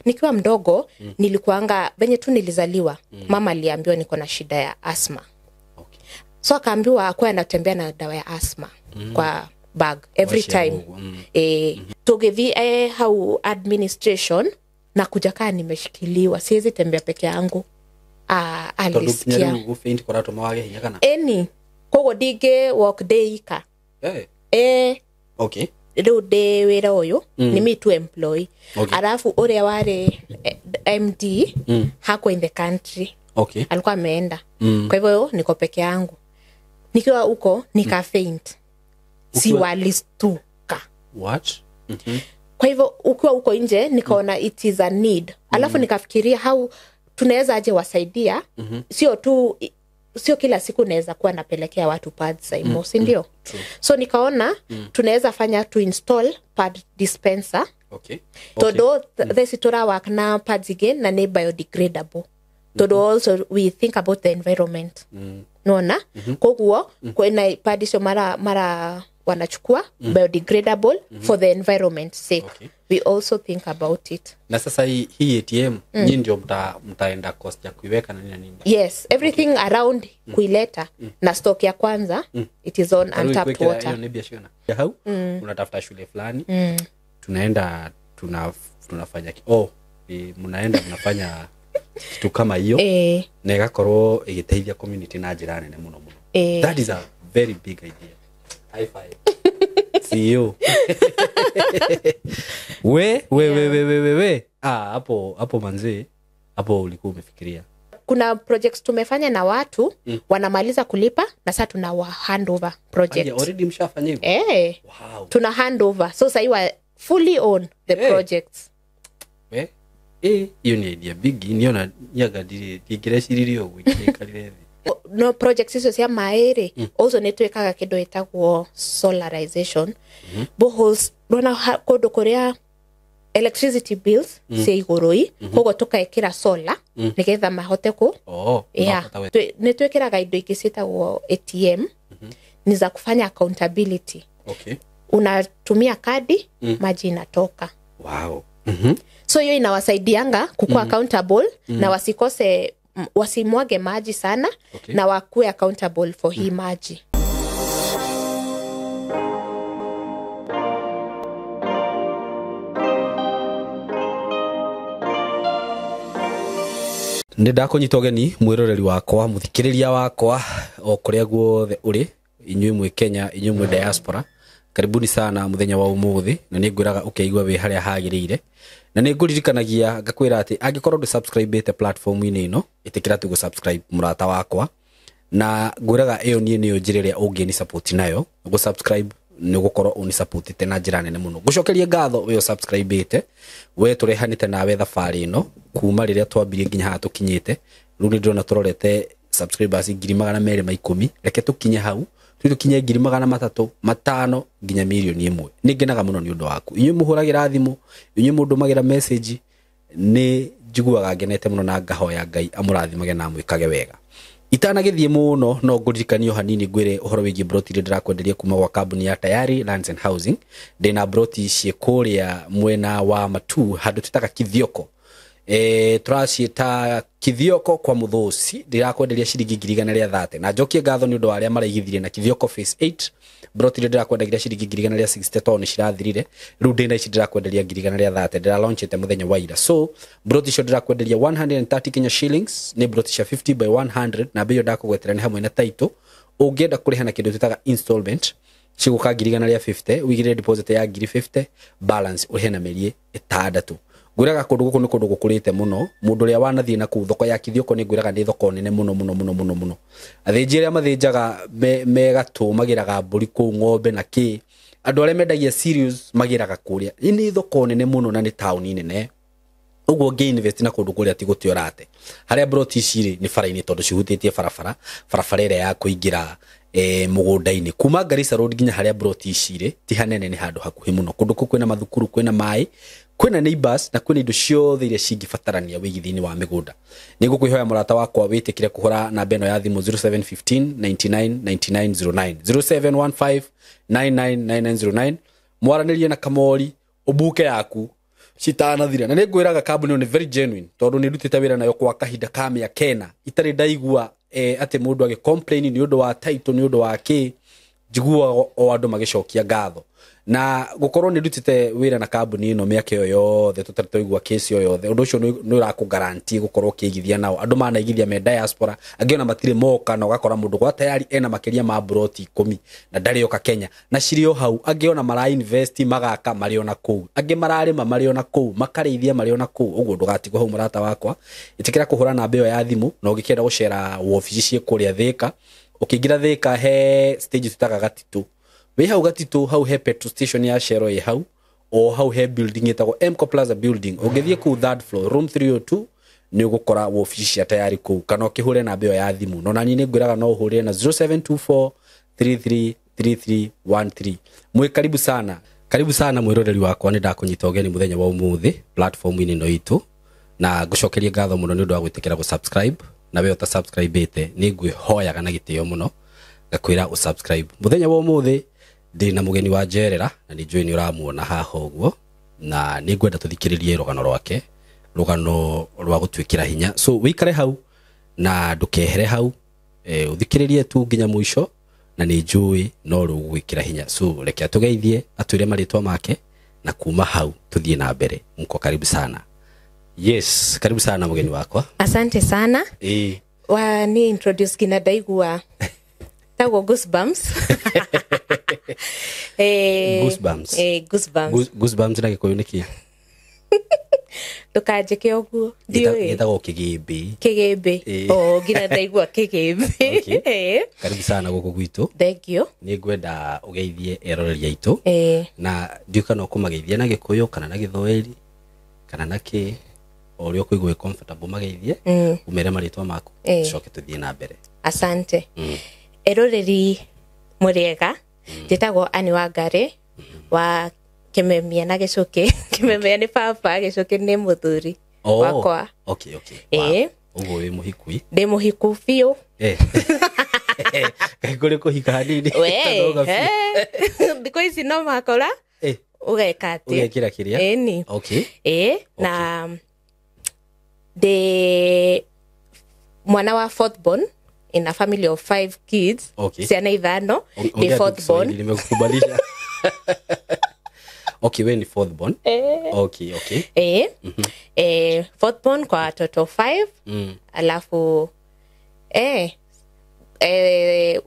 Nikiwa mdogo nilikuanga venye tu nilizaliwa, mama aliambiwa niko na shida ya asthma. Okay. So akaambiwa akuwa anatembea na dawa ya asthma kwa bag every Wacia time. ũguo, Tũgĩthiĩ hau administration na kuja kaa nimeshikiliwa, siwezi tembea peke yangu. Tondu nginya Alisikia rĩu gũ-faint kũratũma wage hinya kana? Eni koguo ndingĩ walk ndĩ ika. Okay. Rĩu ndĩ wĩra ũyũ ni me tu employee. Okay. Alafu ũrĩa warĩ MD hako in the country. Okay. Alikuwa ameenda. Kwa hivyo niko peke yangu. Nikiwa huko nika faint, si walistuka. What? Kwa hivyo ukiwa huko nje nikaona it is a need. Alafu nikafikiria how tunaweza aje wasaidia. Sio tu, sio kila siku naweza kuwa napelekea watu pads Saimo, si ndio? So nikaona tunaweza fanya to install pad dispenser. Okay. Tondu theci tũrawak na pads again na nĩ biodegradable, tondu also we think about the environment. Nona koguo kwĩna pad icio mara wanachukua biodegradable for the environment sake. Okay. We also think about it. Na sasa hii ATM nyinyi ndio mtaenda cost ya kuiweka na nini na nini? Yes, everything around kuileta na stock ya kwanza it is on Tarudi untapped kuwekea water. hiyo ni biashara ya hau unatafuta shule fulani, tunaenda tunafanya mnaenda mnafanya kitu kama hiyo na igakorwo igiteithia community na njira nene muno muno. That is a very big idea. High five. CEO. We we we we we we we. Hapo hapo manzi, hapo ulikuwa umefikiria. Kuna projects tumefanya na watu wanamaliza kulipa na sasa tuna wa hand over project. Aya, already mshafanya hivyo? Wow. Tuna hand over. So sasa wa fully own the projects. We hiyo ni idea big, niona nyaga ndingĩreciririe ũguo ingĩikarire thĩ. No projects icio cia maĩ rĩ, also nĩ twĩkaga kĩndũ ĩtagwo solarization. Boreholes, rona kũndũ kũrĩa electricity bills cia igũrũ i, koguo tũkaĩkĩra solar nĩgetha mahote kũ yeah. Makahota Nĩ twĩkĩraga indo ingĩ ciĩtagwo ATM ni za kufanya accountability. Okay. Unatumia kadi, maji inatoka. Wow. So hiyo inawasaidianga kukuwa accountable na wasikose, wasimwage maji sana. Okay. Na wakuwe accountable for hii maji. Nĩ ndakũnyita ũgeni mwĩroreri wakwa, mũthikĩrĩria wakwa, o kũrĩa guothe ũrĩ, inyuĩ mwĩ Kenya, inyuĩ mwĩ diaspora, karibuni sana mũthenya wa ũmũthĩ, na nĩ ngwĩraga ũkeigua wĩ harĩa hagĩrĩire, na nĩ ngũririkanagia ngakwĩra atĩ angĩkorwo ndũ subscribe-ĩte platform-inĩ ĩno, ĩtĩkĩra tu gũ-subscribe mũrata wakwa, na ngwĩraga ĩyo niĩ nĩyo njĩra ĩrĩa ũngĩni support nayo, gũ-subscribe nĩ gũkorwo ũni supportĩte na njĩra nene mũno. Ngũcokerie ngatho we ũsubscribe-ĩte, we tũrehanĩte nawe thabarĩ ĩno kuma rĩrĩa twambirie nginya haha tũkinyĩte. Rĩu nĩ ndĩrona tũrorete subscribers ngiri magana merĩ ma ikũmi, reke tũkinye hau, tũthiĩ tũkinye ngiri magana matatũ, matano, nginya mirioni ĩmwe. Nĩ ngenaga mũno nĩ ũndũ waku. Inyuĩ mũhũragĩra thimũ, inyuĩ mũndũmagĩra message, nĩ njiguaga ngenete mũno na ngahoya Ngai amũrathimage na amwĩkage wega. Itanagĩthiĩ mũno no ngũririkanio hanini ngwĩre ũhoro wĩgiĩ broti iria ndĩrakwenderia kuma gwa kambuni ya Tayari Lands and Housing. Ndĩna broti ciĩ kũrĩa mwena wa Matuu handũ twĩtaga Kithioko. Tũraciĩta Kithioko kwa Mũthũci. Ndĩrakwenderia ciringi ngiri igana rĩa thate. Na njokie ngatho nĩ ũndũ wa arĩa maraigithirie na Kithioko phase 8. Broti iria ndĩrakwenderia ciringi ngiri igana rĩa sixty tondũ nĩ cirathirire. Rĩu ndĩna ici ndĩrakwenderia ngiri igana rĩa thate. Ndĩralaunchĩte mũthenya wa ira. So broti icio ndĩrakwenderia 130 Kenya shillings, nĩ broti cia 50 by 100, na bei ĩyo ndakũgwetera nĩ hamwe na title. Ũngĩenda kũrĩha na kĩndũ twĩtaga installment, cigũka ngiri igana rĩa 50, ũigĩrĩre deposit ya ngiri 50, balance ũrĩhe na mĩeri ĩtandatũ. Ngwĩraga kũndũ gũkũ nĩ kũndũ gũkũrĩte mũno. Mũndũ ũrĩa wanathiĩ na kũu thoko ya Kithioko nĩ ngwĩraga nĩ thoko nene mũno mũno mũno mũno mũno. Athĩnji arĩa mathĩnjaga me gatũ magĩraga mbũri kũu, ng'ombe na kĩ. Andũ arĩa mendagia cereals magĩraga kũrĩa. Nĩ thoko nene mũno na nĩ taũni nene. Ũguo ũngĩ invest na kũndũ kũrĩa ti gũte ũrate. Harĩa broti ici rĩ nĩ bara-inĩ tondũ cihutĩtie barabara, barabara ĩrĩa ya kũingĩra mũgũnda-inĩ. Kuma Garissa Road nginya harĩa broti ici rĩ ti hanene, nĩ handũ hakuhĩ mũno. Kũndũ kũu kwĩna mathukuru, kwĩna maĩ, kwĩna neighbors na kwĩna indo ciothe iria cingĩbatarania wĩigithia-inĩ wa mĩgũnda. Nĩ ngũkwĩhoya mũrata wakwa wĩtĩkĩre kũhũra namba ĩno ya thimũ zero seven fifteen ninety nine ninety nine zero nine, zero seven one five nine nine nine nine zero nine. Mwaranĩrie na Kamori, ũbuke yaku. Citanathira. Na nĩ ngwĩraga kambuni ĩyo nĩ very genuine, tondũ nĩ ndutĩte wĩra nayo kwa kahinda ka mĩaka ĩna itarĩ ndaigua atĩ mũndũ agĩ complain nĩ ũndũ wa title, nĩ ũndũ wa kĩ. Njiguaga o andũ magĩcokia ngatho. Na gũkorwo nĩ ndutĩte wĩra na kambuni ĩno mĩaka ĩyo yothe tũtarĩ twaigua case ĩyo yothe, ũndũ ũcio nĩ ũrakũ gũkorwo ũkĩigithia nao. Andũ manaigithia me diaspora, angĩ ona matirĩ moka, na ũgakora mũndũ gwa tayari ena makĩria ma broti 10 na ndarĩ oka Kenya, na cirĩ o hau. Angĩ ona mara invest magaka marĩ ona kũu, angĩ mararĩma marĩ ona kũu, makarĩithia marĩ ona kũu. Ũguo ndũgatigwo hau mũrata wakwa, ĩtĩkĩra kũhũra namba ĩyo ya thimũ, na ũngĩkĩenda gũcera wobici ciĩ kũrĩa Thĩka, ũkĩingĩra Thĩka he stage tũtaga Gatitũ, wĩ hau Gatitũ hau he petrol station ya Shell ĩ hau, o hau he building ĩtagwo Mco Plaza building. Ũngĩthiĩ kũu third floor room 302 nĩ ũgũkora wobici cia tayari kũu, kana ũkĩhũre namba ĩyo ya thimũ. No nani nĩ ngwĩraga no ũhũrĩre na 0724 333313. Mwĩ karibu sana, karibu sana mwĩroreri wakwa, nĩ ndakũnyita ũgeni mũthenya wa ũmũthĩ platform-inĩ ĩno itũ, na ngũcokerie ngatho mũno nĩ ũndũ wa gwĩtĩkĩra gũ-subscribe. Na we ũta subscribe-ĩte nĩ ngwĩhoyaga na gĩtĩo mũno ngakwĩra ũ-subscribe. Mũthenya wa ũmũthĩ ndĩ na mũgeni wa njerera, na nĩ njũĩ nĩ ũramuona haha ũguo, na nĩ ngwenda tũthikĩrĩrie rũgano rwake, rũgano rwa gũtwĩkĩra hinya. So wĩikare hau na ndũkehere hau, ũthikĩrĩrie tu nginya mũico, na nĩ njũĩ no rũgũgwĩkĩra hinya. So reke atũgeithie, atwĩre marĩtwa make, na kuma hau tũthiĩ na mbere. Mko karibu sana. Yes, karibu sana mgeni wakwa. Asante sana. Wa ni introduce kina ndaigua tagwo goosebumps. Goosebumps. Goosebumps. Goosebumps na Gĩkũyũ nĩ kĩ? Ndũkanjĩke ũguo. Ndiũĩ. Gĩtagwo kĩgĩmbĩ. Kĩgĩmbĩ. Oh, nginya ndaigua kĩgĩmbĩ. Okay. Karibu sana gũkũ gwitũ. Thank you. Nĩ ngwenda ũgeithie eroreri aitũ. Na ndiũĩ kana ũkũmageithia na Gĩkũyũ kana na Gĩthwaĩri kana na kĩ, o ũrĩa ũkũigua wĩ comfortable mageithie, umere marĩtwa maku, tucoke tũthiĩ na mbere. Asante. Eroreri mũrĩega, njĩtagwo Anne Wangari wa Kimemia na Gĩcũkĩ. Kimemia nĩ baba, Gĩcũkĩ nĩ mũthuri wakwa. Okay, okay. Wow. Ũguo wĩ mũhikui? Ndĩ mũhiku biũ. Kaĩ kũrĩ kũhika hanini? We, thikũ ici no makora ũgeka atĩ. Ũgekĩra kĩrĩa? Ĩni. Okay. Na ndĩ mwana wa fourth born in a family of 5 kids. Okay. Ciana ithano. Ndĩ fourth born. Nimekukubalisha. Okay, we ni fourth born. Okay, okay. Fourth born kwa watoto 5. Alafu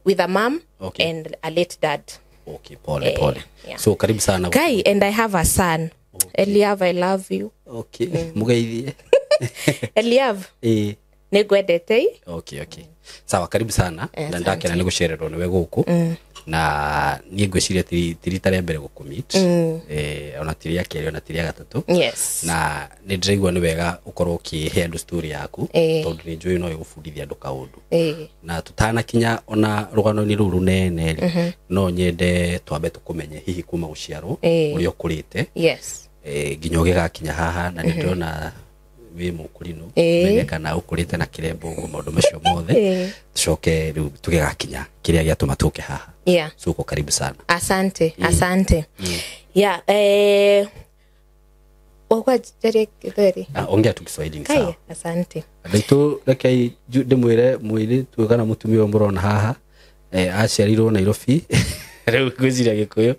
with a mom and a late dad. Okay, pole pole. Yeah. So karibu sana. Kai, and I have a son. Okay. Eliav, I love you. Okay. Mugeithie. Eliav. Nĩngwendete. Okay, okay. Sawa, karibu sana. Na ndakena nĩ gũcererwo nĩwe gũkũ. Na niĩ ngwĩciria ti rita rĩa mbere gũkũmeet. Ona ti rĩa kerĩ, ona ti rĩa gatatũ. Yes. Na nĩ ndĩraigua nĩ wega ũkorwo ũkĩhe andũ story yaku, tondũ nĩ njũĩ no ĩgũbundithia andũ kaũndũ. Na tũtanakinya ona rũgano-inĩ rũu rũnene rĩ, no nyende twambe tũkũmenye hihi kuma gũciarwo ũrĩa ũkũrĩte. Yes. Nginya ũgĩgakinya haha, na nĩ ndĩrona wĩ mũkũrinũ, menye kana ũkũrĩte na kĩrembo ũguo maũndũ macio mothe, tucoke rĩu tũgĩgakinya kĩrĩa gĩatũma tũke haha. Yeah. So uko karibu sana. Asante, asante. Yeah, wakwa jaria Gĩthweri. Ongea tu Kiswahili ni sawa. Asante. Andũ rekei ndĩmwĩre mũirĩtu kana mũtumia ũyũ mũrona haha, aciarirwo Nairobi. Rĩu ngwĩciria Gĩkũyũ,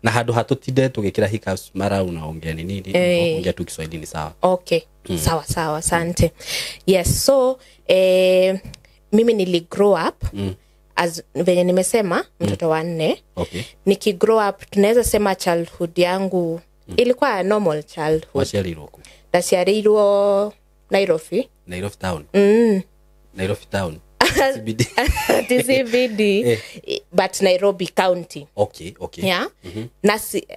na handũ ha tũtinde tũgĩkĩra hiccups mara unaongea ni nini, ongea tu Kiswahili ni sawa. Okay. Sawa sawa, asante. Yes, so mimi nili grow up as venye nimesema mtoto wa 4. Okay. Niki grow up tunaweza sema childhood yangu ilikuwa normal childhood. Waciarirwo kũ? Ndaciarirwo Nairobi. Nairobi town. Nairobi town. CBD. TCBD. But Nairobi County. Okay, okay. Yeah.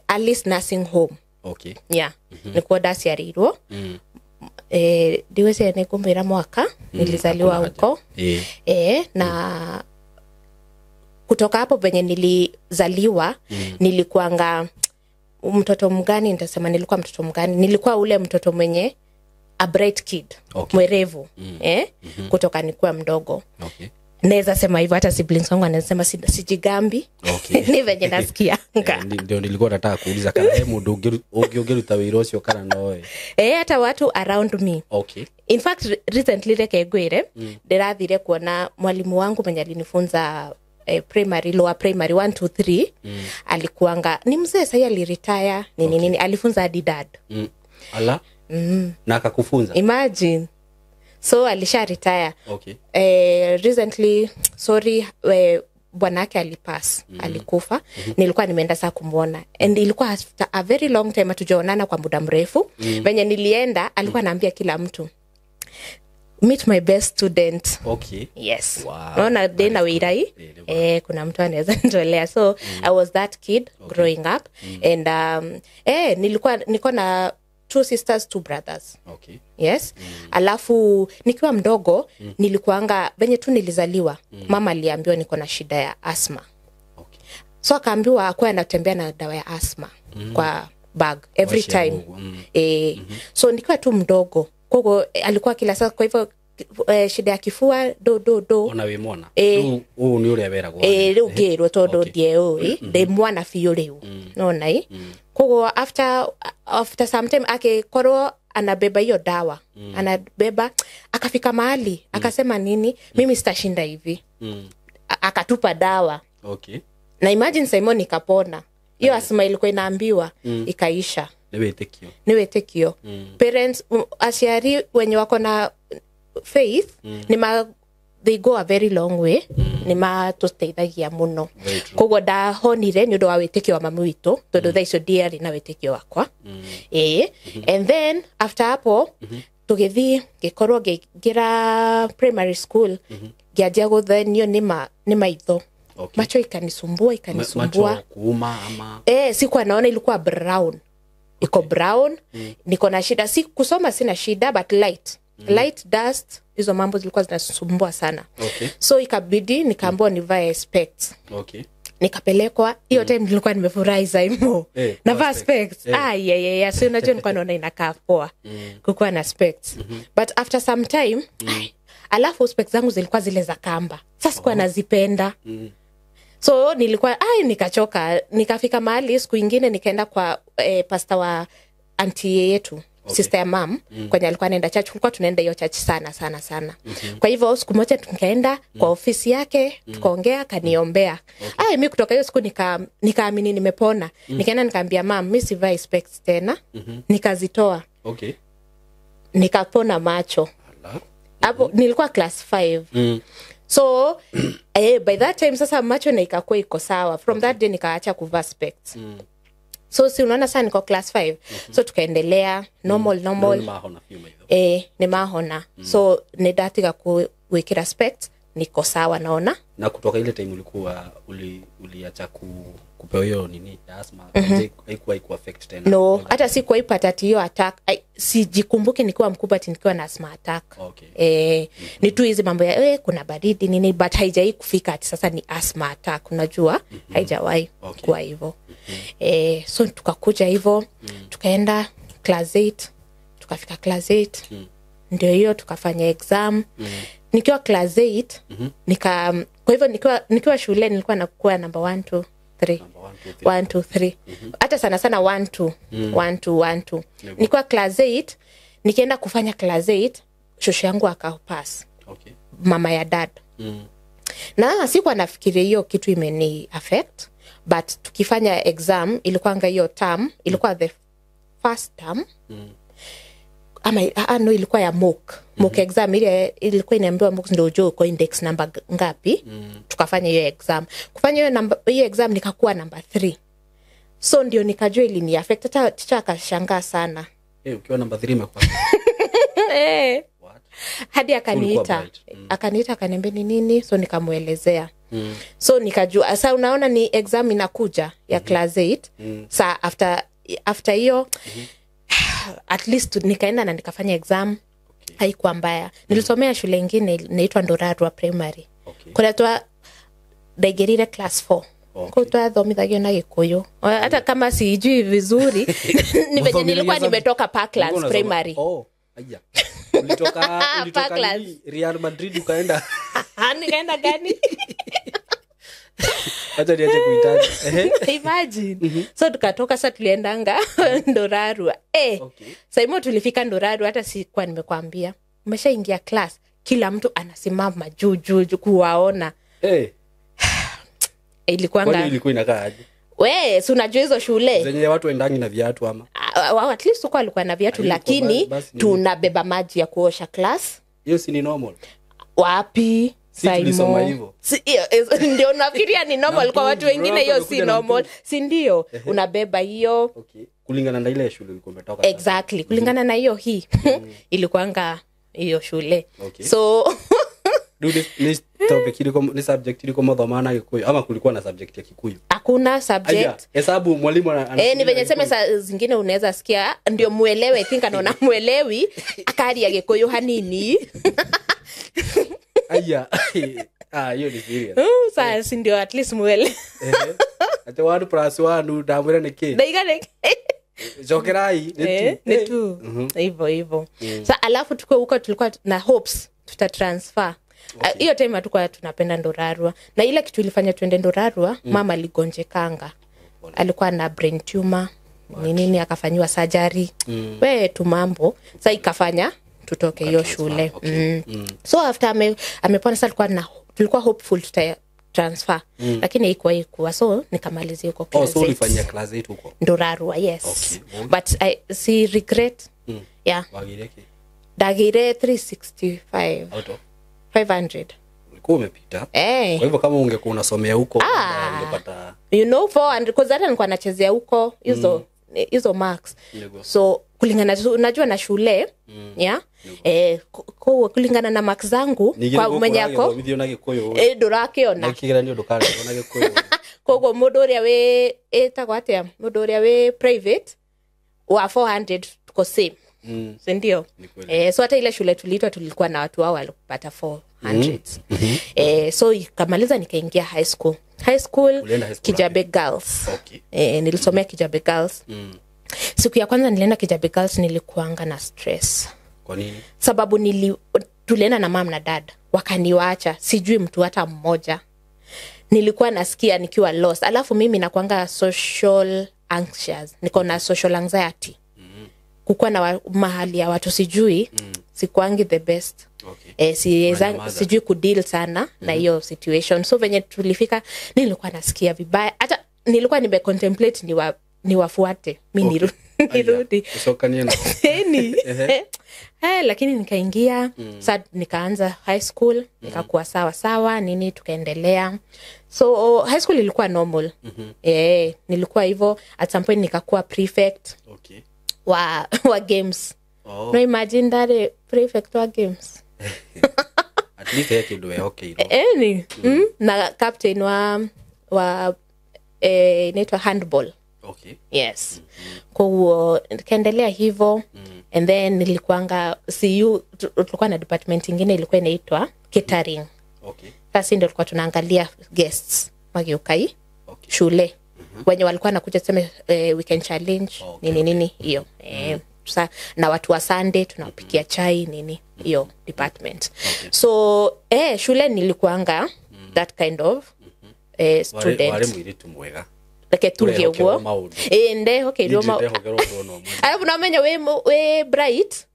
At least nursing home. Okay. Yeah. Nikuwa ndaciarirwo. Ndiweze nĩngũmwĩra mwaka nilizaliwa huko. Na kutoka hapo penye nilizaliwa, nilikuanga mtoto mgani, nitasema nilikuwa mtoto mgani, nilikuwa ule mtoto mwenye a bright kid. Okay. Mwerevu. Kutoka nikuwa mdogo. Okay. Naweza sema hivyo, hata siblings wangu anasema sijigambi. Okay. Ni venye nasikianga. Ndio nilikuwa nataka kuuliza kana he mundu ungiruta wira ucio kana noe. Hata watu around me. Okay. In fact, recently reke ngwire, ndirathire kuona mwalimu wangu mwenye alinifunza primary, lower primary 1 2 3. Alikuanga ni mzee sasa, aliretire nini. Okay. Nini, alifunza hadi dad. Ala. Na akakufunza. Imagine. So alisha retire. Okay. Recently, sorry, bwanake alipass, alikufa. Nilikuwa nimeenda saa kumwona and ilikuwa after a very long time hatujaonana kwa muda mrefu. Venye nilienda alikuwa anaambia kila mtu, meet my best student. Okay. Yes. Wow. Naona dena weirai, kuna mtu anaweza nitolea. So I was that kid growing up. And nilikuwa niko na 2 sisters, 2 brothers. Okay. Yes. Alafu nikiwa mdogo, nilikuanga venye tu nilizaliwa, mama aliambiwa niko na shida ya asthma. Okay. So akaambiwa akuwa anatembea na dawa ya asthma kwa bag every Washi ya time. Mungu. So nikiwa tu mdogo, kogo alikuwa kila saa, kwa hivyo shida ya kifua do do do. Ona wi mwana. Riu uu ni uria weragwo. Riu ngirwo tondu Okay. ndieũĩ ndĩ mwana biũ rĩu, nona i koguo after some time akikorwo anabeba hiyo dawa, anabeba, akafika mahali akasema nini, mimi sitashinda hivi. Akatupa dawa. Okay. Na imagine Simon, nikapona hiyo asma ilikuwa inaambiwa, ikaisha. Ni witikio. Ni wĩtĩkio. Parents, aciari wenye wako na faith, nĩ they go a very long way, nĩ matũteithagia mũno. Very true. Koguo ndahonire nĩ ũndũ wa wĩtĩkio wa mami witũ, tondũ thaa icio ndiarĩ na wĩtĩkio wakwa. And then after hapo tũgĩthiĩ, ngĩkorwo ngĩingĩra primary school, ngĩanjia gũthenio nĩ maitho. Okay. Macho ikanisumbua, ikanisumbua. Macho kuuma ama? Sikuwa naona, ilikuwa brown, iko brown. Niko na shida, si kusoma sina shida, but light, light, dust, hizo mambo zilikuwa zinasumbua sana. Okay. So ikabidi nikaambiwa nivae specs. Okay. Nikapelekwa hiyo time nilikuwa nimefurahi zaimo, navaa specs. specs. Ah, yeah, yeah, yeah. So unajua nilikuwa naona inakaa poa kukuwa na specs. But after some time, ai, alafu specs zangu zilikuwa zile za kamba, sasa sikuwa nazipenda. So nilikuwa, ai, nikachoka. Nikafika mahali siku ingine nikaenda kwa pasta wa anti yetu, sister ya mam, kwenye alikuwa anaenda church. Tulikuwa tunaenda hiyo church sana sana sana. Kwa hivyo siku moja tukaenda kwa ofisi yake, tukaongea, akaniombea. Ai, mi kutoka hiyo siku nikaamini nimepona. Nikaenda nikaambia mam, mi sivai specs tena. Nikazitoa. Okay. Nikapona macho. Ala. Hapo nilikuwa class 5. So by that time sasa macho na ikakuwa iko sawa. From that day nikaacha kuvaa specs. So si unaona sasa niko class 5. So tukaendelea normal, normal. Nĩ mahona biũ maitho. Nĩ mahona. So nĩ ndatiga gwĩkĩra specs, niko sawa naona. Na kutoka ile time ulikuwa uliacha kupewa hiyo nini ya asthma, haikuwa iku affect tena? No, hata sikuwaipata ati hiyo attack. Ai, sijikumbuki nikiwa mkubwa ati nikiwa na asthma attack. Okay. Ni tu hizi mambo ya kuna baridi nini, but haijai kufika ati sasa ni asthma attack, unajua. Haijawahi Okay. kuwa hivyo. So tukakuja hivyo, tukaenda class 8, tukafika class 8. Ndio hiyo tukafanya exam. Nikiwa class 8, kwa hivyo nikiwa shule nilikuwa nakuwa number 1 2 3. Number 1 2 3. 1 2 3. Hata sana sana 1 2 1 2 1 2. Nikiwa class 8, nikienda kufanya class 8, shosho yangu akapass. Okay. Mama ya dad. Na sikuwa nafikiria hiyo kitu imeni affect, but tukifanya exam ilikuwanga hiyo term, ilikuwa the first term. Ama, no, ilikuwa ya mock. Mock exam ile ilikuwa inaambiwa mock ndio ujue uko index number ngapi. Tukafanya hiyo exam. Kufanya hiyo exam nikakuwa number 3. So ndio nikajua ilini affect. Hata teacher akashangaa sana. Ukiwa number 3 imekuwa. What? Hadi akaniita. Ulikuwa bright. Akaniita akaniambia ni nini, so nikamuelezea. So nikajua sasa unaona ni exam inakuja ya class 8. Sa after hiyo, at least nikaenda na nikafanya exam. Okay. Haikuwa mbaya. Nilisomea shule ingine inaitwa Ndorarwa Primary. Okay. Kũrĩa twa ndaingĩrire class 4. Okay. Kũu twathomithagio na Gĩkũyũ. Hata kama sijui vizuri, ni venye nilikuwa nimetoka Parklands Ulikuwa unasoma- Primary. Oh, aya. Ulitoka Parklands. nini? Real Madrid ukaenda. Nikaenda gani? Acha niache kuitaja. Imagine. So tukatoka sasa tuliendanga Ndorarua. Okay. Saimo tulifika Ndorarua, hata sikuwa nimekwambia. Umeshaingia class, kila mtu anasimama juu juu juu kuwaona. Ilikuwa Kwani ilikuwa inakaa aje? We, si unajua hizo shule zenye watu endangi na viatu ama? At least huko alikuwa na viatu, lakini tunabeba maji ya kuosha class. Hiyo si ni normal? Wapi? Si tulisoma hivyo. Ndio nafikiria ni normal kwa watu wengine, hiyo si normal. Si ndio? Unabeba hiyo. Okay. Kulingana na ile shule ulikuwa umetoka. Exactly. Kulingana na hiyo hii. Ilikuanga hiyo shule. Okay. So ni topic iliko, ni subject iliko mathoma na Gikuyu ama kulikuwa na subject ya Kikuyu? Hakuna subject. Hesabu mwalimu ana ni venye sema saa zingine unaweza sikia ndio muelewe, I think anaona muelewi akari ya Gikuyu hanini. Aya. Hiyo ni serious. Sasa si ndio at least muelewe. Ate 1 + 1 ndamwira ni ki? Ndaiga ni Jokerai ni tu. Hivyo hivyo. Sasa alafu tuko huko tulikuwa na hopes tuta transfer. Hiyo time hatukuwa tunapenda Ndorarua. Na ile kitu ilifanya tuende Ndorarua, mama aligonjekanga. Alikuwa na brain tumor, nini akafanywa surgery. We tu mambo. Sasa ikafanya tutoke hiyo shule. Okay. So after amepona sasa tulikuwa hopeful tuta transfer. Lakini haikuwa. So nikamalizia huko class 8. So ulifanyia class 8 huko? Ndorarua, yes. Okay. But I see regret. Yeah. Wagireke. Dagire 365. Out of 500. Ulikuwa umepita. Kwa hivyo kama ungekuwa unasomea huko ungepata 400, because hata nilikuwa nachezea huko hizo hizo marks. So kulingana unajua na shule, yeah? Kulingana na marks zangu kwa mwenye yako ndurakiona. Nikigeranio ndukare na Gikuyu. Koguo mundu uria wi etagwo atia, mundu uria wi private wa 400 tuko same. Si ndio? So hata ile shule tuliitwa tulikuwa na watu wao walipata 400. So ikamaliza nikaingia high school. High school Kijabe Girls. Okay. Nilisomea Kijabe Girls. Siku ya kwanza nilienda Kijabe Girls nilikuanga na stress. Kwa nini? Sababu tulienda na mom na dad, wakaniwaacha, sijui mtu hata mmoja. Nilikuwa nasikia nikiwa lost. Alafu mimi nakuanga social anxious, niko na social anxiety. Kukuwa na mahali ya watu sijui, sikuangi the best. Okay. Sijui kudeal sana na hiyo situation. So venye tulifika nilikuwa nasikia vibaya. Hata nilikuwa nimecontemplate niwafuate, mimi nirudi. Lakini nikaingia, sasa nikaanza high school, nikakuwa sawa sawa, nini tukaendelea. So high school ilikuwa normal. Nilikuwa hivyo, at some point nikakuwa prefect. Okay. Wa games. Oh. No, imagine that prefect wa games. At least yake ndio okay. Na captain wa inaitwa handball. Okay. Yes. Kwa nikaendelea hivyo. And then nilikuanga CU, tulikuwa na department nyingine ilikuwa inaitwa catering. Okay. Sasa ndio tulikuwa tunaangalia guests magiukai. Okay. Shule. Wenye walikuwa nakuja tuseme weekend challenge, okay, nini nini hiyo. Na watu wa Sunday tunawapikia chai nini hiyo department. Okay. So shule nilikuanga that kind of student. Wale mwiritu mwega. Like tuge uguo. Nde okay ndio ma. Alafu na menya we bright,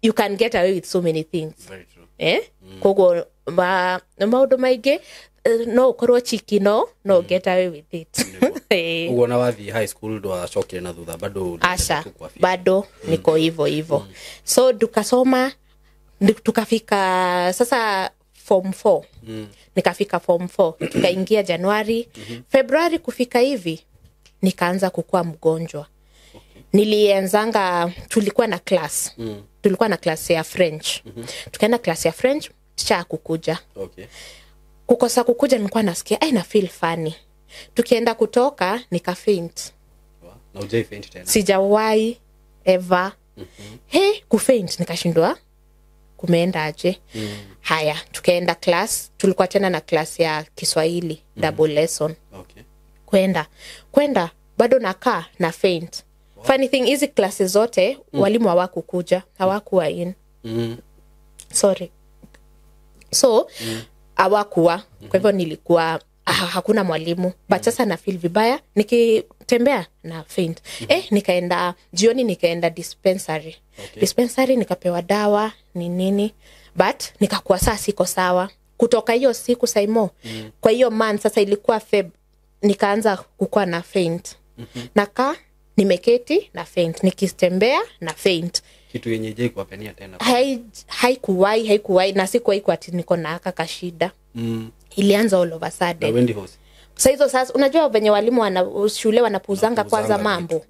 you can get away with so many things. Very true. Koguo maundu maingi no ukorwo chiki no get away with it. Uguo na wathi high school ndo acokire na thutha bado asha bado niko hivyo hivyo. So tukasoma tukafika sasa form 4. Nikafika form 4 tukaingia Januari. Februari kufika hivi nikaanza kukua mgonjwa. Okay. Nilianzanga tulikuwa na class. Tulikuwa na class ya French. Tukaenda class ya French, teacher hakukuja. Okay. Kukosa kukuja nilikuwa nasikia na feel funny. Tukienda kutoka nika faint. Na hujai faint tena? Sijawahi ever. Kufaint nikashindwa kumeenda aje. Haya, tukaenda class, tulikuwa tena na class ya Kiswahili, double lesson. Okay. Kwenda bado nakaa na faint. Wow. Funny thing hizi classes zote walimu hawakukuja, hawakuwa in. Sorry. So Hawakuwa. Kwa hivyo nilikuwa hakuna mwalimu, but sasa na feel vibaya nikitembea na faint. Nikaenda jioni, nikaenda dispensary. Dispensary nikapewa dawa ni nini, but nikakuwa saa siko sawa kutoka hiyo siku Saimo. Kwa hiyo month sasa ilikuwa Feb, nikaanza kukuwa na faint. Nakaa nimeketi na faint, nikitembea na faint. Kitu yenye je kuwapenia tena? Haikuwahi na sikuwahi kwa ati niko na aka kashida. Ilianza all of a sudden. Na Wendy House. Sasa hizo sasa unajua venye walimu shule wanapuuzanga kwanza mambo.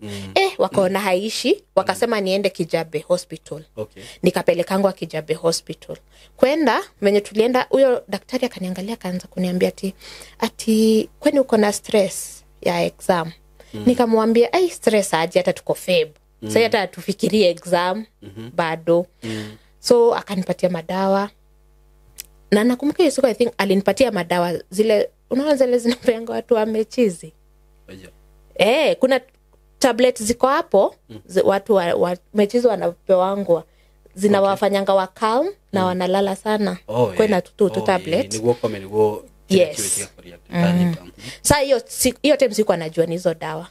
Wakaona haishi, wakasema niende Kijabe Hospital. Nikapelekangwa Kijabe Hospital. Kwenda venye tulienda, huyo daktari akaniangalia akaanza kuniambia ati kwani uko na stress ya exam? Nikamwambia ai, stress aje, hata tuko Feb. Sasa hata tufikirie exam bado. So akanipatia madawa. Na nakumbuka hiyo siku I think alinipatia madawa zile, unaona zile zinapeanga watu wa mechizi. Kuna tablet ziko hapo, watu wa mechizi wanapewangwa, zinawafanyanga wa calm na wanalala sana. Kwenda tu tablet. Yes. Sasa hiyo time sikuwa najua ni hizo dawa.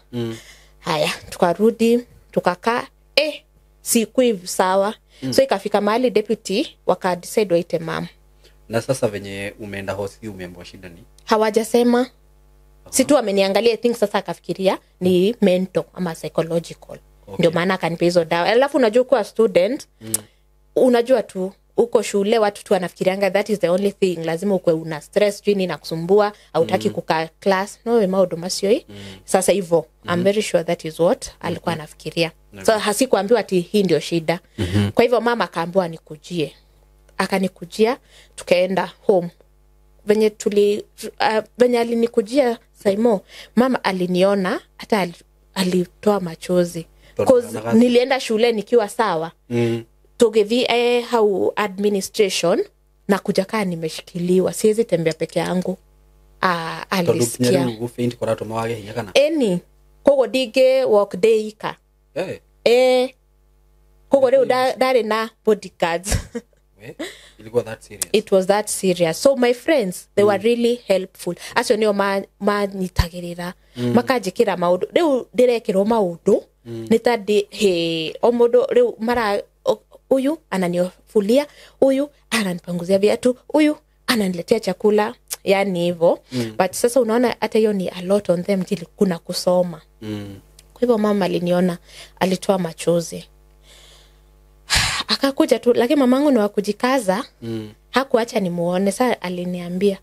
Haya, tukarudi, tukakaa, siku hivi sawa. So ikafika mahali deputy waka decide waite mom. Na sasa venye umeenda hosi umeambiwa shida ni? Hawajasema. Si tu ameniangalia, I think sasa akafikiria ni mental ama psychological. Ndio maana akanipa hizo dawa. Alafu unajua kuwa student, unajua tu uko shule watu tu wanafikirianga that is the only thing, lazima ukwe una stress juu nini nakusumbua, hautaki kukaa class. No, maundu macio. Sasa hivyo I'm very sure that is what alikuwa anafikiria. So hasikuambiwa ati hii ndio shida. Kwa hivyo mama akaambiwa nikujie. Akanikujia, tukaenda home. Venye venye alinikujia Saimo, mama aliniona hata alitoa machozi. Cause nilienda shule nikiwa sawa. Tugethi how administration na kuja kaa nimeshikiliwa, siwezi tembea peke yangu. Alisikia. Eni kogo dige walk day ika. Kogo leo dare na bodyguards. Ilikuwa that serious. It was that serious. So my friends, they were really helpful. Acio nio manitagirira. Makajikira maundu. Riu ndirekirwo maundu. Ni ta ndi he o mundu riu mara huyu ananiofulia, huyu ananipanguzia viatu, huyu ananiletea chakula, yani hivyo. But sasa unaona hata hiyo ni a lot on them till kuna kusoma. Kwa hivyo mama aliniona, alitoa machozi. Akakuja tu, lakini mamangu ni wa kujikaza. Hakuacha nimuone, sasa aliniambia.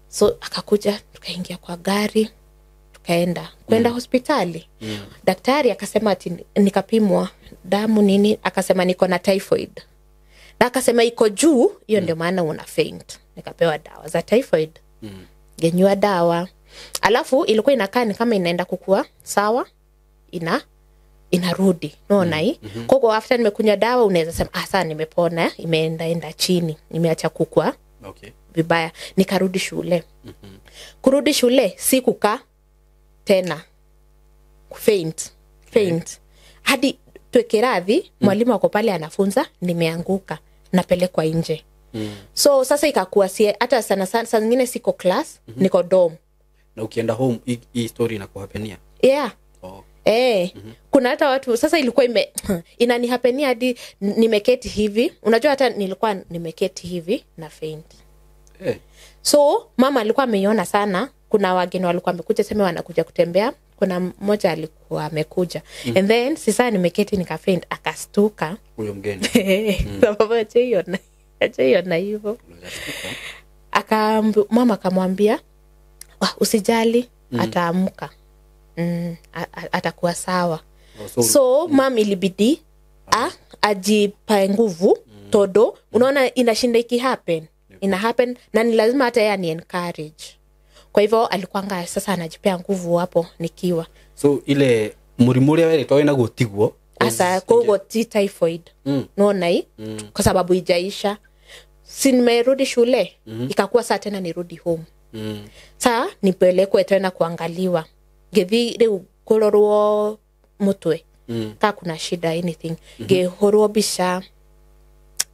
So akakuja, tukaingia kwa gari, tukaenda kwenda hospitali. Daktari akasema ati nikapimwa damu nini, akasema niko na typhoid. Na akasema iko juu, hiyo ndio maana una faint. Nikapewa dawa za typhoid. Genywa dawa. Alafu ilikuwa inakaa ni kama inaenda kukua sawa, inarudi. Unaona hii? Kwa after nimekunywa dawa unaweza sema sasa nimepona, imeenda enda chini, nimeacha kukua. Vibaya. Nikarudi shule. Kurudi shule sikukaa tena. Faint. Hadi tuekerathi, mwalimu ako pale anafunza, nimeanguka, napelekwa nje. So sasa ikakuwa si hata sana sana saa nyingine siko class, niko dorm. Na ukienda home hii story inakuhapenia? Yeah. Kuna hata watu sasa ilikuwa inanihapenia hadi nimeketi hivi. Unajua hata nilikuwa nimeketi hivi na faint. So mama alikuwa ameiona sana, kuna wageni walikuwa wamekuja, sema wanakuja kutembea, kuna mmoja alikuwa amekuja. And then sasa nimeketi nika faint, akastuka huyo mgeni. Sababu acheiona hivyo. Mama akamwambia usijali, ataamka. Atakuwa sawa. So mama ilibidi ajipae nguvu todo. Unaona inashinda iki happen. Ina happen na ni lazima hata yeye ni encourage. Kwa hivyo alikuwa sasa anajipea nguvu hapo nikiwa. So ile murimuri wewe toa ina gutiguo. Asa kogo ti typhoid. Unaona hii? Kwa sababu ijaisha. Si nimerudi shule, ikakuwa saa tena nirudi home. Saa nipelekwe tena kuangaliwa. Gethi riu kurorwo mutwe. Ka kuna shida anything. Gehorwo bisha.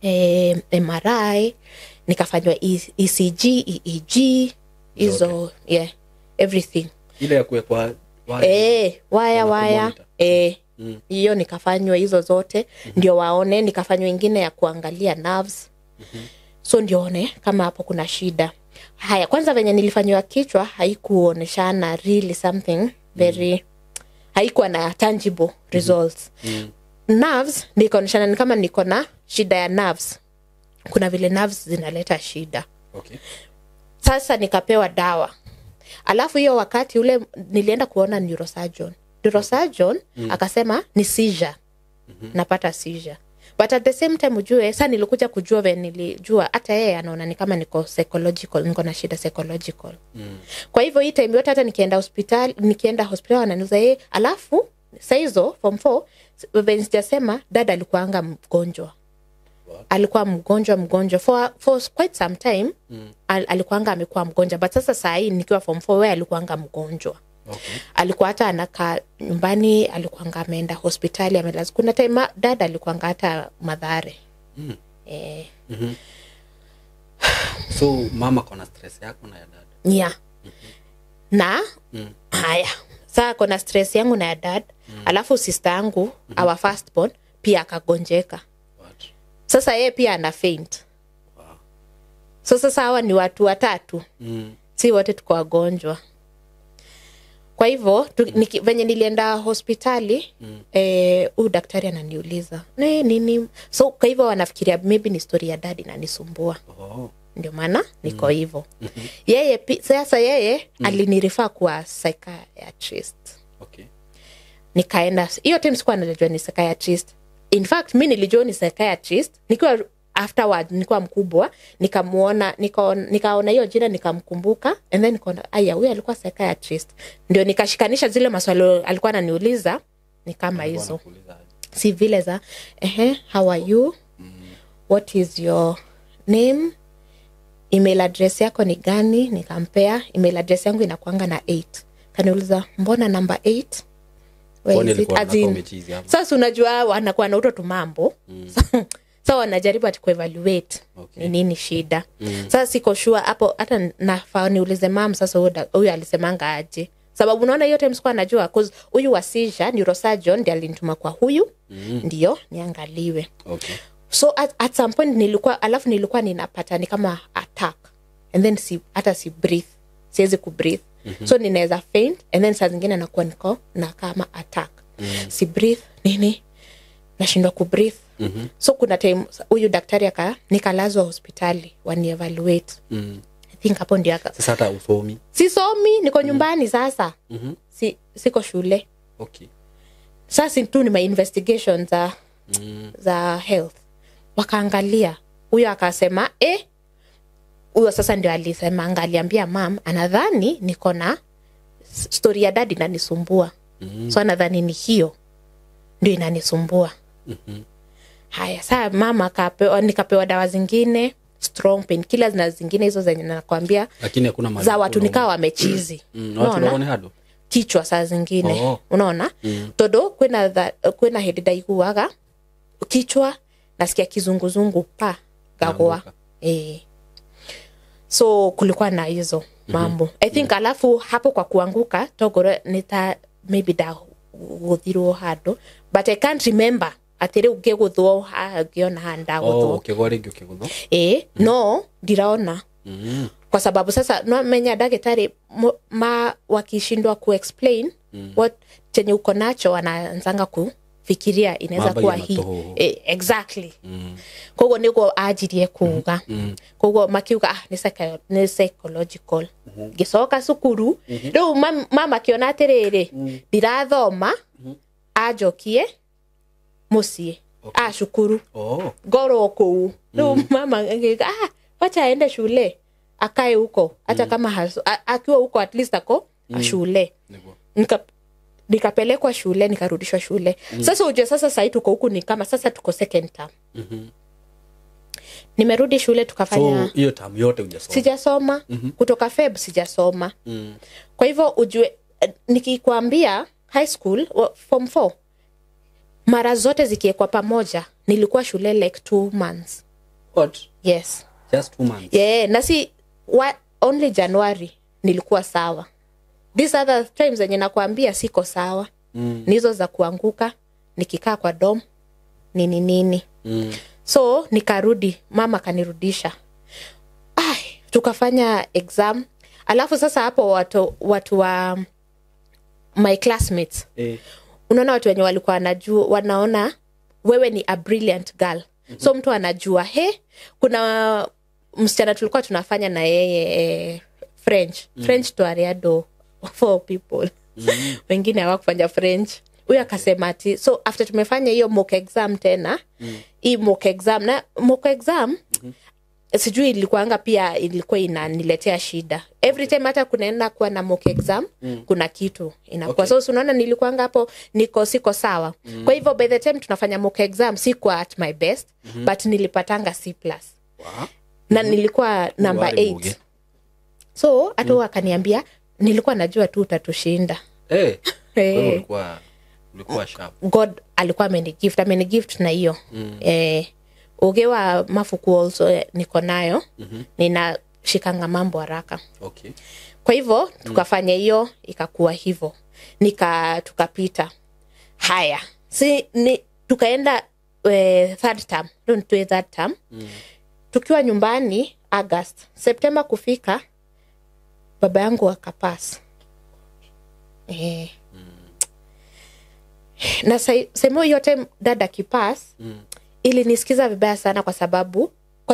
MRI, nikafanywa ECG, EEG, hizo, yeah, everything. Ile ya kuwekwa waya. Waya waya. Hiyo nikafanywa hizo zote ndio waone. Nikafanywa ingine ya kuangalia nerves. So ndio one kama hapo kuna shida. Haya, kwanza venye nilifanywa kichwa haikuoneshana really something very, haikuwa na tangible results. Nerves nikaoneshana ni kama niko na shida ya nerves. Kuna vile nerves zinaleta shida. Okay. Sasa nikapewa dawa. Alafu hiyo wakati ule nilienda kuona neurosurgeon. Neurosurgeon akasema ni seizure. Napata seizure. But at the same time ujue, sasa nilikuja kujua when nilijua hata yeye anaona ni kama niko psychological, niko na shida psychological. Kwa hivyo hii time yote hata nikienda hospitali wananiuliza yeye, alafu saa hizo form 4 when sijasema dada alikuanga mgonjwa. What? Alikuwa mgonjwa for quite some time. Alikuanga amekuwa mgonjwa, but sasa saa hii nikiwa form 4 wewe alikuanga mgonjwa. Okay. Alikuwa hata anakaa nyumbani, alikuanga ameenda hospitali, amelazwa. Kuna time dada alikuanga hata Mathare. So mama kona stress yako na ya dad. Yeah. Na haya. Sasa kona stress yangu na ya dad. Alafu sister yangu, our first born, pia akagonjeka. What? Sasa yeye pia ana faint. Wow. So sasa hawa ni watu watatu. Si wote tuko wagonjwa. Kwa hivyo venye nilienda hospitali, huyu daktari ananiuliza nini. So kwa hivyo wanafikiria maybe ni story ya dad inanisumbua. Oh. Ndio maana niko hivyo. Yeye sasa yeye alinirifaa kwa psychiatrist. Okay. Nikaenda hiyo time sikuwa najua ni psychiatrist. In fact mimi nilijua ni psychiatrist nikiwa afterward, nilikuwa mkubwa, nikamuona, nikaona hiyo jina nikamkumbuka, and then nikaona aya huyu alikuwa psychiatrist. Ndio nikashikanisha zile maswali alikuwa ananiuliza ni kama hizo. Si vile za how are you? What is your name? Email address yako ni gani? Nikampea email address yangu inakuanga na 8. Kaniuliza mbona number 8? Sasa unajua wanakuwa na uto tumambo. So wanajaribu ati kuevaluate ni nini shida. Sasa siko sure hapo, hata nafaa niulize mom sasa huyu alisemanga aje. Sababu unaona hiyo time sikuwa najua, cause huyu wa seizure neurosurgeon ndiye alinituma kwa huyu ndio niangaliwe. Okay. So at some point nilikuwa, alafu nilikuwa ninapata ni kama attack and then hata si breathe, siwezi ku breathe. So ninaweza faint and then saa zingine nakuwa niko na kama attack. Si breathe nini, nashindwa ku breathe. So kuna time huyu daktari nikalazwa hospitali wani evaluate. I think hapo ndio sasa hata usomi. Sisomi, niko nyumbani sasa. Siko shule. Okay. Sasa tu ni my investigations za health. Wakaangalia. Huyo akasema huyo sasa ndio alisema, angaliambia mom anadhani niko na story ya dad inanisumbua. So anadhani ni hiyo ndio inanisumbua. Haya, sasa mama nikapewa dawa zingine, strong pain killers na zingine hizo zenye nakwambia, lakini hakuna mali za watu nikawa wamechizi. Watu waone hado kichwa saa zingine. Unaona? Todo kwena head daiguaga kichwa nasikia kizunguzungu pa gagoa. So kulikuwa na hizo mambo. I think alafu hapo kwa kuanguka togoro nita maybe da guthirwo hado, but I can't remember atire ugeguthwo ngiona handa guthwo. Ukigwa ringi ukiguthwo? No ndiraona. Kwa sababu sasa no menya daktari ma wakishindwa ku explain what chenye uko nacho wanaanzanga kufikiria inaweza kuwa hii. Exactly. Koguo niguo ajirie kuuga. Koguo makiuga ni psychological. Gicoka cukuru riu mama akiona atiriri ndirathoma anjokie mucii cukuru ngorwo kuu. Riu mama akiuga wacha aende shule akae huko hata kama akiwa huko at least ako shule. Nikapelekwa shule, nikarudishwa shule. Sasa uje sasa sasa tuko huku ni kama sasa tuko second term. Nimerudi shule tukafanya. So hiyo term yote hujasoma? Sijasoma. Kutoka Feb sijasoma. Kwa hivyo ujue nikikwambia high school form 4 mara zote zikiekwa pamoja nilikuwa shule like 2 months. What? Yes. Just 2 months. Yeah, na si only January nilikuwa sawa. These other times zenye nakwambia siko sawa. Nizo za kuanguka, nikikaa kwa dom, nini nini. So nikarudi, mama kanirudisha. Ay, tukafanya exam. Alafu sasa hapo watu wa my classmates. Unaona watu wenye walikuwa wanajua, wanaona wewe ni a brilliant girl. So mtu anajua, he, kuna msichana tulikuwa tunafanya na yeye French. French tuariado 4 people. Wengine hawakufanya French. Huyo akasema ati, so after tumefanya hiyo mock exam tena, hii mock exam na mock exam sijui ilikuanga pia ilikuwa inaniletea shida. Every time hata kunaenda kuwa na mock exam, kuna kitu inakuwa. Okay. So unaona nilikuanga hapo niko siko sawa. Kwa hivyo by the time tunafanya mock exam sikuwa at my best, but nilipatanga C+. Wow. Na nilikuwa number 8. So hata akaniambia nilikuwa najua tu utatushinda. Wewe ulikuwa sharp. God alikuwa amenigift na hiyo. Ugewa mafuku also niko nayo. Ninashikanga mambo haraka. Okay. Kwa hivyo tukafanya hiyo ikakuwa hivyo. Tukapita. Haya. Si ni tukaenda third term. Don't do third term. Tukiwa nyumbani August, September kufika baba yangu akapass. Na sema hiyo time dada kipass, ilinisikiza vibaya sana kwa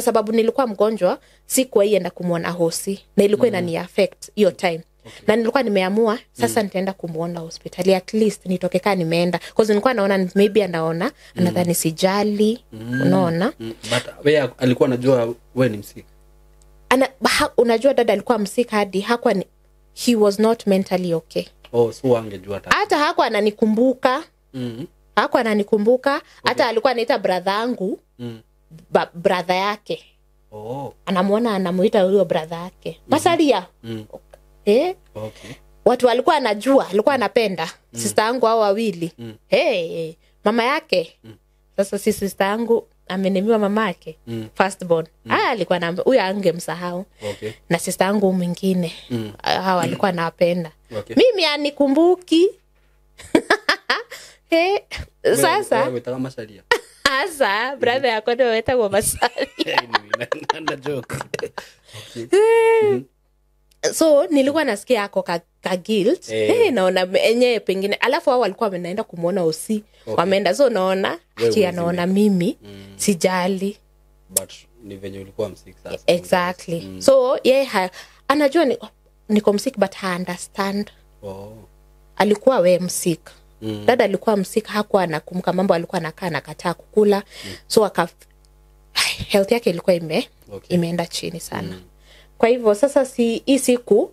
sababu nilikuwa mgonjwa, sikuwa ienda kumuona hosi na ilikuwa inani affect hiyo time. Okay. Na nilikuwa nimeamua sasa nitaenda kumuona hospitali at least nitoke kaa nimeenda, because nilikuwa naona maybe anaona anadhani sijali, unaona. But wewe alikuwa anajua wewe ni msika. Unajua dada alikuwa msika hadi hakuwa he was not mentally okay. Oh, so angejua hata hakuwa ananikumbuka. Hakuwa ananikumbuka. Hata alikuwa anaita brother yangu, brother yake. Oh. Anamuona anamuita huyo brother yake. Masalia. Okay. Watu walikuwa anajua, alikuwa anapenda sister yangu hao wawili. Hey, mama yake. Sasa si sister yangu amenemiwa mama yake, first born. Alikuwa na huyo angemsahau. Okay. Na sister yangu mwingine. Hao alikuwa anawapenda. Okay. Mimi anikumbuki. Sasa wewe kama Masalia. Sasa brother yako ndio wetagwo Masalia. Na joke. Okay. So nilikuwa nasikia ako ka guilt. Naona enyewe pengine alafu hao walikuwa wanaenda kumuona usi. Okay. Wameenda, so naona ati anaona mimi sijali. But ni venye ulikuwa msik sasa. Exactly. So yeye anajua niko msik but ha understand. Oh. Alikuwa we msik. Dada alikuwa msik, hakuwa anakumbuka mambo, alikuwa anakaa anakataa kukula. So health yake ilikuwa imeenda chini sana. Kwa hivyo sasa si hii siku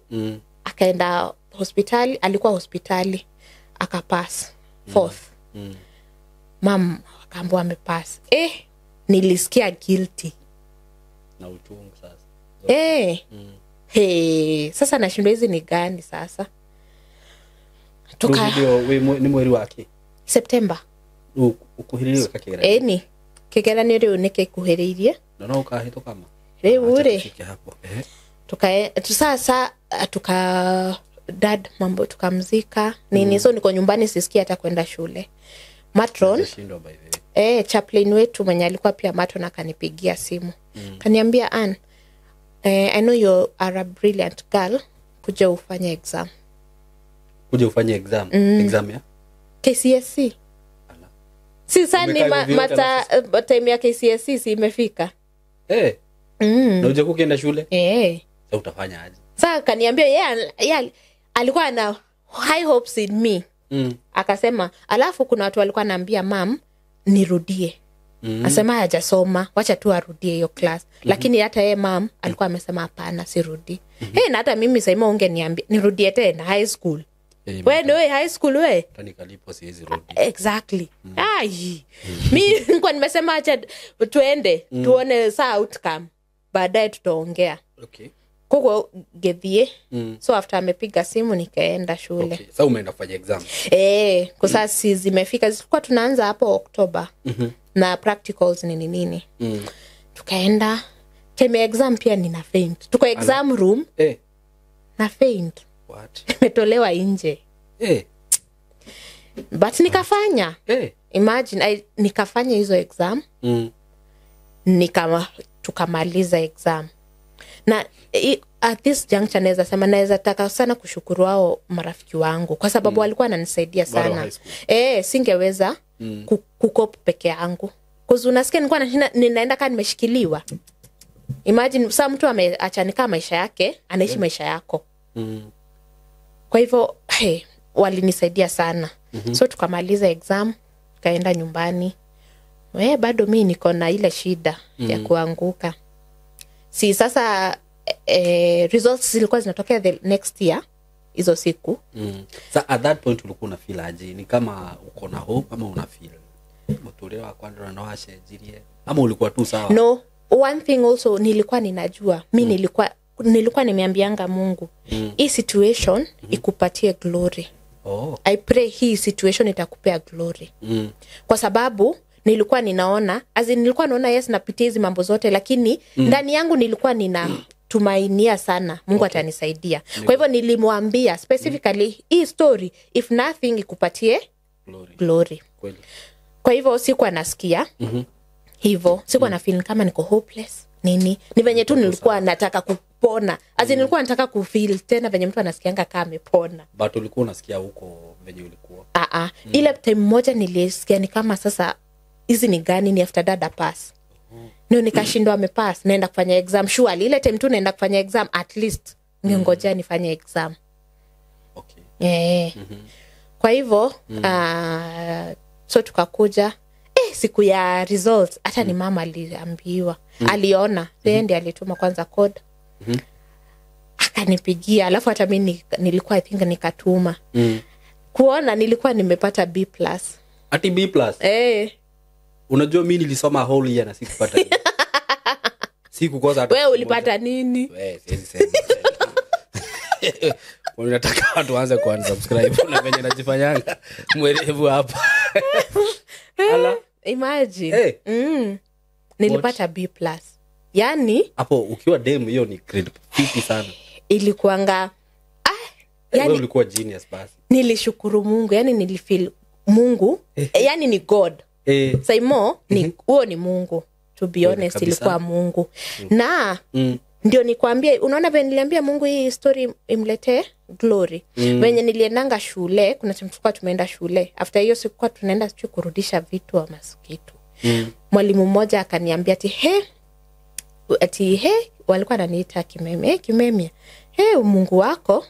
akaenda hospitali, alikuwa hospitali akapass fourth. Mam akaambiwa amepass. Nilisikia guilty. Na uchungu sasa. Hey, sasa nashindwa hizi ni gani sasa? Ni mweri wake. September. Ukuhiriwe kakigeranio. Ni. Kigeranio riu nikikuhiriirie. Na no ukahituka ma. Riu ri. Sasa tuka dad mambo tukamzika nini. So niko nyumbani sisikia hata kwenda shule. Matron chaplain wetu mwenye alikuwa pia matron akanipigia simu. Kaniambia Ann, I know you are a brilliant girl, kuja ufanye exam. Kuja ufanye exam? Exam ya KCSE. Ala. Si sasa ni mata time ya KCSE si imefika. Na uje kuenda shule? Sasa utafanya aje? Sasa kaniambia yeye alikuwa na high hopes in me. Akasema alafu kuna watu walikuwa naambia mam nirudie. Asema hajasoma, wacha tu arudie hiyo class. Lakini hata yeye mam alikuwa amesema hapana sirudi. Na hata mimi sasa ungeniambia nirudie tena high school. Wewe ndio high school wewe. Hata nikalipo siwezi rudi. Exactly. Ai. Mimi nilikuwa nimesema acha tuende tuone saa outcome. Baadaye tutaongea. Okay. Koko gethie. So after amepiga simu nikaenda shule. Okay. Sasa umeenda kufanya exam. Kwa sasa zimefika, zilikuwa tunaanza hapo Oktoba. Na practicals nini nini. Tukaenda time ya exam pia nina faint, tuko exam room na faint. What? Nimetolewa nje. But nikafanya. Imagine nikafanya hizo exam. Tukamaliza exam. Na at this juncture naweza sema naweza taka sana kushukuru wao marafiki wangu kwa sababu walikuwa wananisaidia sana. Singeweza kukopa peke yangu. Cause unasikia nilikuwa ninaenda kama nimeshikiliwa. Imagine sasa mtu ameachanika maisha yake, anaishi maisha yako. Kwa hivyo walinisaidia sana. So tukamaliza exam, tukaenda nyumbani. Bado mimi niko na ile shida ya kuanguka. Si sasa results zilikuwa zinatokea the next year hizo siku. So at that point ulikuwa una feel aje? Ni kama uko na hope ama una feel mutulio wa kwanza na washenjirie ama ulikuwa tu sawa? No, one thing also nilikuwa ninajua. Mimi nilikuwa nimeambianga Mungu, hii situation ikupatie glory. I pray hii situation itakupea glory. Kwa sababu nilikuwa ninaona, as in nilikuwa naona yes napitia hizi mambo zote, lakini ndani yangu nilikuwa nina tumainia sana Mungu atanisaidia. Kwa hivyo nilimwambia specifically hii story if nothing ikupatie glory. Kweli. Kwa hivyo sikuwa nasikia hivyo, sikuwa na feel kama niko hopeless nini. Ni venye tu nilikuwa nataka kupona. As in nilikuwa nataka kufeel tena venye mtu anasikianga kama amepona. But ulikuwa unasikia huko venye ulikuwa? Ile time moja nilisikia ni kama sasa hizi ni gani, ni after dada pass. Ndio nikashindwa amepass, naenda kufanya exam. Surely ile time tu naenda kufanya exam, at least ningojea nifanye exam. Okay. Kwa hivyo so tukakuja siku ya results hata ni mama aliambiwa, aliona, yeye ndiye alituma kwanza code. Akanipigia, alafu hata mimi nilikuwa I think nikatuma. Kuona nilikuwa nimepata B+. Ati B+? Unajua mimi nilisoma whole year na sikupata. Sikukosa hata. Wewe ulipata nini? Wewe siwezi sema. Unataka watu waanze ku unsubscribe na venye najifanyanga mwerevu hapa. Ala, imagine. Nilipata B+. Yani hapo ukiwa dem hiyo ni grade 50 sana. Ilikuanga yani wewe ulikuwa genius basi. Nilishukuru Mungu, yani nilifeel Mungu, yani ni God. Saimo ni huo ni Mungu. To be honest ilikuwa Mungu. Na ndio nikwambie, unaona vile niliambia Mungu hii story imletee glory. Wenye niliendanga shule, kuna time tulikuwa tumeenda shule. After hiyo siku tunaenda sio kurudisha vitu ama kitu. Mwalimu mmoja akaniambia ati he walikuwa wananiita Kimemia, Kimemia. He Mungu wako.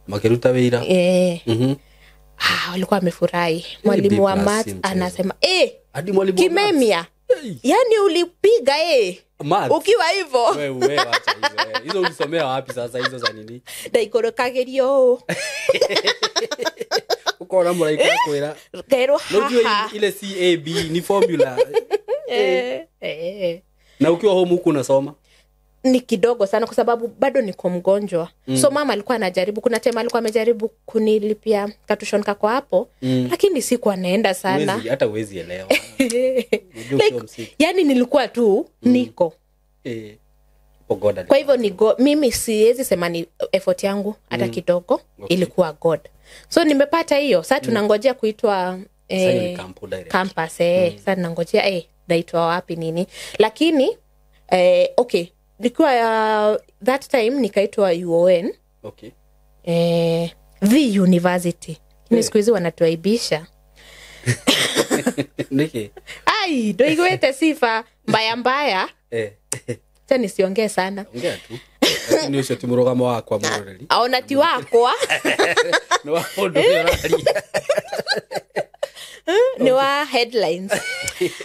Makeruta wira. Walikuwa wamefurahi. Mwalimu wa maths anasema, hadi mwalimu Kimemia. Yaani ulipiga ukiwa hivyo. Wewe acha hizo. Hizo ulisomea wapi sasa hizo za nini? Ndaikorokagerio. Uko na muraika kwira. Kero ha. Ile CAB ni formula. Na ukiwa home huko unasoma? Ni kidogo sana kwa sababu bado niko mgonjwa. So mama alikuwa anajaribu, kuna tema alikuwa amejaribu kunilipia katushon kako hapo, lakini sikuwa naenda sana. Hata huwezi elewa. Like, yani nilikuwa tu niko. Kwa hivyo ni mimi siwezi sema ni effort yangu hata kidogo. Ilikuwa God. So nimepata hiyo. Sasa tunangojea kuitwa campus. Sasa tunangojea naitwa wapi nini. Lakini okay, nilikuwa that time nikaitwa UON. Okay. The University. Ni siku hizi wanatuaibisha. Niki. Ai, ndio sifa mbaya mbaya. Acha nisiongee sana. Ongea tu. Lakini ucio ti murugamo wakwa muroreri. Aona ti wakwa. Ni wa mundu ũrĩa. Ni wa headlines.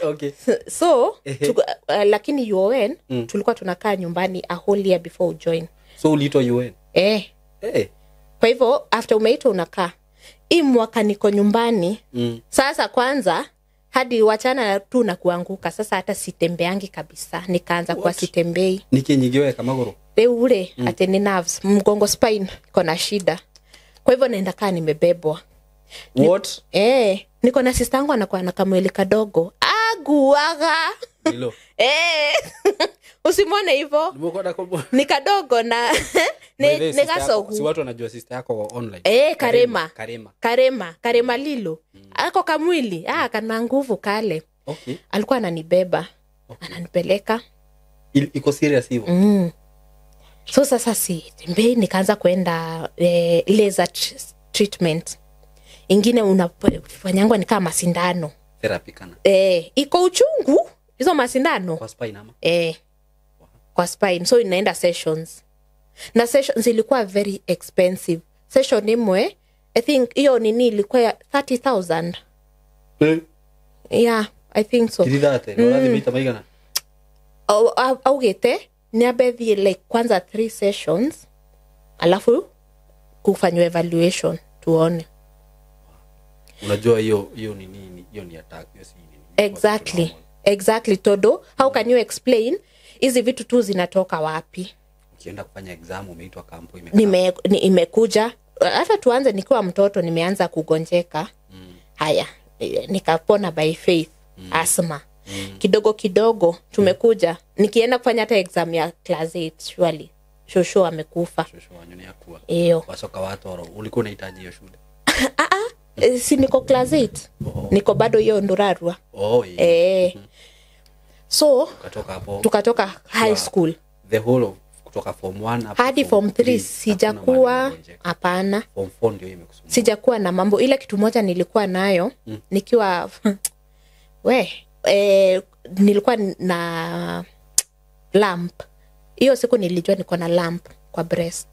Okay. So, lakini UON tulikuwa tunakaa nyumbani a whole year before join. So uliitwa UON? Kwa hivyo after umeitwa unakaa. Hii mwaka niko nyumbani. Sasa kwanza hadi wachana tu na kuanguka. Sasa hata sitembeangi kabisa. Nikaanza kuwa sitembei. Nikinyigiwe kama goro. Ule ate ni nerves, mgongo spine iko na shida. Kwa hivyo naenda kaa nimebebwa. What? Niko na sister yangu anakuwa na kamweli kadogo. Anguaga. Lilo. Eh. Usimwone hivyo. Ni kadogo na ni kasogu. Si watu wanajua sister yako online. Eh, Karema. Karema Lilo. Ako kamwili, kana nguvu kale. Okay. Alikuwa ananibeba. Okay. Ananipeleka. Iko serious hivyo. So sasa si tembei, nikaanza kwenda laser treatment. Ingine unafanyangwa ni kama masindano. Therapy kana. Iko uchungu hizo masindano. Kwa spine ama? Wow. Kwa spine. So inaenda sessions. Na sessions ilikuwa very expensive. Session imwe, I think hiyo nini ilikuwa 30,000. Yeah, I think so. 30,000. Urathimita maigana? Augete niabe like kwanza 3 sessions alafu kufanywa evaluation tuone. Unajua hiyo ni nini? Hiyo ni attack, hiyo si nini. Exactly. Todo, how can you explain hizi vitu tu zinatoka wapi? Ukienda kufanya exam umeitwa kampo imekuja. Hata tuanze nikiwa mtoto nimeanza kugonjeka. Haya, nikapona by faith. Asthma. Kidogo kidogo tumekuja. Nikienda kufanya hata exam ya class 8 surely. Shosho amekufa. Shosho wanyu yakuwa. Iyo. Wasoka watoro, ulikuwa unahitaji hiyo shule? Si niko class 8. Niko bado hiyo Ndurarwa. Yeah. So tukatoka high school. The whole of kutoka form 1 hadi form 3 sijakuwa, hapana. Form 4 ndio imekusumbua. Sijakuwa na mambo. Ile kitu moja nilikuwa nayo nikiwa nilikuwa na lump. Hiyo siku nilijua niko na lump kwa breast.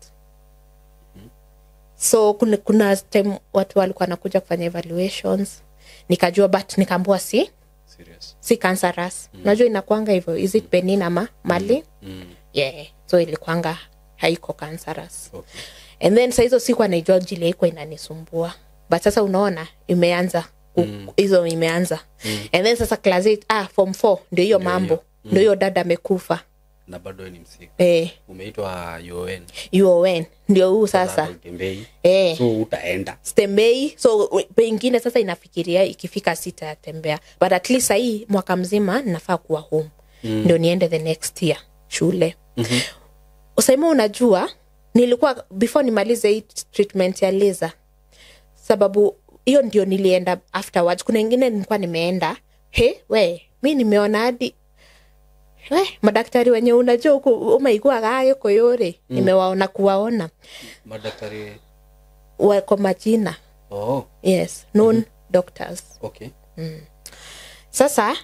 So kuna time watu walikuwa wanakuja kufanya evaluations, nikajua, but nikaambiwa si serious, si cancerous. Unajua inakuanga hivyo, is it benign ama mali? Yeah, so ilikuanga haiko cancerous. Okay. And then sasa hizo siku anaijua jili haiko inanisumbua. But sasa unaona imeanza hizo imeanza. And then sasa class 8, form 4 ndio hiyo mambo. Ndio hiyo dada amekufa. Na bado ni msiku. Umeitwa UON. UON ndio huu sasa. So utaenda. Sitembei. So pengine sasa inafikiria ikifika 6 tembea. But at least hii mwaka mzima nafaa kuwa home. Ndio niende the next year shule. Usaimo unajua nilikuwa before nimalize hii treatment ya laser, sababu hiyo ndio nilienda afterwards. Kuna ingine nilikuwa nimeenda, mimi nimeona hadi madaktari wenye unajua huko umaigua gayo koyore. Nimewaona kuwaona madaktari wako majina. Yes, known doctors. Okay. Sasa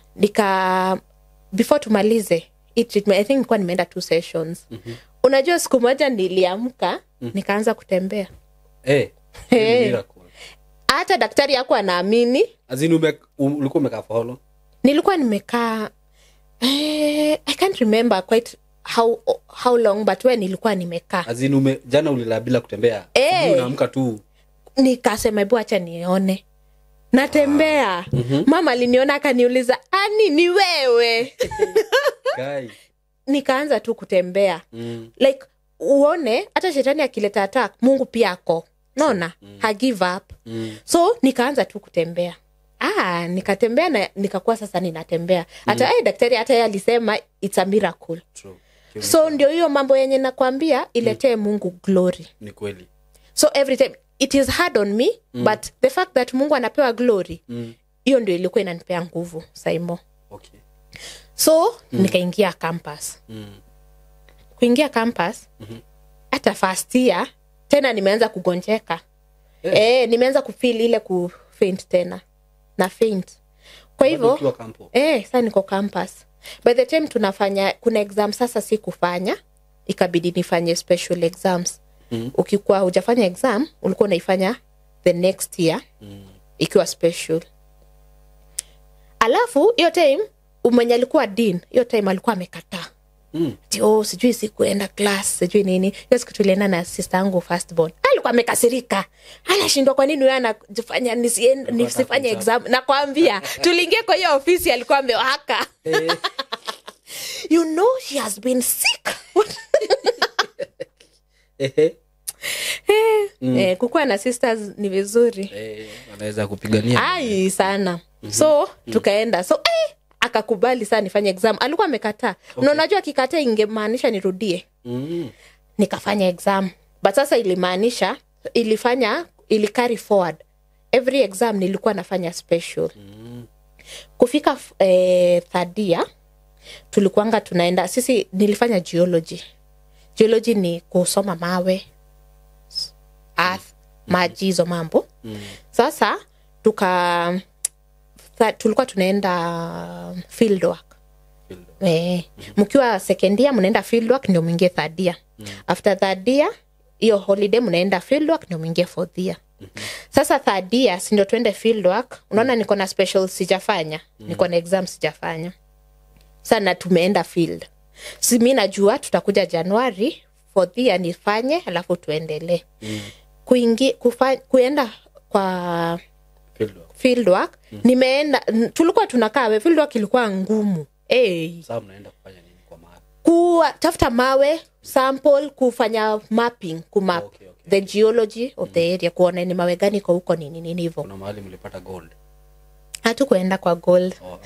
before tumalize hii treatment, I think nilikuwa nimeenda 2 sessions. Unajua siku moja niliamka nikaanza kutembea. Miracle. Hata daktari yako anaamini. Azini ulikuwa umekaa for how long? Nilikuwa nimekaa I can't remember quite how long, but when nilikuwa nimekaa. Azini jana ulilala bila kutembea. Unaamka tu. Nikasema hebu acha nione. Natembea. Mama aliniona akaniuliza, "Ani ni wewe?" Kai. Nikaanza tu kutembea. Like uone hata shetani akileta attack, Mungu pia ako. Naona? Ha give up. So nikaanza tu kutembea. Nikatembea na nikakuwa sasa ninatembea. Hata daktari hata yeye alisema it's a miracle. True. So ndio hiyo mambo yenye nakwambia iletee Mungu glory. Ni kweli. So every time it is hard on me, but the fact that Mungu anapewa glory, hiyo ndio ilikuwa inanipea nguvu Saimo. Okay. So nikaingia campus. Kuingia campus, hata first year tena nimeanza kugonjeka. Nimeanza kufeel ile ku faint tena. Na faint. Kwa hivyo sasa niko campus. By the time tunafanya kuna exam sasa si kufanya, ikabidi nifanye special exams. Ukikuwa hujafanya exam ulikuwa unaifanya the next year ikiwa special. Alafu hiyo time mwenye alikuwa dean, hiyo time alikuwa amekataa. Tio sijui sikuenda class, sijui nini. Hiyo siku tulienda na sister yangu first born. Alikuwa amekasirika. Anashindwa kwa nini yeye anafanya nisifanye exam. Nakwambia tuliingia kwa hiyo ofisi alikuwa amewaka. You know she has been sick. Kukuwa na sisters ni vizuri. Wanaweza kupigania. Ai sana. So tukaenda. So Akakubali saa nifanye exam. Alikuwa amekataa. Okay. Na unajua akikataa ingemaanisha nirudie. Nikafanya exam. But sasa ilimaanisha ili carry forward. Every exam nilikuwa nafanya special. Kufika third year tulikuanga tunaenda, sisi nilifanya geology. Geology ni kusoma mawe, earth, maji, hizo mambo. Sasa tulikuwa tunaenda field work. Mkiwa second year mnaenda field work ndio mwingie third year. After third year hiyo holiday mnaenda field work ndio mwingie fourth year. Sasa third year si ndio tuende field work. Unaona niko na special sijafanya, niko na exam sijafanya. Sana tumeenda field. Si mimi najua tutakuja Januari fourth year nifanye alafu tuendelee. Kuenda kwa field work. Nimeenda, tulikuwa tunakaa, field work ilikuwa ngumu. Sasa mnaenda kufanya nini kwa mawe? Kutafuta mawe, sample, kufanya mapping, kumap Okay. the geology of the area, kuona ni mawe gani kwa huko nini nini hivyo. Kuna mahali mlipata gold? Hatukuenda kwa gold. Oh,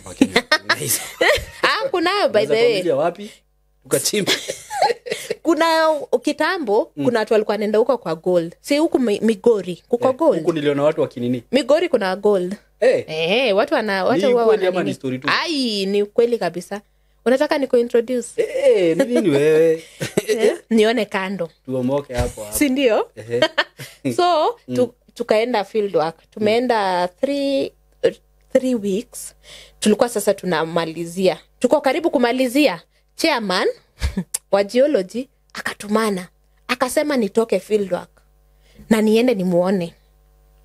ama Kunayo by the way. Wapi? Ukachimba. Kuna kitambo, kuna watu walikuwa wanaenda huko kwa gold. Si huku Migori, kuko gold. Huku niliona watu wakinini. Migori kuna gold. Watu wana watu huwa kweli wana ama ni story tu? Ai, ni kweli kabisa. Unataka ni kuintroduce? Ni nini wewe? Nione kando. Tuomoke hapo hapo. Si ndio? So tukaenda field work. Tumeenda 3 weeks. Tulikuwa sasa tunamalizia. Tuko karibu kumalizia. Chairman wa geology akatumana. Akasema nitoke field work na niende nimuone.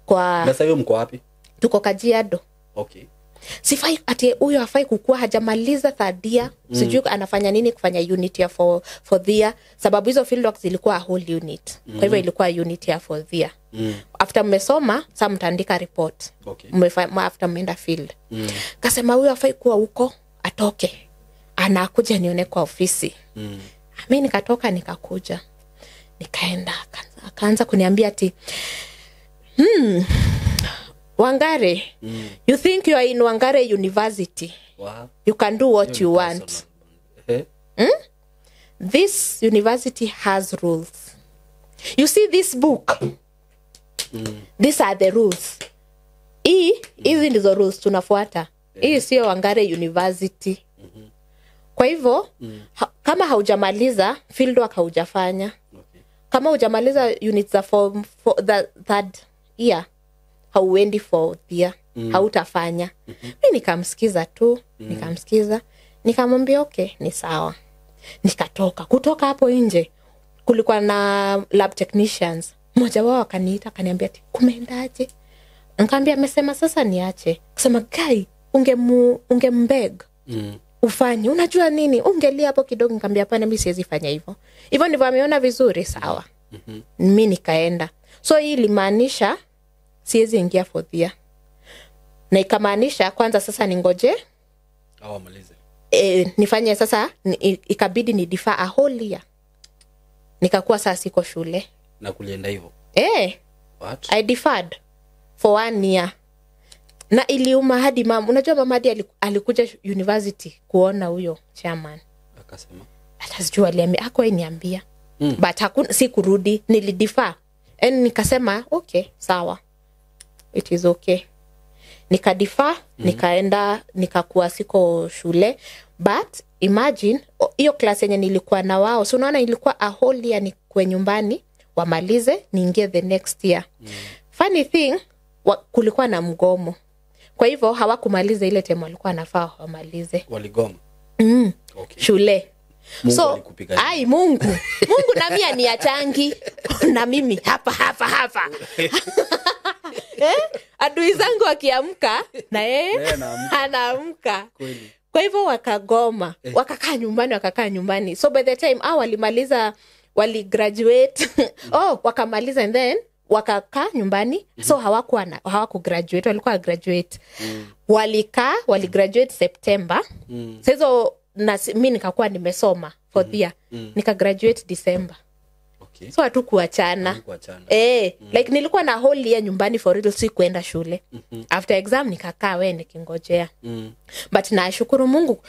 Kwa sasa hiyo mko wapi? Tuko Kajiado. Okay. Sifai ati huyo hafai kukua hajamaliza third year. Sijui anafanya nini kufanya unit ya fourth year, sababu hizo field work zilikuwa whole unit. Kwa hivyo ilikuwa unit ya fourth year. After mmesoma sasa mtaandika report. Okay. After mmeenda field. Kasema huyo hafai kuwa huko, atoke. Anakuja nione kwa ofisi. Mimi nikatoka nikakuja. Nikaenda akaanza kuniambia ati Wangare, you think you are in Wangare University. Wow. You can do what you want. This university has rules. You see this book? These are the rules. Hizi ndizo rules tunafuata. Hii sio Wangare University. Kwa hivyo, kama haujamaliza fieldwork haujafanya. Okay. Kama hujamaliza units za for the third year, hauendi fourth year, hautafanya. Mimi nikamsikiza tu, nikamsikiza, nikamwambia okay, ni sawa. Nikatoka. Kutoka hapo nje kulikuwa na lab technicians. Mmoja wao akaniita akaniambia ati kumeendaje? Nikamwambia amesema sasa niache. Kusema guy ungembeg. Ufanye. Unajua nini? Ungelia hapo kidogo. Nikamwambia hapana, mimi siwezi fanya hivyo. Hivyo ndivyo ameona vizuri, sawa. Mimi nikaenda. So hii ilimaanisha siwezi ingia fourth year. Na ikamaanisha kwanza sasa ningoje au amalize. Nifanye sasa ikabidi ni defer a whole year. Nikakuwa sasa siko shule. Na kulienda hivyo. What? I deferred for 1 year. Na iliuma hadi mama, unajua mama hadi alikuja university kuona huyo chairman. Akasema hata sijui aliambia, hakuwahi. But si kurudi, nilidefer. And nikasema okay, sawa. It is okay. Nikadefer, nikaenda, nikakuwa siko shule. But imagine hiyo class yenye nilikuwa na wao. So unaona ilikuwa a whole year ni kwa nyumbani, wamalize niingie the next year. Funny thing, kulikuwa na mgomo. Kwa hivyo hawakumaliza ile time walikuwa wanafaa wamalize. Waligoma. Okay. Shule. Mungu so alikupiga. Ai Mungu. Mungu na mimi aniachangi. Na mimi hapa. Adui zangu akiamka na yeye anaamka. Kweli. Kwa hivyo wakagoma, wakakaa nyumbani. So by the time walimaliza, waligraduate. Wakamaliza and then wakakaa nyumbani. So hawaku graduate, walikuwa graduate. Waligraduate September. Sasa na mimi nikakuwa nimesoma fourth year. Nika graduate December. Okay. Okay. So hatukuachana. Hamkuachana. Like nilikuwa na whole year nyumbani for real, si kuenda shule. After exam nikakaa we nikingojea. But nashukuru Mungu,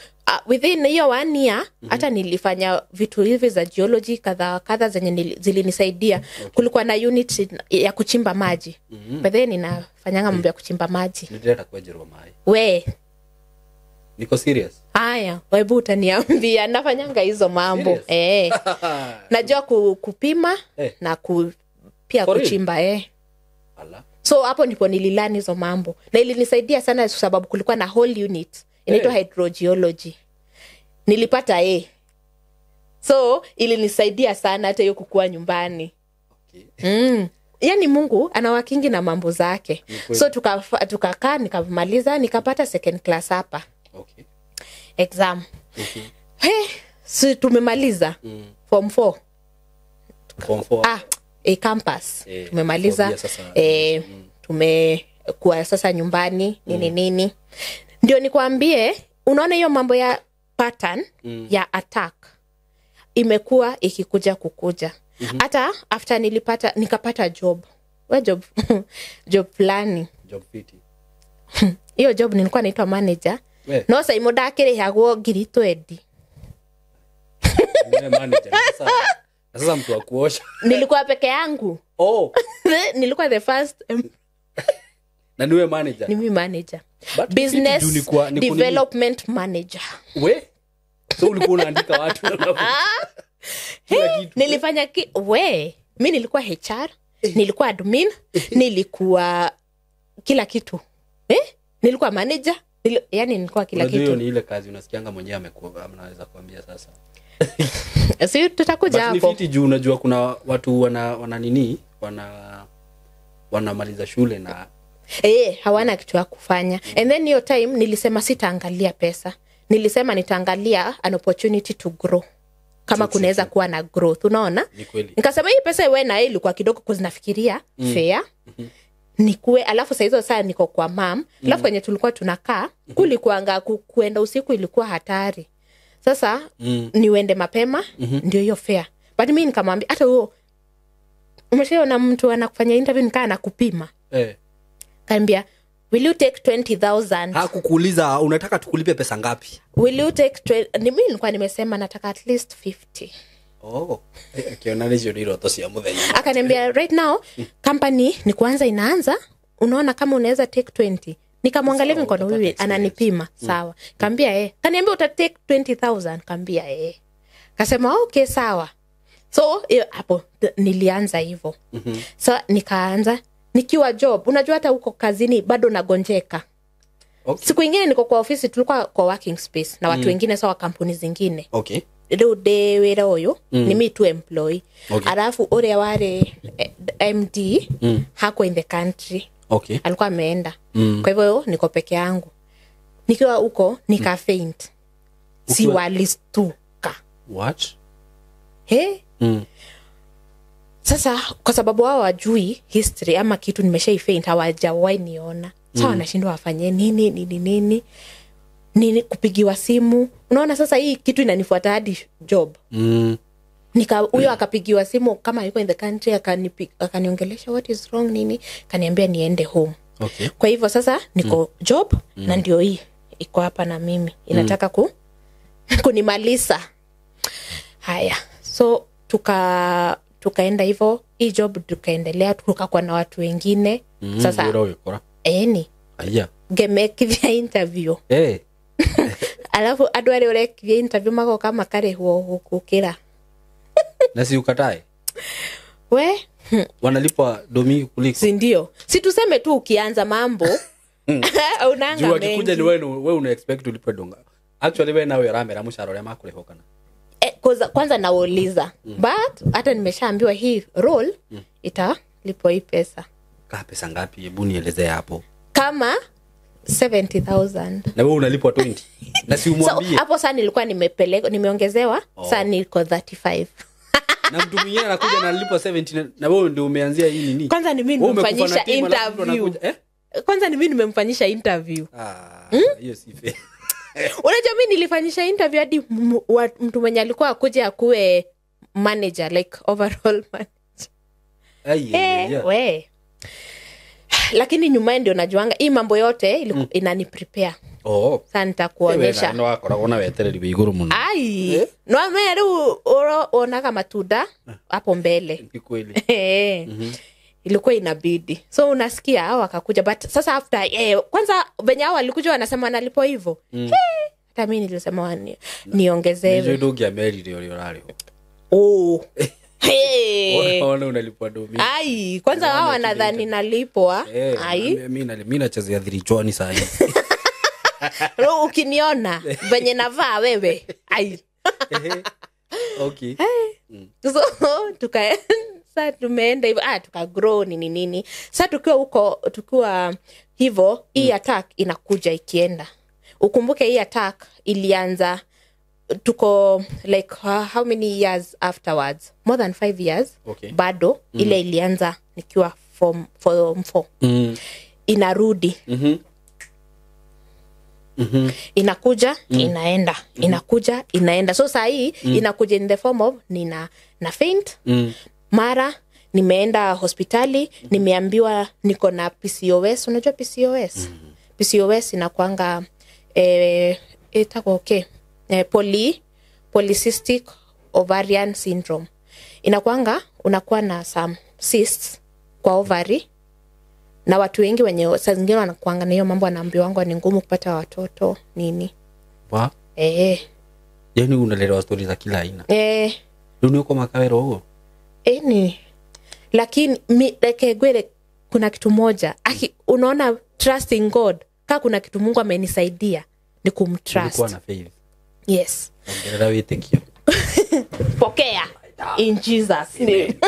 within hiyo 1 year hata nilifanya vitu hivi za geology kadha kadha zenye zilinisaidia. Kulikuwa na unit ya kuchimba maji. But then ninafanyanga mambo ya kuchimba maji. Nilileta kwenjerwa mai. We Niko serious. Haya, wewe utaniambia nafanyanga hizo mambo. Najua kupima na pia kuchimba Ala. So hapo ndipo nililani hizo mambo. Na ilinisaidia sana kwa sababu kulikuwa na whole unit inaitwa hydrogeology. Nilipata A. So ilinisaidia sana hata hiyo kukua nyumbani. Okay. Yaani Mungu anawakingi na mambo zake. So tukakaa nikamaliza nikapata second class hapa. Okay. Exam. So tumemaliza form 4. Form 4. Campus. Tumemaliza. Tumekuwa sasa nyumbani nini nini. Ndio nikwambie, unaona hiyo mambo ya pattern ya attack imekuwa ikikuja kukuja. Hata after nikapata job. We job job fulani. Job fiti. Hiyo job nilikuwa naitwa manager. No sai muda akirihagwo ngiri 20. Ni manager sasa. Sasa mtu wa kuosha. Nilikuwa peke yangu. Oh. Nilikuwa the first Na niwe manager. Ni mimi manager. But business development manager. We? So ulikuwa unaandika watu na nilifanya we, mimi nilikuwa HR, nilikuwa admin, nilikuwa kila kitu. Nilikuwa manager, yani nilikuwa kila kitu. Hiyo ni ile kazi unasikianga mwenyewe amekuwa anaweza kuambia sasa. Si tutakuja hapo. Ni fiti juu unajua kuna watu wana nini, wanamaliza shule na hawana kitu ya kufanya. And then hiyo time nilisema sitaangalia pesa. Nilisema nitaangalia an opportunity to grow. Kama kunaweza kuwa na growth, unaona? Nikasema hii pesa iwe na ilikuwa kidogo kwa zinafikiria fair. Nikue alafu saa hizo saa niko kwa mom, alafu kwenye tulikuwa tunakaa kulikuanga kuenda usiku ilikuwa hatari. Sasa niwende mapema ndio hiyo fair. But mimi nikamwambia hata huo umeshaona mtu anakufanya interview nikaa anakupima. Kaambia will you take 20,000? Hakukuuliza unataka tukulipe pesa ngapi? Will you take mimi nilikuwa nimesema nataka at least 50. Oh, akiona ni ndio sia muthenya. Akaniambia right now company ni kuanza inaanza, unaona kama unaweza take 20. Nikamwangalia mkono huyu ananipima, sawa. Kaambia Kaniambia uta take 20,000, kaambia Kasema okay sawa. So hapo nilianza hivyo. So nikaanza nikiwa job, unajua hata huko kazini bado nagonjeka. Okay. Siku nyingine niko kwa ofisi, tulikuwa kwa working space na watu wengine sawa kampuni zingine. Okay. Leo de wera oyo ni me to employee. Okay. Alafu ore wale MD hako in the country. Okay. Alikuwa ameenda. Kwa hivyo niko peke yangu. Nikiwa huko nika faint. Si walistuka. What? Hey? Sasa kwa sababu wao hawajui history ama kitu nimeshai faint, hawajawahi niona. Sasa wanashindwa wafanye nini nini nini. Nini kupigiwa simu. Unaona sasa hii kitu inanifuata hadi job. Nika huyo akapigiwa simu kama yuko in the country, akaniongelesha what is wrong nini, kaniambia niende home. Okay. Kwa hivyo sasa niko job na ndio hii iko hapa na mimi inataka kunimaliza. Haya. So tukaenda hivyo hii job tukaendelea, tukakuwa na watu wengine. Sasa eni aya ngemekithia interview. Alafu andu aria urekithia interview magoka makarihwo gukira. Na si ukatae. We wanalipwa domi kuliko. Si ndio? Si tuseme tu ukianza mambo unanga mengi. Akikuja ni wewe una expect ulipwe donga. Actually wewe nawe ramera mushahara uria makurihwo kana. Kwanza nauliza. But hata nimeshaambiwa hii role italipwa hii pesa. Ka pesa ngapi? Hebu nielezee hapo. Kama 70,000. Na wewe unalipwa 20. Na si umwambie. So hapo sasa nilikuwa nimepeleka nimeongezewa, sasa niko 35. Na mtu mwingine anakuja na analipwa 70 na wewe ndio umeanzia hii nini? Kwanza ni mimi nimemfanyisha interview. Kwanza ni mimi nimemfanyisha interview. Hiyo si fair. Unajua mimi nilifanyisha interview hadi mtu mwenye alikuwa akuje akue manager, like overall manager. Ai, yeah. We. Lakini nyumaye ndio najuanga hii mambo yote inani prepare. Oh. Sasa nitakuonyesha. No akoragwo na wetereri wa iguru muno. Ai, no meru onaga matunda hapo mbele. Ni kweli. Ilikuwa inabidi. So unasikia hao wakakuja, but sasa after kwanza venye hao walikuja wanasema nalipo hivyo. Hata mimi nilisema niongezewe. Ndio ndungiamerire uria urariho. Oh. Hey. Ona unalipwa domi. Ai, kwanza hao wanadhani nalipwa. Ai. Mimi nachezea dhirichwani saa hii. Roho ukiniona venye navaa wewe. Ai. Okay. So sasa tumeenda hivyo, tuka grow nini nini. Sasa tukiwa huko, tukiwa hivyo, hii attack inakuja ikienda. Ukumbuke hii attack ilianza tuko like how many years afterwards? More than 5 years. Okay. Bado ile ilianza nikiwa form 4. Inarudi. Inakuja, inaenda. Inakuja, inaenda. So saa hii inakuja in the form of nina na faint. Mara nimeenda hospitali, nimeambiwa niko na PCOS. Unajua PCOS? PCOS inakuanga itakuwa okay. Polycystic ovarian syndrome. Inakuanga unakuwa na some cysts kwa ovary, na watu wengi wenye saa zingine wanakuanga na hiyo mambo, wanaambiwa ni ngumu kupata watoto nini. Wa? Yaani unalelewa stories za kila aina. Ndio uko makawero huo. Ni lakini gwele kuna kitu moja. Aki unaona trust in God. Kama kuna kitu Mungu amenisaidia ni kumtrust. Ulikuwa na faith. Yes. Ongerera wĩtĩkio. Pokea in Jesus name.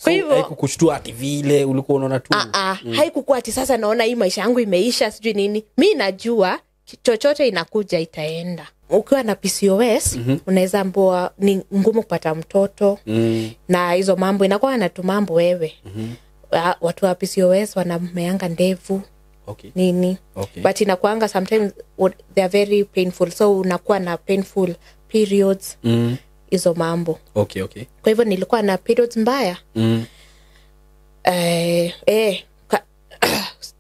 Kwa hivyo haikukushtua ati vile ulikuwa unaona tu. Haikukuwa ati sasa naona hii maisha yangu imeisha sijui nini. Mimi najua chochote inakuja itaenda. Ukiwa na PCOS unaweza ambiwa ni ngumu kupata mtoto. Na hizo mambo inakuwa na tu mambo wewe. Watu wa PCOS wanameanga ndevu. Okay. Nini. Okay. But inakuanga sometimes they are very painful, so unakuwa na painful periods. Hizo mambo. Okay, okay. Kwa hivyo nilikuwa na periods mbaya.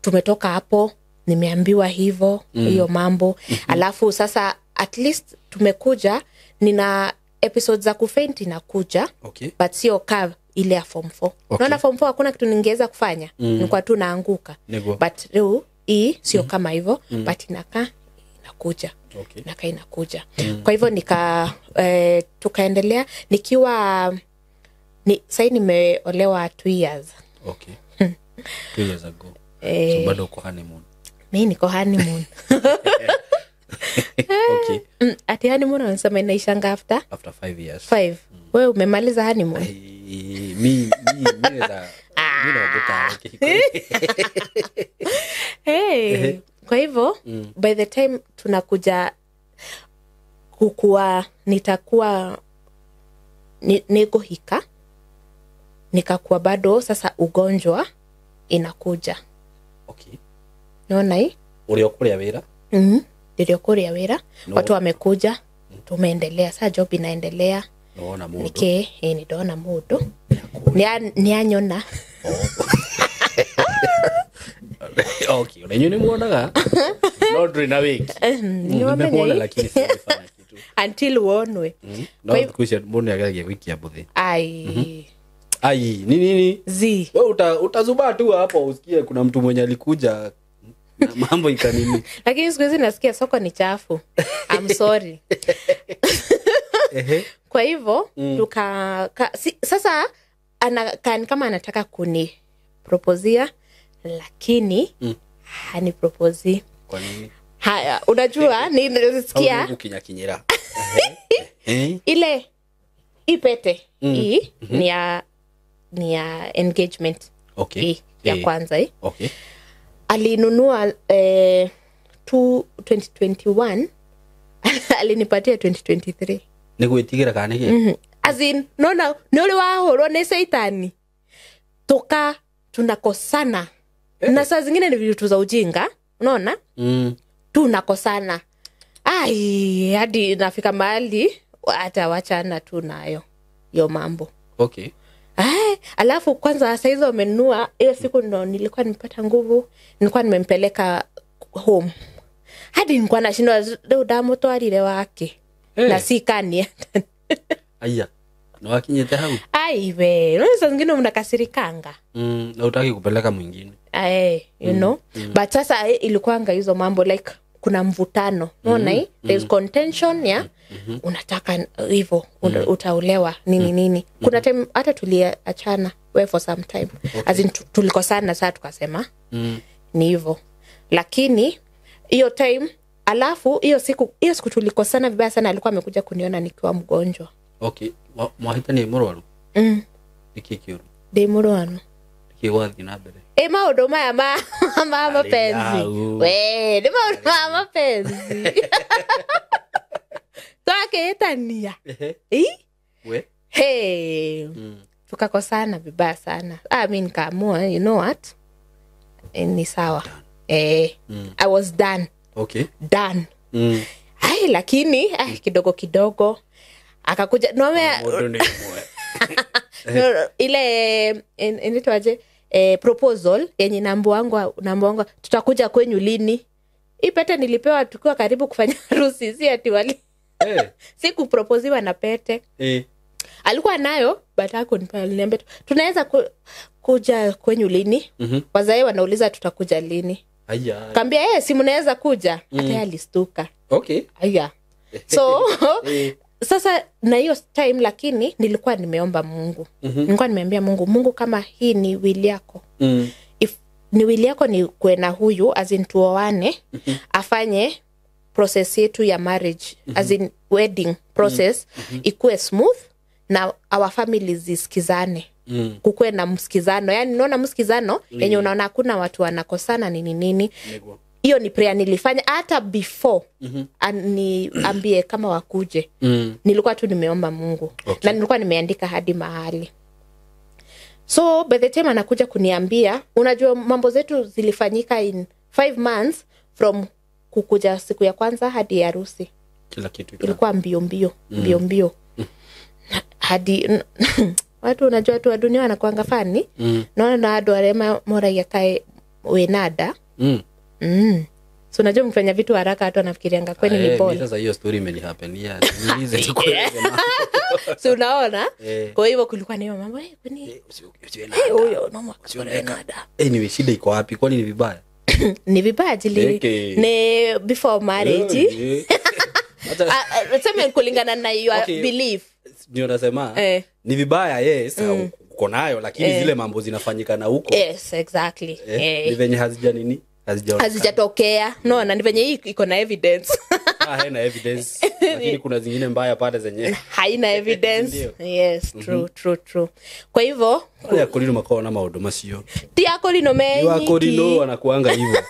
Tumetoka hapo, nimeambiwa hivyo hiyo mambo. Alafu sasa at least tumekuja, nina episodes za kufaint inakuja. Okay. But sio ka ile ya form 4. Okay. Naona form 4 hakuna kitu ningeweza kufanya. Nilikuwa tu naanguka. But leo hii sio kama hivyo, but inakaa inakuja. Okay. Inakaa inakuja. Kwa hivyo tukaendelea nikiwa sasa nimeolewa 2 years. Okay. 2 years ago. So bado uko honeymoon. Mimi niko honeymoon. Okay. Ati honeymoon wanasema inaishanga after 5 years. 5. Wewe umemaliza honeymoon? Mi za mi naogopa. Hey. Kwa hivyo by the time tunakuja kukua, nitakuwa nikohika, nikakuwa bado sasa ugonjwa inakuja. Okay. Naona hii? Uliokulia wira? Niliokulia wira. No. Watu wamekuja, tumeendelea, sasa job inaendelea. Naona mudo. Nikaona mudo. Ni anyona. Okay, na nyinyi muonaga? No nduri na wiki. Nimemuona lakini sijafanya kitu. Until uonwe. No, kusha mbona yageragia wiki ya buthi. Ai. Ai, nini? Zi. Wewe utazubaa tu hapo usikie kuna mtu mwenye alikuja na mambo ikanini. Lakini siku hizi nasikia soko ni chafu. I'm sorry. Kwa hivyo sasa kama anataka kuni propozia, lakini hani proposi. Kwa nini? Haya, unajua nilisikia ukinyakinyira. Ile ipete hii ni ya engagement. Okay. Hii ya kwanza hii. Okay. Alinunua 2021 alinipatia 2023. Ni gwitigira kana niki? As in nona nole wahorwo ni Satani. Toka tunakosana. Na saa zingine ni vitu za ujinga, unaona? Tunakosana. Ai, hadi nafika mahali Hata wachana tu nayo hiyo mambo. Okay. Alafu kwanza saa hizo amenunua, hiyo siku ndo nilikuwa nimepata nguvu, nilikuwa nimempeleka home. Hadi nilikuwa nashindwa rĩu ndamũtwarire wake. Hey. Na si kani. Aya. Na wakinyete hau. Ai we, unaona saa zingine mnakasirikanga. Na utaki kupeleka mwingine. You know. But sasa ilikuwanga hizo mambo like kuna mvutano. Unaona there's contention ya unataka hivyo utaolewa nini nini. Kuna time hata tuliachana we for some time. Okay. As in tulikosana saa tukasema ni hivyo. Lakini hiyo time alafu hiyo siku tulikosana vibaya sana, alikuwa amekuja kuniona nikiwa mgonjwa. Okay, mwahita ni murwaru. Niki kiuru. Ndi murwaru. Niki gwathi na mbere. Maundu maya ma mapenzi. We, ni maundu ma mapenzi. Twakĩhĩtania. We. Hey. Tukakosana vibaya sana. Mi nikaamua, you know what? Ni sawa. I was done. Okay. Done. Ai lakini kidogo kidogo akakuja no, ile inaitwaje proposal yenye nambo wangu tutakuja kwenyu lini. Hii pete nilipewa tukiwa karibu kufanya harusi, si ati wali si kuproposiwa na pete. Alikuwa nayo but hakunipa, aliniambia tunaweza kuja kwenyu lini. Wazae wanauliza tutakuja lini. Aya. Kaambia si mnaweza kuja. Hata alistuka. Okay. Aya. So sasa na hiyo time lakini nilikuwa nimeomba Mungu. Nilikuwa nimeambia Mungu kama hii ni will yako. If ni will yako ni kuwe na huyu as in tuoane, afanye process yetu ya marriage as in wedding process ikuwe smooth na our families zisikizane. Kukuwe na msikizano. Yaani unaona msikizano yenye unaona hakuna watu wanakosana nini nini. Hiyo ni prayer nilifanya hata before niambie kama wakuje. Nilikuwa tu nimeomba Mungu. Okay. Na nilikuwa nimeandika hadi mahali. So by the time anakuja kuniambia, unajua mambo zetu zilifanyika in 5 months from kukuja siku ya kwanza hadi harusi. Kila kitu ilikuwa mbio mbio, mbio mbio. Hadi watu unajua watu wa dunia wanakuanga fani. Naona na andu aria moragia kae winada. So unajua mfanya vitu haraka watu wanafikirianga kwani ni ball. Sasa hiyo story imenihappenia. Niulize tu kueleze mambo. So unaona? Kwa hivyo kulikuwa na hiyo mambo kwani huyo mama nada. Anyway, shida iko wapi? Kwani ni vibaya? Ni vibaya jili ni before marriage. Sema kulingana na your belief. Ndio nasema ni vibaya, yes, uko nayo lakini zile mambo zinafanyika na huko. Yes, exactly. Ni venye hazija nini? Hazijatokea. No, na ni venye hii iko na evidence. Haina evidence. Lakini kuna zingine mbaya pale zenye haina evidence. Yes, true, true, true. Kwa hivyo ya kolino makao na maundu macio. Ti akolino mengi. Akolino wanakuanga hivyo.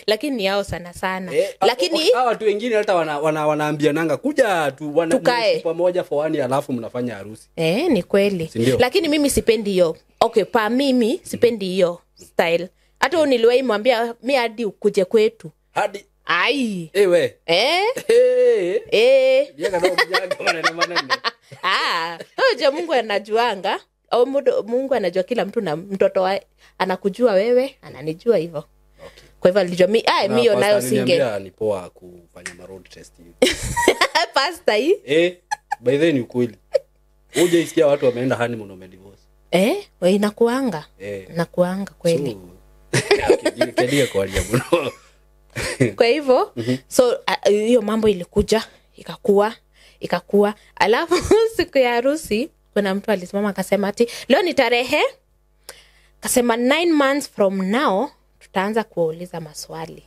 Lakini yao sana sana. Lakini hawa watu wengine hata wanaambiananga kuja tu wana pamoja for one alafu mnafanya harusi. Ni kweli. Lakini mimi sipendi hiyo. Okay, pa mimi sipendi hiyo style. Hata niliwahi mwambia mi hadi ukuje kwetu. Hadi ai. We. Unajua Mungu anajuanga. Au Mungu anajua kila mtu na mtoto anakujua wewe, ananijua hivyo. Okay. Kwa hivyo alijua mi mimi nayo singe. Ni poa kufanya ma road test hivi. Pastor hii? By the way ni ukweli. Uje isikia watu wameenda honeymoon wamedivorce. We inakuanga. Inakuanga kweli. So, kwa hivyo so hiyo mambo ilikuja ikakuwa alafu siku ya harusi kuna mtu alisimama akasema ati leo ni tarehe, akasema 9 months from now tutaanza kuuliza maswali.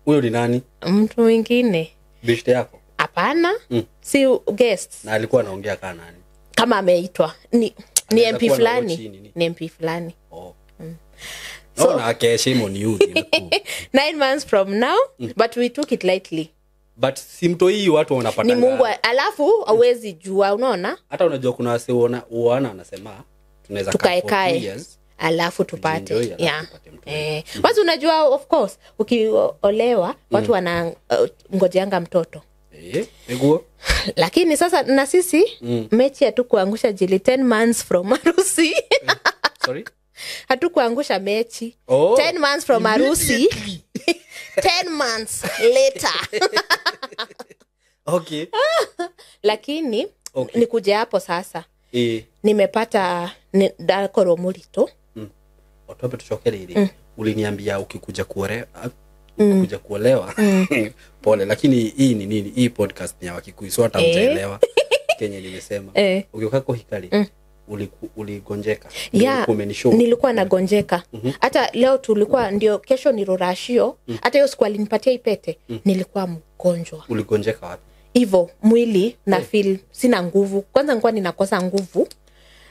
Huyo ni nani? Mtu mwingine. Bishte yako? Hapana. Si guests. Na alikuwa anaongea kana nani? Kama ameitwa ni MP fulani. Ni MP fulani. Oh. So, no, shame on you. 9 months from now, but we took it lightly. But simto hii watu wanapata. Ni Mungu, alafu hauwezi jua, unaona? Hata unajua kuna wase uona anasema tunaweza tukae alafu tupate. Yeah. Basi unajua of course ukiolewa watu wana ngojeanga mtoto. Niguo. Lakini sasa na sisi mechi hatukuangusha jili 10 months from harusi. Sorry? Hatukuangusha mechi. Oh. 10 months from harusi. 10 months later. Okay. Lakini Okay. nikuje hapo sasa. Nimepata ndakorwo mũritũ. Otwambe tucoke rĩrĩ. Uliniambia ukikuja kuolewa ukikuja kuolewa. Pole, lakini hii ni nini? Hii podcast ni ya Wakikuyu, so hata mtaelewa kenye nimesema. Ukiuka kuhika rĩ, uligonjeka. Yeah, nilikuwa nagonjeka. Hata leo tulikuwa ndio kesho ni rorashio. Hata hiyo siku alinipatia ipete, nilikuwa mgonjwa. Uligonjeka wapi? Hivyo mwili na feel sina nguvu. Kwanza nilikuwa ninakosa nguvu.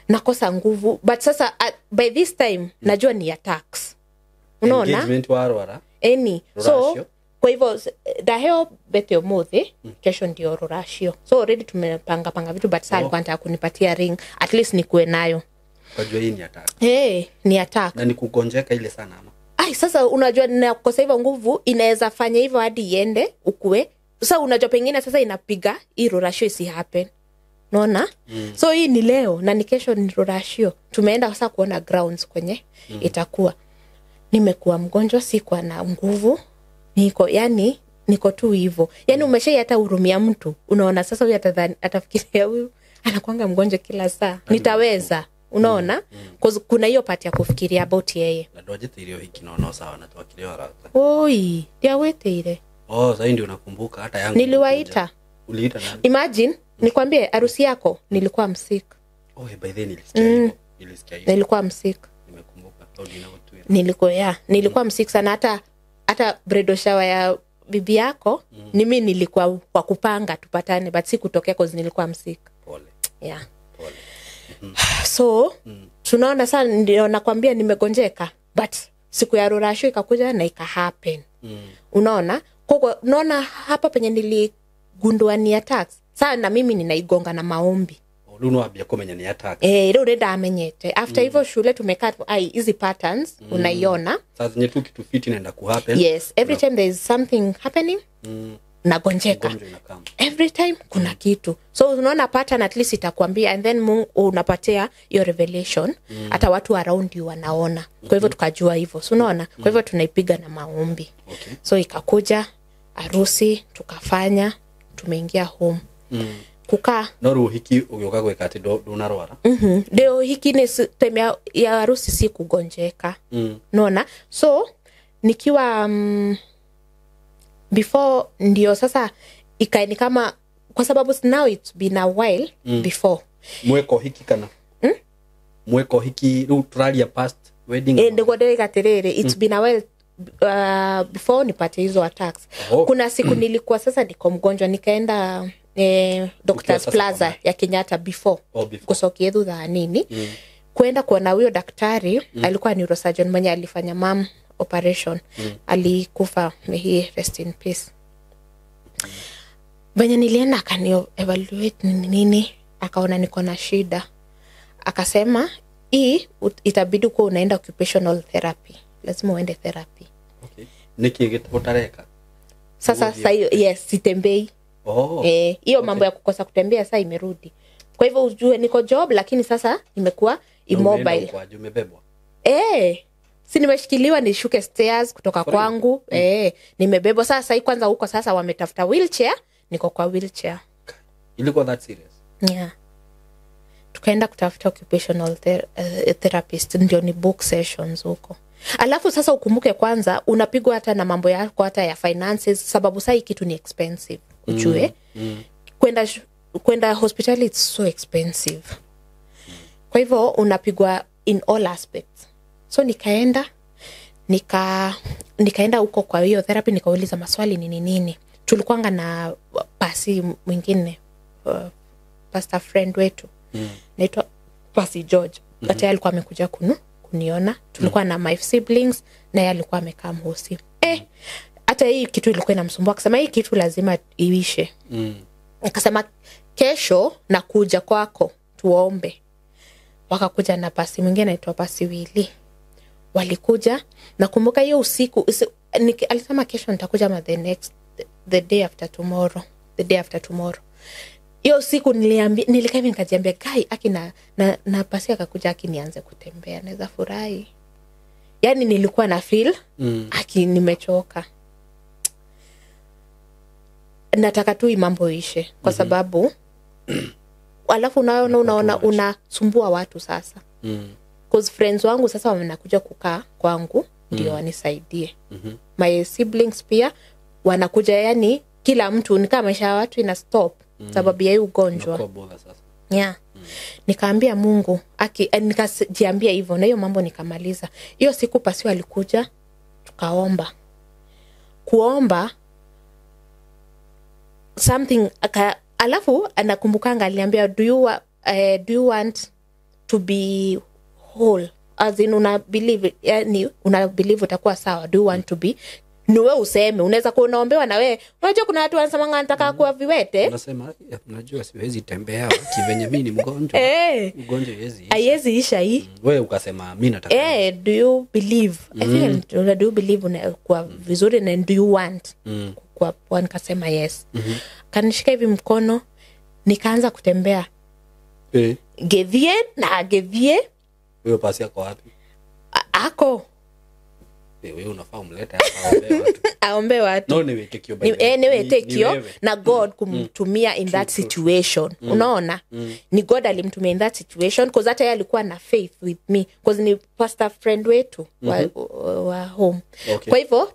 Nakosa nguvu, but sasa by this time najua ni attacks. Unaona? Engagement warwara. Any. So kwa hivyo ndaheo bete umuthi, kesho ndio rorashio. So already tumepanga panga vitu, but sasa alikuwa anataka kunipatia ring, at least nikuwe nayo. Unajua hii ni attack. Ni attack. Na ni kugonjeka ile sana ama? Ai, sasa unajua ninakosa hivyo nguvu inaweza fanya hivyo hadi iende ukue. Sasa unajua pengine sasa inapiga hii rorashio isi happen. Unaona? So hii ni leo na ni kesho ni rorashio. Tumeenda sasa kuona grounds kwenye itakuwa. Nimekuwa mgonjwa, sikuwa na nguvu. Niko yani niko tu hivyo. Yani umeshai hata hurumia mtu. Unaona sasa huyu atafikiria huyu anakuanga mgonjwa kila saa. Nitaweza. Unaona? Cause kuna hiyo part ya kufikiria about yeye. Na ndwajĩtĩire ũhiki no sawa na twakire arata. Oi, ndiawĩtĩire. Oh, sasa ndio nakumbuka hata yangu. Niliwaita. Uliita nani? Imagine nikwambie harusi yako nilikuwa msick. Oh, by then nilisikia hivyo. Nilisikia hivyo. Nilikuwa msick. Nimekumbuka. Nilikuwa nilikuwa msick sana, hata bridal shower ya bibi yako mimi nilikuwa kwa kupanga tupatane, but sikutokea cause nilikuwa msick. Pole. Yeah. Pole. So tunaona sana, ndio nakwambia nimegonjeka, but siku ya rorasho ikakuja na ika happen. Unaona? Kwa unaona hapa penye niligundua ni attacks. Sasa na mimi ninaigonga na maombi. Rĩu wambia kũmenya ni attack. Rĩu ndamenyete. After hivyo shule tumekaa hizi patterns unaiona. Sasa zenye tu kitu fit inaenda ku happen. Yes, every time there is something happening nagonjeka. Every time kuna kitu. So unaona pattern at least itakwambia, and then Mungu unapatia your revelation. Hata watu around you wanaona. Kwa hivyo tukajua hivyo. So unaona? Kwa hivyo tunaipiga na maombi. Okay. So ikakuja harusi tukafanya, tumeingia home. Kukaa no rĩu ũhiki ũgĩũka gwĩka atĩ ndũnarwara. Ndio hiki ni time ya harusi si kugonjeka. Unaona? So nikiwa before ndio sasa ikae kama, kwa sababu now it's been a while before. Mweko hiki kana? Mweko hiki rĩu tũraria past wedding. Ndio ndĩraiga atĩrĩrĩ, it's been a while before nipate hizo attacks. Oh. Kuna siku nilikuwa sasa niko mgonjwa nikaenda Doctors Plaza ya Kenyatta before. Kusokie thutha nini. Kwenda kuona huyo daktari, alikuwa neurosurgeon mwenye alifanya mom operation. Alikufa, may he rest in peace. Venye nilienda akani evaluate nini, akaona niko na shida. Akasema hii itabidi kuwa unaenda occupational therapy. Lazima uende therapy. Okay. Niki utareka? Sasa yes, sitembei. Oh. Hiyo mambo ya kukosa kutembea sasa imerudi. Kwa hivyo ujue niko job, lakini sasa nimekuwa immobile. Kwa umebebwa? Si nimeshikiliwa nishuke stairs kutoka kwangu. Nimebebwa sasa hii kwanza huko sasa wametafuta wheelchair, niko kwa wheelchair. Ilikuwa that serious? Yeah. Tukaenda kutafuta occupational therapist, ndio ni book sessions huko. Alafu sasa ukumbuke kwanza unapigwa hata na mambo yako hata ya finances, sababu sasa hii kitu ni expensive. Ujue kwenda hospitali it's so expensive. Kwa hivyo unapigwa in all aspects. So nikaenda huko kwa hiyo therapy, nikauliza maswali nini nini. Tulikuanga na pasi mwingine, pastor friend wetu. Naitwa Pasi George. Hata alikuwa amekuja kuniona. Tulikuwa na my siblings na yeye alikuwa amekaa mhosi. Hata hii kitu ilikuwa inamsumbua, akasema hii kitu lazima iishe. Akasema kesho nakuja kwako tuombe. Wakakuja na pasi mwingine anaitwa Pasi Wili. Walikuja, nakumbuka hiyo usiku alisema kesho nitakuja ma the next the day after tomorrow. the day after tomorrow. Hiyo siku nilikaa hivi nikajiambia kai aki na pasi akakuja aki nianze kutembea naweza furahi. Yani nilikuwa na feel aki nimechoka. Nataka tu mambo ishe kwa sababu alafu unaona unaona unasumbua watu sasa. Cause friends wangu sasa wanakuja kukaa kwangu ndio wanisaidie. My siblings pia wanakuja, yani kila mtu ni kama maisha ya watu ina stop sababu ya ugonjwa. Yeah. Nikaambia Mungu aki nikajiambia hivyo na hiyo mambo nikamaliza. Hiyo siku pasi alikuja tukaomba. Kuomba something alafu anakumbukanga aliniambia do you want to be whole, as in una believe, yani una believe utakuwa sawa, do you want to be, ni wewe useme, unaweza kuwa unaombewa na wewe. Unajua kuna watu wanasema nataka kuwa viwete, unasema unajua siwezi tembea kivenye mimi ni mgonjwa. Mgonjwa haiwezi isha hii. Wewe ukasema mimi nataka. Do you believe? I think do you believe unakuwa vizuri na do you want kuwa poa? Nikasema yes. Kanishika hivi mkono nikaanza kutembea. Gevie na gevie. Wewe pasi yako wapi? Ako. Wewe unafaa umlete hapa aombe watu. Aombe watu. No, niwe tekio by. Niwe tekio na God kumtumia in that situation. Unaona? Ni God alimtumia in that situation because hata yeye alikuwa na faith with me because ni pastor friend wetu wa home. Okay. Kwa hivyo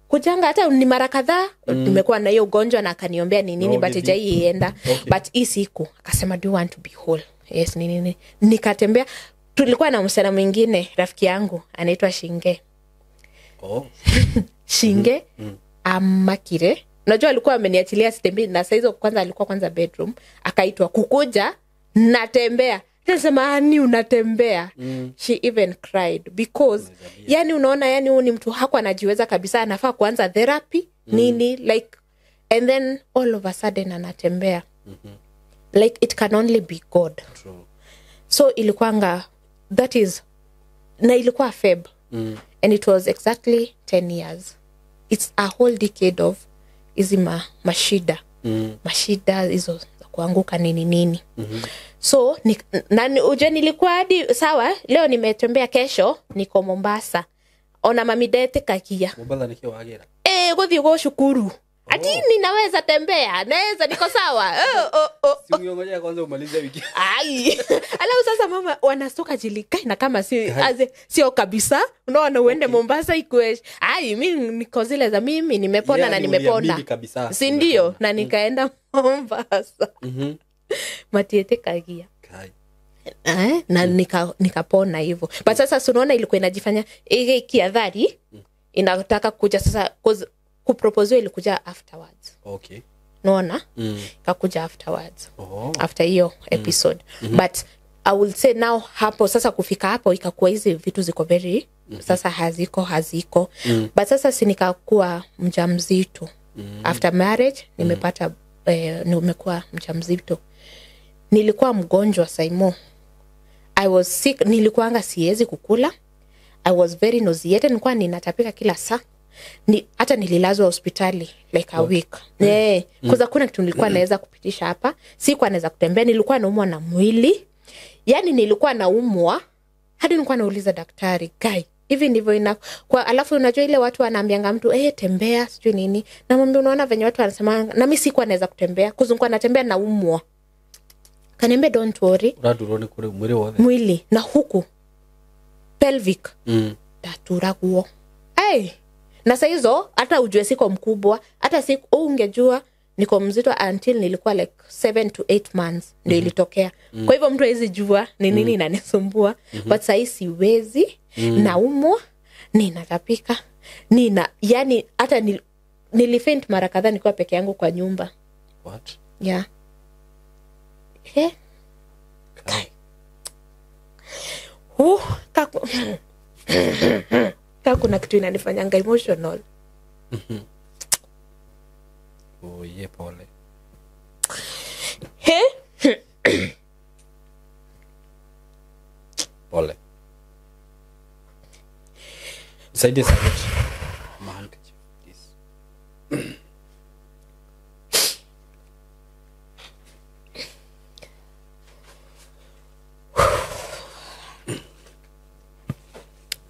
kujanga hata ni mara kadhaa nimekuwa na hiyo ugonjwa na akaniombea ni nini, but haijaenda. But hii siku akasema do you want to be whole? Yes, nini. Nikatembea. Tulikuwa na msichana mwingine rafiki yangu anaitwa Shinge. Shinge Amakire. Unajua alikuwa ameniachilia sitembei na saa hizo kwanza alikuwa kwanza bedroom, akaitwa kukuja natembea. Nasema ni unatembea. She even cried because yani unaona yani huyu ni mtu hakuwa anajiweza kabisa, anafaa kuanza therapy nini like, and then all of a sudden anatembea. Like it can only be God. True. So ilikuwanga that is na ilikuwa Feb. And it was exactly 10 years. It's a whole decade of hizi mashida. Mashida hizo za kuanguka nini nini. So uje nilikuwa hadi sawa leo nimetembea, kesho niko Mombasa. Ona mami dete kakia. Mombasa nikiwa agera. Gothi go shukuru. Ati ninaweza tembea, naweza niko sawa. Si ungeongojea kwanza umalize wiki. Ai. Alafu sasa mama wanasoka jilikai na kama si sio kabisa. Unaona uende Mombasa ikue. Ai mimi niko zile za mimi nimepona na nimepona. Si ndio? Na nikaenda Mombasa. Matiete kagia. Kai. Na nikapona hivyo. But sasa unaona ilikuwa inajifanya ile kiadhari inataka kuja sasa cause kuproposal ilikuja afterwards. Okay. Naona? Ikakuja afterwards. After hiyo episode. But I will say now hapo sasa kufika hapo ikakuwa hizi vitu ziko very sasa haziko. But sasa si nikakuwa mjamzito. After marriage nimepata nimekuwa mjamzito. Nilikuwa mgonjwa Saimo. I was sick, nilikuanga siwezi kukula. I was very nauseated, nilikuwa ninatapika kila saa. Hata nililazwa hospitali like a week. Kwa kuna kitu nilikuwa naweza kupitisha hapa, sikuwa naweza kutembea, nilikuwa naumwa na mwili. Yani nilikuwa naumwa hadi nilikuwa nauliza daktari, "Guy, hivi ndivyo ina." Kwa alafu unajua ile watu wanaambianga mtu, tembea, sijui nini. Na mwambie unaona venye watu wanasema, na mimi sikuwa naweza kutembea, kuzunguka natembea naumwa. Kaniambia don't worry. Uradurone kule mwili wote. Mwili na huku pelvic. Taturaguo. Hey. Na saa hizo hata ujue siko mkubwa, hata siku ungejua niko mzito until nilikuwa like 7 to 8 months ndio ilitokea. Kwa hivyo mtu hawezi jua ni nini inanisumbua. But saa hii siwezi, naumwa, ninatapika, yani hata nilifaint mara kadhaa nikiwa peke yangu kwa nyumba. What? Yeah. Kuna kitu inanifanyanga emotional. Oh, ye pole. Pole. Saidie sana. My handkerchief, please.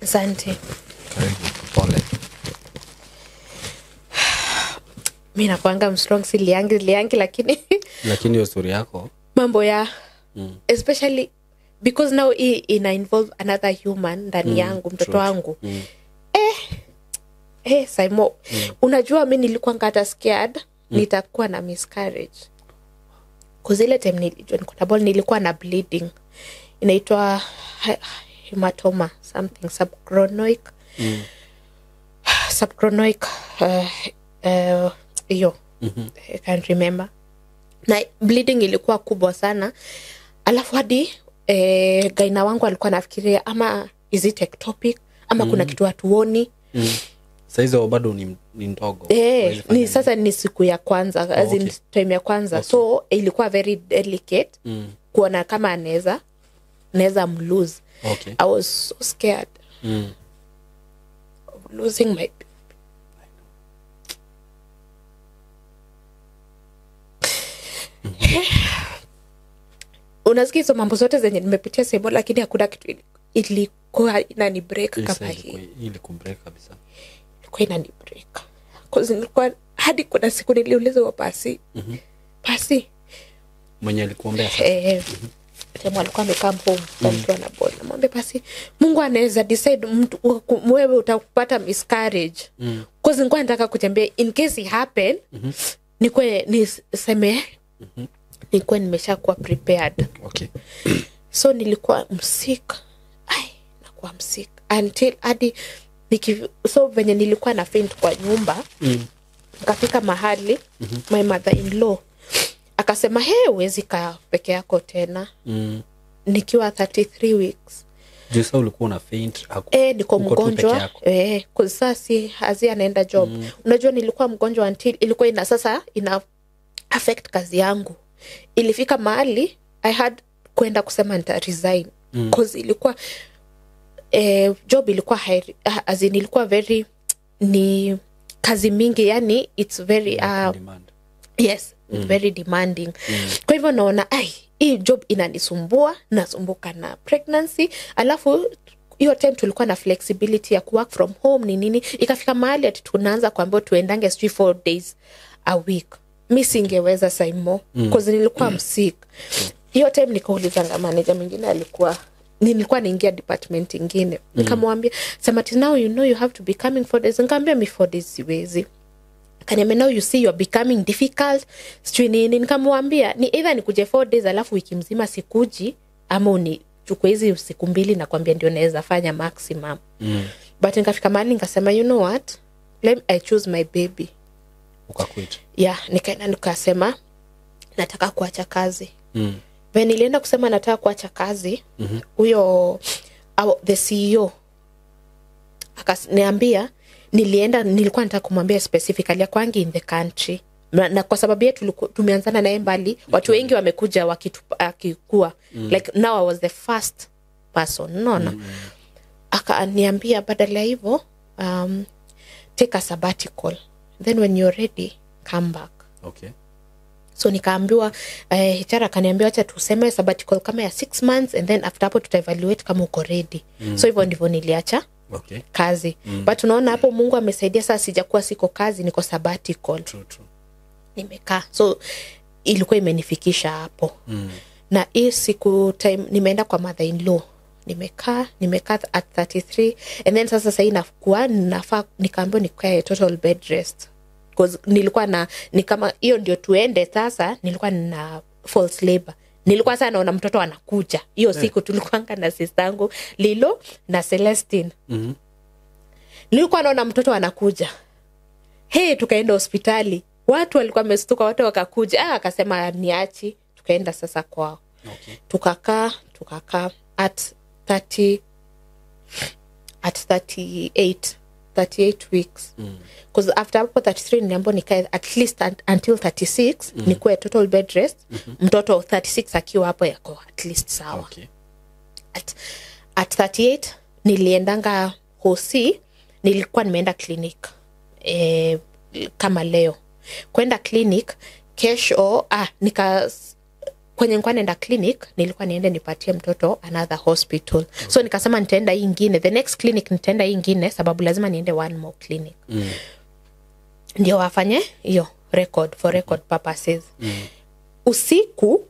Asante. Karibu. Pole. Mi nakuanga mstrong, si liangi lakini Lakini hiyo story yako mambo ya especially because now hii ina involve another human ndani yangu, mtoto wangu. Saimo, unajua mi nilikuwa hata scared nitakuwa na miscarriage. Cause ile time nilijua niko na ball nilikuwa na bleeding. Inaitwa hematoma something subchronoic. Subchronoic hiyo. I can't remember. Na bleeding ilikuwa kubwa sana. Alafu hadi gaina wangu alikuwa anafikiria ama is it ectopic ama kuna kitu hatuoni. Saizi bado ni ndogo. Ni sasa ni siku ya kwanza, as in time ya kwanza. Okay. So ilikuwa very delicate kuona kama anaweza mlose. Okay. I was so scared of losing my baby. Unasikia hizo mambo zote zenye nimepitia sehemu, lakini hakuna kitu ilikuwa inani break kama hii. Ilikubreak kabisa. Ilikuwa inani break. Cause nilikuwa hadi kuna siku niliuliza wa pasi. Pasi mwenye alikuombea sasa. Tena alikuwa amekaa home mtu ana ball. Namwambia pasi Mungu anaweza decide mtu wewe utapata miscarriage. Cause nilikuwa nataka kutembea in case it happen. Nikuwe niseme nilikuwa nimeshakuwa prepared. Okay. So nilikuwa msik. Nakuwa msik until hadi so venye nilikuwa na faint kwa nyumba. Nikafika mahali my mother in law akasema hey, huwezi kaa peke yako tena. Nikiwa 33 weeks. Je, sasa ulikuwa una faint? Niko mgonjwa. Kwa sasa hazi anaenda job. Unajua nilikuwa mgonjwa until ilikuwa ina sasa ina affect kazi yangu. Ilifika mahali I had kwenda kusema nita resign. Cause ilikuwa job ilikuwa as in ilikuwa very ni kazi mingi, yani it's very demand. Yes, very demanding. Kwa hivyo naona hii job inanisumbua, nasumbuka na pregnancy. Alafu hiyo time tulikuwa na flexibility ya ku work from home ni nini. Ikafika mahali ati tunaanza kuambiwa tuendange 3-4 days a week. Mi singeweza Saimo cause nilikuwa msick. Hiyo time nikaulizanga manager mwingine alikuwa nilikuwa naingia department nyingine. Nikamwambia sema now you know you have to be coming 4 days. Nikamwambia mi 4 days siwezi. Akaniambia now you see you are becoming difficult. Sijui nini. Nikamwambia ni either nikuje 4 days alafu wiki mzima sikuji ama unichukue hizi siku mbili na kwambia ndio naweza fanya maximum. But nikafika mahali nikasema you know what? Let I choose my baby. Ukaquit. Yeah, nikaenda nikasema nataka kuacha kazi. When nilienda kusema nataka kuacha kazi, huyo the CEO akaniambia, nilikuwa nataka kumwambia specifically kwangi in the country. Na kwa sababu yetu tumeanzana naye mbali, watu wengi wamekuja wakikua. Like now I was the first person, unaona. Akaniambia badala hivyo take a sabbatical. Then when you're ready, come back. Okay. So nikaambiwa HR akaniambia acha tuseme sabbatical kama ya 6 months and then after hapo tuta evaluate kama uko ready. So hivyo ndivyo niliacha kazi. But unaona hapo Mungu amesaidia, sasa sijakuwa siko kazi, niko sabbatical. True, true. Nimekaa. So ilikuwa imenifikisha hapo. Na hii siku time nimeenda kwa mother in law. Nimekaa at 33 and then sasa inakuwa nafaa nikaambiwa nikae total bed rest. Because nilikuwa na ni kama hiyo ndio tuende sasa, nilikuwa na false labor. Nilikuwa sana naona mtoto anakuja. Hiyo siku tulikuwa na sister yangu Lilo na Celestine. Nilikuwa naona mtoto anakuja. Hey, tukaenda hospitali. Watu walikuwa wamestuka, watu wakakuja. Akasema niachi. Tukaenda sasa kwao. Okay. Tukakaa at 38 weeks. Because after hapo 33 niliambiwa nikae at least until 36 nikuwe total bed rest. Mtoto 36 akiwa hapo yako at least sawa. Okay. At 38 niliendanga hosi, nilikuwa nimeenda clinic kama leo. Kwenda clinic kesho nika Kwenye nilikuwa naenda clinic, nilikuwa niende nipatie mtoto another hospital. Okay. So nikasema nitaenda hii ingine, the next clinic nitaenda hii ingine sababu lazima niende one more clinic. Ndio wafanye hiyo record for record purposes. Usiku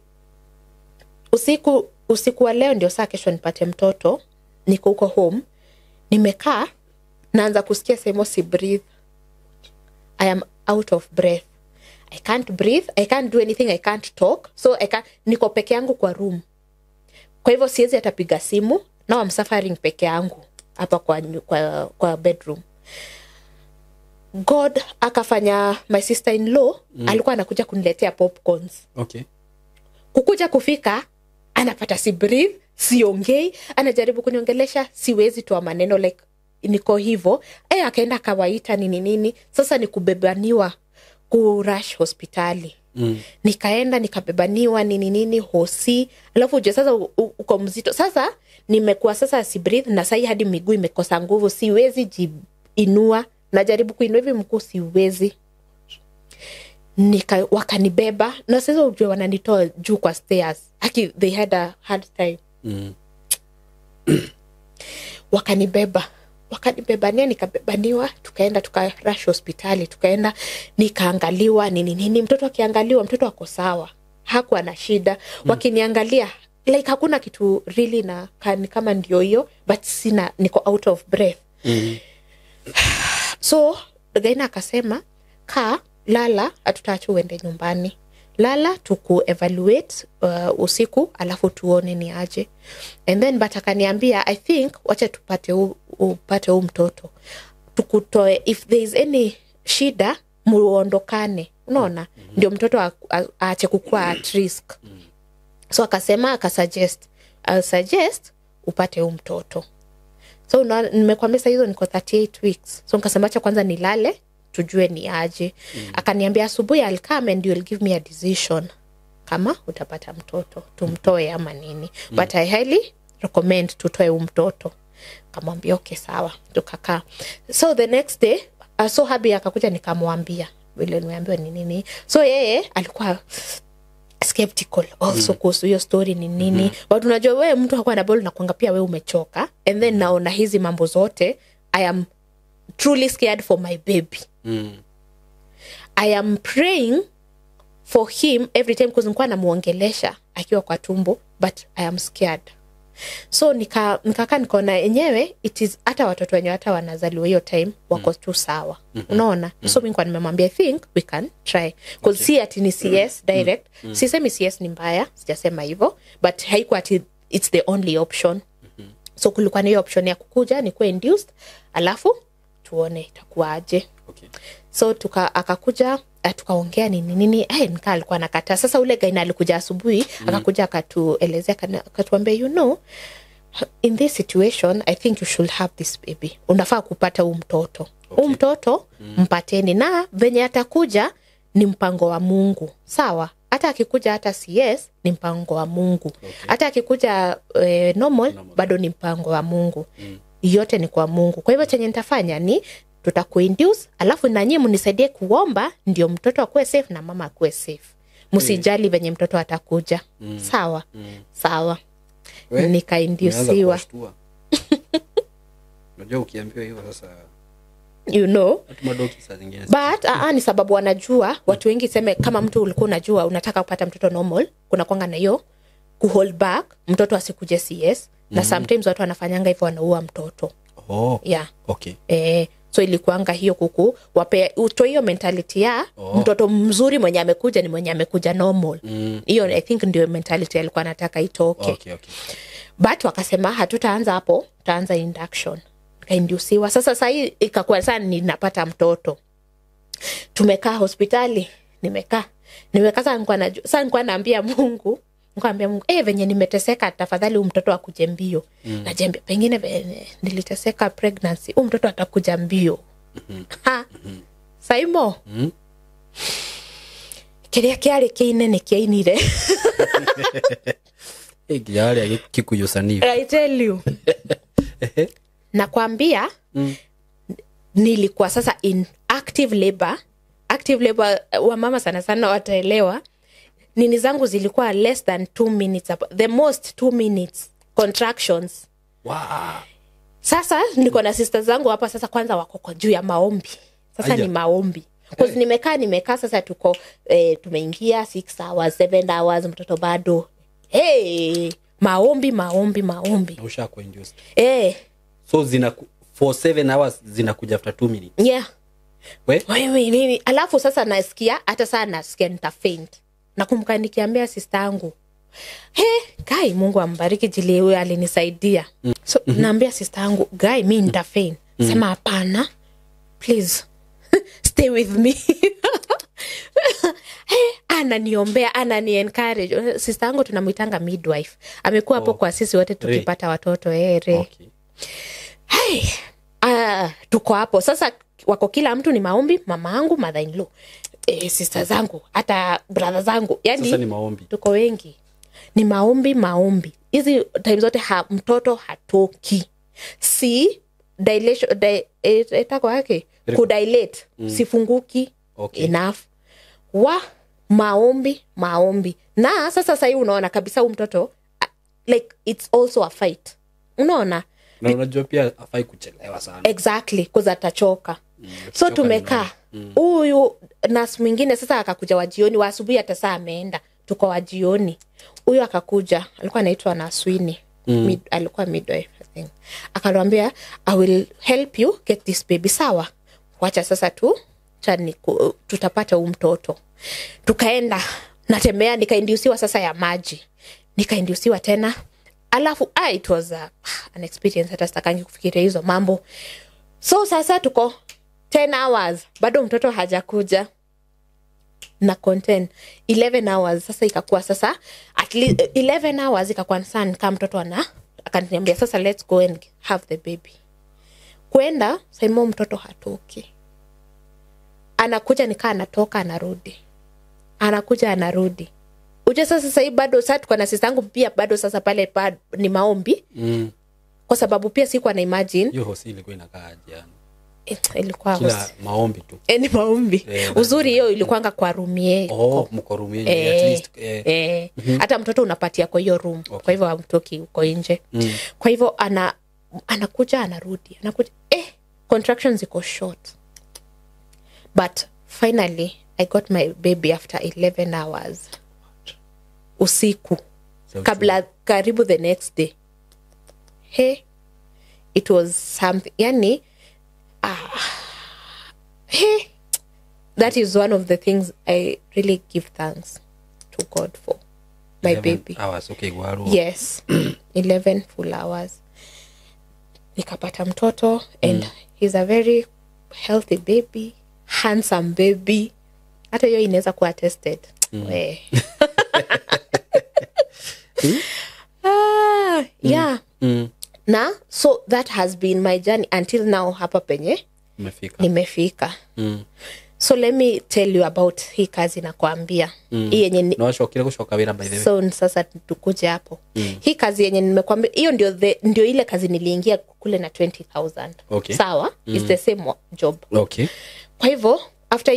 wa leo ndio saa kesho nipate mtoto, niko huko home, nimekaa naanza kusikia semo si breathe. I am out of breath. I can't breathe, I can't do anything, I can't talk. So I can't, niko peke yangu kwa room. Kwa hivyo siwezi hata piga simu. Now I'm suffering peke yangu hapa kwa bedroom. God akafanya my sister-in-law alikuwa anakuja kuniletea popcorns. Okay. Kukuja kufika anapata si breathe, siongei, anajaribu kuniongelesha, siwezi toa maneno, like niko hivyo. Akaenda akawaita nini nini. Sasa ni kubebaniwa kurush hospitali. Nikaenda nikabebaniwa nini nini hosi. Alafu uje sasa uko mzito. Sasa nimekuwa sasa si breathe na sasa hadi miguu imekosa nguvu, siwezi jiinua. Najaribu kuinua hivi mguu siwezi. Wakanibeba na sasa ujue wananitoa juu kwa stairs. Aki they had a hard time. Wakanibeba. Wakanibebania, nikabebaniwa, tukaenda tukarush hospitali, tukaenda nikaangaliwa nini nini. Mtoto akiangaliwa, mtoto ako sawa, hakuwa na shida. Wakiniangalia like hakuna kitu really na kama ndio hiyo, but sina, niko out of breath. So gyna akasema ka lala, hatutaacha uende nyumbani, lala tuku evaluate usiku alafu tuone ni aje. And then but akaniambia I think wacha tupate upate huu mtoto tukutoe, if there is any shida muondokane, unaona, ndio mtoto aache kukua at risk. So akasema, akasuggest, I'll suggest upate huu mtoto. So nimekwambia sasa hizo niko 38 weeks. So nikasema acha kwanza nilale tujue ni aje. Akaniambia asubuhi I'll come and you'll give me a decision kama utapata mtoto tumtoe ama nini. But I highly recommend tutoe huu mtoto. Kamwambia okay sawa, tukakaa. So the next day so habi akakuja nikamwambia vile nimeambiwa ni nini. So yeye alikuwa skeptical also kuhusu hiyo story ni nini. But unajua wewe mtu hakuwa na ball na kuanga pia wewe umechoka. And then naona hizi mambo zote, I am truly scared for my baby. I am praying for him every time because nilikuwa namuongelesha akiwa kwa tumbo, but I am scared. So nikakaa nikaona yenyewe it is hata watoto wenyewe hata wanazaliwa hiyo time wako tu sawa. Unaona? So mimi nilikuwa nimemwambia I think we can try. Because si ati ni CS direct. Sisemi CS ni mbaya, sijasema hivyo, but haikuwa ati it's the only option. So kulikuwa na hiyo option ya kukuja ni kuwa induced alafu tuone itakuwaje. Okay. So akakuja tukaongea nini nini, nika alikuwa anakataa. Sasa ule gyna alikuja asubuhi, akakuja akatuelezea, akatuambia you know, in this situation I think you should have this baby. Unafaa kupata huu mtoto. Huu mtoto mpateni, na venye atakuja ni mpango wa Mungu. Sawa? Hata akikuja hata CS ni mpango wa Mungu. Hata akikuja normal bado ni mpango wa Mungu. Yote ni kwa Mungu. Kwa hivyo chenye nitafanya ni tutakuinduce, alafu na nyinyi mnisaidie kuomba ndio mtoto akuwe safe na mama akuwe safe. Msijali venye mtoto atakuja. Sawa? Sawa. Nikainduciwa. Unajua ukiambiwa hivyo sasa, you know, madoki saa zingine. But ni sababu wanajua watu wengi, seme kama mtu ulikuwa unajua unataka kupata mtoto normal, kuna kwanga na hiyo ku hold back mtoto asikuje CS, na sometimes watu wanafanyanga hivyo, wanaua mtoto. Oh. Yeah. Okay. So ilikuanga hiyo kuku wape utoe hiyo mentality ya mtoto mzuri mwenye amekuja ni mwenye amekuja normal. Hiyo I think ndio mentality alikuwa anataka itoke. Okay, okay. But wakasema hatutaanza hapo, tutaanza induction. Nikainduciwa. Sasa hii ikakuwa sasa ninapata mtoto. Tumekaa hospitali, nimekaa. Nimekaa sasa nilikuwa naambia Mungu, nikamwambia Mungu, venye nimeteseka tafadhali huyu mtoto akuje mbio. Najembe pengine venye niliteseka pregnancy, huyu mtoto atakuja mbio. Ha. Saimo. Kiria kiari kiinene kiainire. Kiari Kikuyu sanifu. I tell you. Nakwambia nilikuwa sasa in active labor. Active labor, wamama sana sana wataelewa. Nini zangu zilikuwa less than 2 minutes, the most 2 minutes contractions. Wow. Sasa niko na sister zangu hapa sasa, kwanza wako kwa juu ya maombi. Sasa Aya. Ni maombi. Cause nimekaa sasa tuko tumeingia 6 hours, 7 hours, mtoto bado. Hey, maombi maombi maombi. Na ushakuwa induced. Eh. So zina for 7 hours zinakuja after 2 minutes. Yeah. We? Wewe nini? Alafu sasa nasikia hata saa nasikia nita faint. Nakumbuka nikiambia sister yangu, "He, guy, Mungu ambariki jili huyo alinisaidia." So naambia sister yangu, "Guy, mi nita faint." Sema hapana. Please. Stay with me. Hey, ananiombea, anani encourage. Sister yangu tunamuitanga midwife. Amekuwa hapo Oh. kwa sisi wote tukipata watoto re. Okay. Hey, tuko hapo sasa, wako kila mtu ni maombi, mama yangu, mother in law, sister zangu, hata brother zangu, yani Sasa ni maombi. Tuko wengi, ni maombi maombi hizi time zote. Mtoto hatoki, si dilation itako yake kudilate, sifunguki Okay. enough. Wa maombi maombi, na sasa sahii unaona kabisa huu mtoto like it's also a fight, unaona. Na unajua pia afai kuchelewa sana. Exactly, cause atachoka. So Kuchoka ni tumekaa, huyu nurse mwingine sasa akakuja wa jioni, wa asubuhi hata saa ameenda, tuko wa jioni, huyu akakuja, alikuwa anaitwa Naswini. Alikuwa midwife, I think. Akaniambia, "I will help you get this baby." Sawa, wacha sasa tu tutapata huu mtoto. Tukaenda, natembea, nikaindusiwa sasa ya maji, nikaindusiwa tena, alafu it was an experience, hata sitakangi kufikiria hizo mambo. So sasa tuko 10 hours, bado mtoto hajakuja na content 11 hours. Sasa ikakuwa sasa at least 11 hours ikakuwa sana kama mtoto ana, akaniambia sasa let's go and have the baby. Kwenda saimo mtoto hatoki, anakuja nikaa anatoka, anarudi, anakuja, anarudi. Uje sasa sahii bado saa tuko na sister yangu pia bado sasa pale ni maombi kwa sababu pia sikuwa na imagine. Hiyo hosi ilikuwa inakaa aje yani? Ilikuwa Kila hosi. maombi tu. Ni maombi. Uzuri hiyo ilikuwanga kwa room yetu. Oh, mko room yenyu, at least Hata mtoto unapatia kwa hiyo room. Kwa hivyo hamtoki uko nje. Kwa hivyo anakuja, anarudi, anakuja, contractions ziko short, but finally I got my baby after 11 hours usiku. So Kabla karibu the next day. Hey, it was something, yani hey, that is one of the things I really give thanks to God for, my 11 baby. Hours, okay, gwaruo. Yes, 11 full hours nikapata mtoto and he's a very healthy baby, handsome baby. Hata hiyo inaweza kuwa tested. We. Yeah. Na so that has been my journey until now, hapa penye Umefika. nimefika. So let me tell you about hii kazi nakwambia, hii yenye No wacokire gucoka wira, by the way. So sasa tukuje hapo. Hii kazi yenye nimekwambia, hiyo ndio ile kazi niliingia kule na 20,000. Okay. Sawa. It's the same job. Kwa hivyo after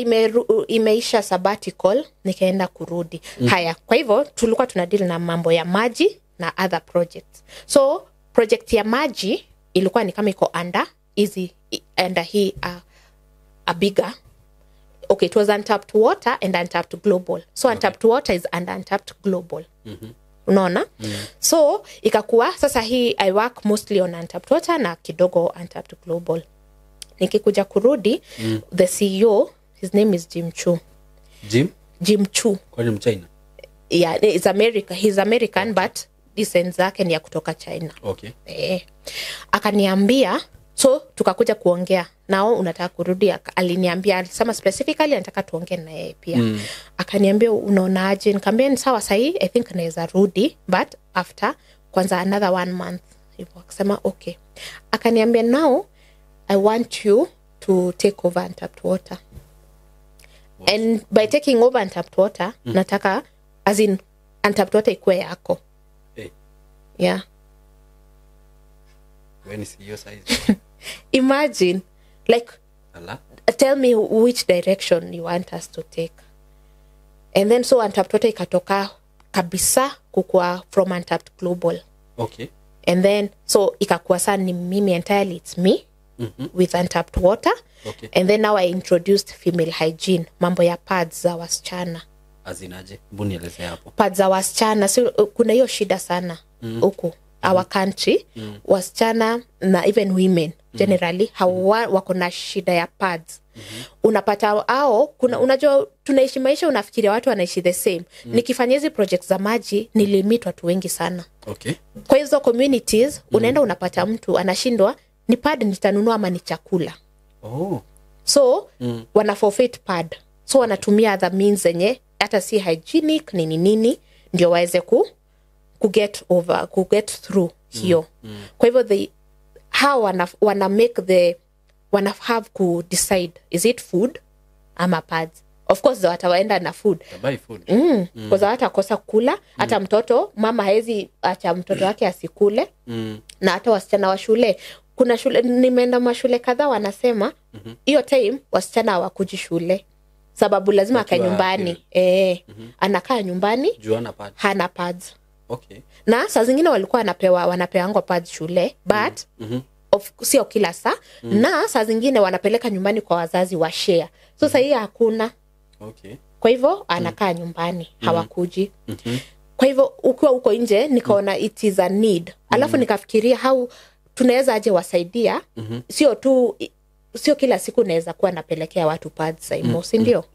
imeisha sabbatical, nikaenda kurudi. Haya, kwa hivyo tulikuwa tuna deal na mambo ya maji na other projects. So project ya maji ilikuwa ni kama iko under hizi, under hii a bigger, okay, it was Untapped Water and Untapped Global. So Untapped Water is under Untapped Global, unaona. So ikakuwa sasa hii I work mostly on Untapped Water na kidogo Untapped Global. Nikikuja kurudi, the CEO, his name is Jim Chu. Jim? Jim Chu. Kwani Mchina? Yeah, it's America, he's American, but descent zake ni ya kutoka China. Akaniambia, so tukakuja kuongea nao, unataka kurudi? Aliniambia, alisema specifically anataka tuongee na yeye pia. Akaniambia, "Unaonaje?" Nikaambia ni sawa, sahii I think naweza rudi, but after kwanza another one month hivyo. Akasema okay. Akaniambia, "Now I want you to take over Untapped Water, and by taking over Untapped Water, nataka as in Untapped Water ikuwe yako." Yeah. We ni CEO saizi. Imagine, like, Ala. "Tell me which direction you want us to take." And then so Untapped Water ikatoka kabisa kukua from Untapped Global. Okay. And then so ikakuwa saa ni mimi entirely, it's me with Untapped Water. Okay. And then now I introduced female hygiene, mambo ya pads za wasichana. Azinaje? Hebu nieleze hapo. Pads za wasichana, so, kuna hiyo shida sana huku our country. Wasichana na even women generally hawa wako na shida ya pads. Unapata ao kuna, unajua tunaishi maisha unafikiria watu wanaishi the same. Nikifanya hizi projects za maji nilimit watu wengi sana. Okay. Kwa hizo communities unaenda unapata mtu anashindwa ni pad nitanunua ama ni chakula. Oh. So wana forfeit pad, so wanatumia other means zenye hata si hygienic nini nini ndio waweze ku get over, ku get through hiyo. Kwa hivyo they how wana make the wana have ku decide is it food ama pads. Of course wataenda na food. Buy food. Kwa sababu hatakosa kula hata mtoto, mama haezi acha mtoto wake asikule. Na hata wasichana wa shule, kuna shule nimeenda mashule kadhaa wanasema hiyo time wasichana hawakuji shule sababu lazima akae nyumbani. Anakaa nyumbani Juana pad. Hana pads. Okay. Na saa zingine walikuwa wanapeangwa pads shule but sio kila saa. Na saa zingine wanapeleka nyumbani kwa wazazi wa share. So sasa hii hakuna. Okay. Kwa hivyo anakaa nyumbani, hawakuji. Kwa hivyo ukiwa huko nje nikaona it is a need. Alafu nikafikiria how tunaweza aje wasaidia. Sio tu sio kila siku naweza kuwa napelekea watu pads Saimo, si ndio?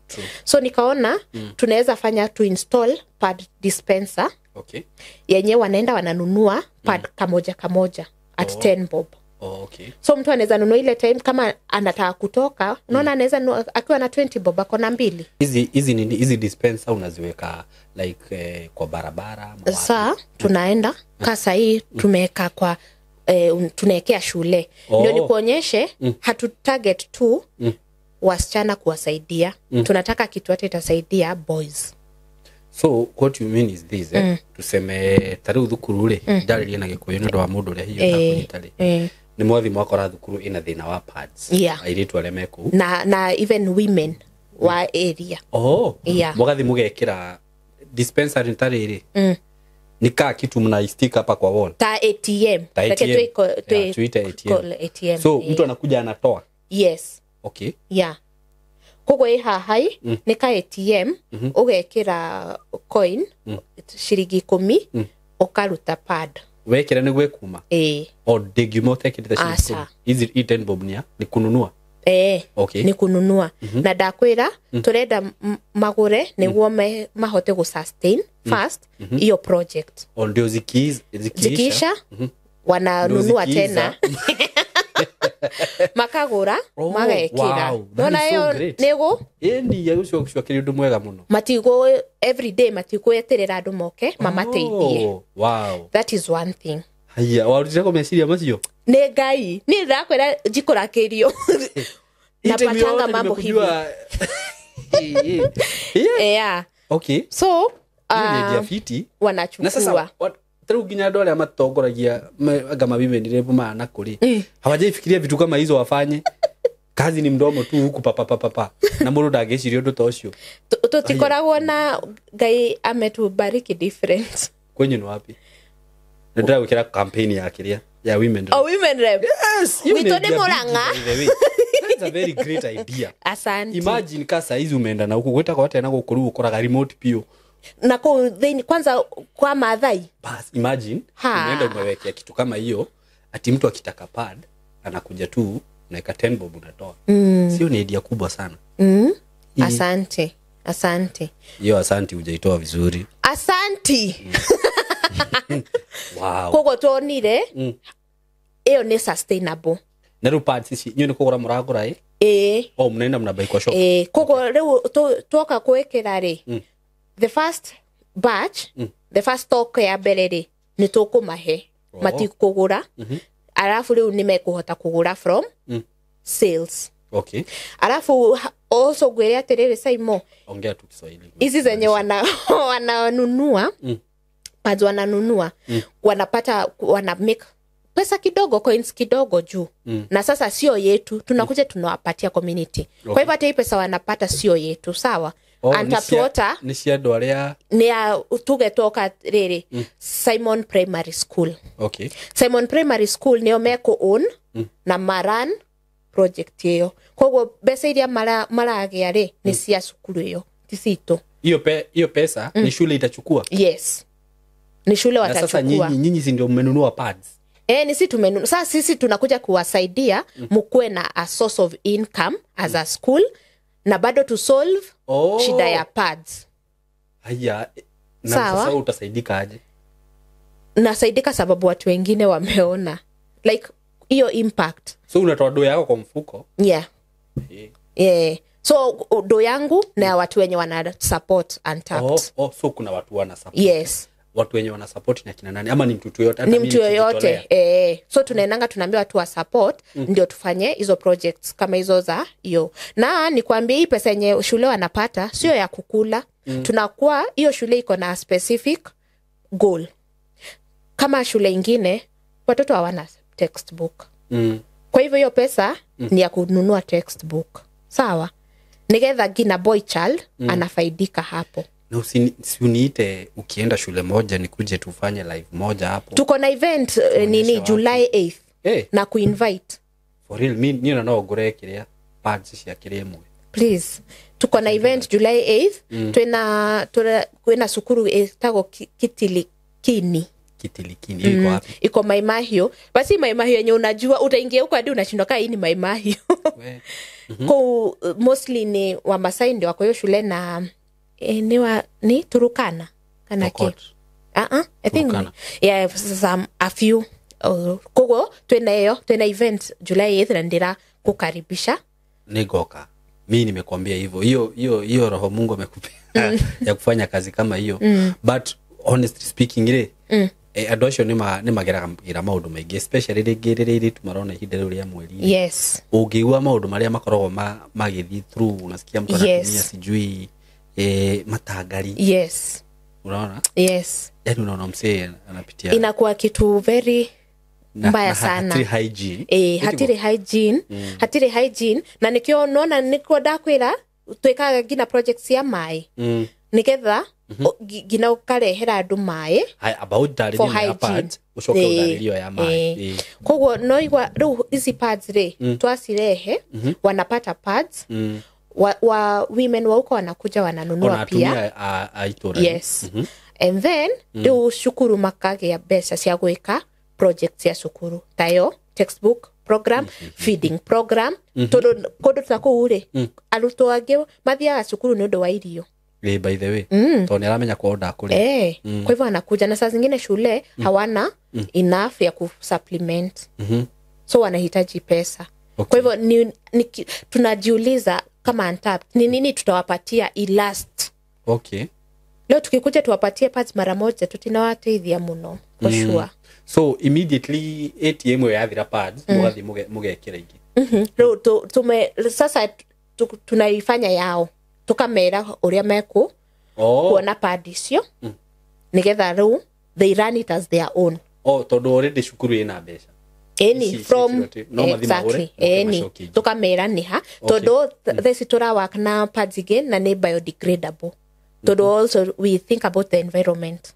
So nikaona tunaweza fanya to install pad dispenser. Okay. Yenye wanaenda wananunua pad kamoja kamoja at 10 bob. Oh, okay. So mtu anaweza nunua ile time kama anataka kutoka, unaona anaweza akiwa na 20 bob ako na 2. Hizi nini hizi dispenser unaziweka like kwa barabara? Sasa tunaenda kasa hii tumeweka kwa tunaekea shule. Ndio nikuonyeshe hatu target tu wasichana kuwasaidia. Tunataka kitu hata itasaidia boys. So what you mean is this, tuseme tariu thukuru ri ndaririe na Gikuyu ni undu wa mundu uria hiyo ndakunyita ri ni mwathi mwakora thukuru ina thina wa pads airitu aria meku na even women wa area. Oh. Mwathi mugekira dispensary tariri ni kaa kitu mnaistika hapa kwa wall ta ATM. Ta ATM. Tuite ATM. ATM. So mtu anakuja anatoa. Yes. Okay. Yeah. Koguo ĩ haha nĩ ka ATM ũgekĩra coin ciringi 10 ũkaruta pad. Wekĩra nĩguo ĩkuma? O ndĩngiuma ũtekĩrĩte ciringi 10. Hizi 10 bob ni kununua? Okay. Ni kununua. Na ndakwĩra tũrenda magũre nĩguo mahote gũ sustain first hiyo project. O ndio zikiisha wananunua tena. Makagura magekira. Nona hiyo nego endi ya ucio ucio undu mwega muno. Matigo every day matigweterera andu moke mamateithie. Wow. That is one thing. Haya, warutire ko meciria macio? Ni Ngai, ni ndakwira njikurakirio. Napatanga mambo hivi. Yeah. Okay. So, ni fiti wanachukua. Na sasa tariu nginya andu aria matongoragia anga mabimenire mana kuri hawajaifikiria vitu kama hizo wafanye. Kazi ni mdomo tu huku papa papa papa na mundu ndangeciria undu ta ucio. Tutikoragwo na Ngai ametubariki different. Kwenyu ni wapi? Ndira gwikira campaign ya kiria ya women rep. Oh, women rep. Yes, wito ni Murang'a. That's a very great idea. Asante. Imagine kasa hizi umeenda na huku gwetagwo atia na guku riu ukoraga remote pio. Na kwa kwanza kwa Maathai. Bas, imagine umeenda umewekea kitu kama hiyo ati mtu akitaka pad anakuja tu unaweka 10 bob unatoa. Sio ni idea kubwa sana. Asante. Asante. Hiyo asante hujaitoa vizuri. Asante. Wow. Kogo tuonire iyo ni sustainable. Na riu pads ici nyu ni kugura muragura eh? Oh, mnaenda mnabai kwa shop. Kogo riu tuoka kwikira ri. The first batch, the first stock ya mbere ri ni tukumahe matikugura. Alafu riu ni mekuhota kugura from sales. Okay. Alafu also ngwire atiriri Saimo, ongea tu Kiswahili. Hizi zenye wananunua pads wananunua wanapata wana make pesa kidogo, coins kidogo juu. Na sasa sio yetu, tunakuja tunawapatia community. Okay. Kwa hivyo hata hii pesa wanapata sio yetu, sawa? Untapped water nĩ cia andũ arĩa nĩ ya tuge twoka rĩrĩ Simon Primary School. Okay. Simon Primary School nĩo mekũ own na maran project ĩyo, koguo mbeca iria maragĩa rĩ nĩ cia cukuru ĩyo, ti citũ. Hiyo pesa ni shule itachukua? Yes, ni shule Na sasa watachukua. nyinyi si ndio mmenunua pads? Ni si tumenunua. Sasa sisi tunakuja kuwasaidia mkuwe na a source of income as a school na bado to solve shida ya pads. Haya, na Sawa. sasa utasaidika aje? Nasaidika sababu watu wengine wameona like hiyo impact. So unatoa do yako kwa mfuko? Yeah. Eh. Yeah. So do yangu na ya watu wenye wana support Untapped. Oh, so kuna watu wana support. Yes. Watu wenye wana support ni akina nani, ama ni mtu yoyote? Hata Ni mimi mtu yoyote. nikijitolea? So tunaendanga tunaambia watu wa support ndio tufanye hizo projects kama hizo za hiyo. Na nikwambie hii pesa yenye shule wanapata sio ya kukula. Tunakuwa hiyo shule iko na specific goal. Kama shule ingine watoto hawana textbook. Kwa hivyo hiyo pesa ni ya kununua textbook. Sawa? Nigetha gina boy child anafaidika hapo. Na usiniite ukienda shule moja nikuje tufanye live moja hapo. Tuko na event nini watu. July 8th Eh, na kuinvite. for real, mi ni no ngure kiria pads cia kiria imwe. Please. Tuko na event July 8th. Twina cukuru ĩtagwo Kitilikini. Kitilikini iko wapi? Iko Maimahiu. Basi Maimahiu yenye unajua utaingia huko hadi unashindwa kaa hii ni Maimahiu. We. Kuu mostly ni Wamasai ndio wako hiyo shule na ni Turukana kana ki. Pokot. I think Turukana. yeah, some a few. Koguo twina hiyo, twina event July 8th na ndira kukaribisha. Nigoka. Mi nimekwambia hivyo. Hiyo roho Mungu amekupea ya kufanya kazi kama hiyo. But honestly speaking ile andũ acio nĩ mageragĩra maũndũ maingĩ, especially rĩngĩ rĩrĩa airĩtu marona ihinda rĩu rĩa mweri. Yes. Ũngĩigua maũndũ marĩa makoragwo magĩthiĩ through, unasikia mtu anatumia Yes. sijui matangari. Yes. Unaona? Yes. Yaani unaona msee anapitia Inakuwa kitu very mbaya na sana. Hatiri hygiene. Hatiri hygiene. Hatiri hygiene na nikio nona nikio ndakwira twikaga nginya projects ya mai. Nigetha nginya ukarehera andu mai Haya, about for ndarĩria ya hygiene. pads, ucoke ũndarĩrie ya mai. Koguo no igua riu ici pads ri twacirehe wanapata pads. Wa women wa huko wanakuja wananunua Ona pia. atumia a itũra. Yes. And then riu cukuru makagia mbeca cia gwika project cia cukuru tayo textbook program, feeding program, tondu kundu ta kuu ri arutwo angi mathiaga cukuru ni undu wa irio. By the way, tondũ nĩ aramenya kwao ndakũrĩa. Kwa hivyo anakuja na saa zingine shule hawana enough ya kusupplement. So wanahitaji pesa. Okay. Kwa hivyo tunajiuliza kama Untapped ni nini tutawapatia ilast. Okay. Leo tukikuja tuwapatie pads mara moja tutinawateithia muno for sure. So immediately ATM ĩyo yathira pads, mũgathiĩ mũgekĩra ingĩ. Rĩu sasa tunaifanya yao tukamera uria meku kuona pad icio nigetha riu they run it as their own. Oh, tondu already cukuru ina mbeca. Eni from no exactly eni tukamera niha tondu theci tura work na pads again na ni biodegradable tondu also we think about the environment.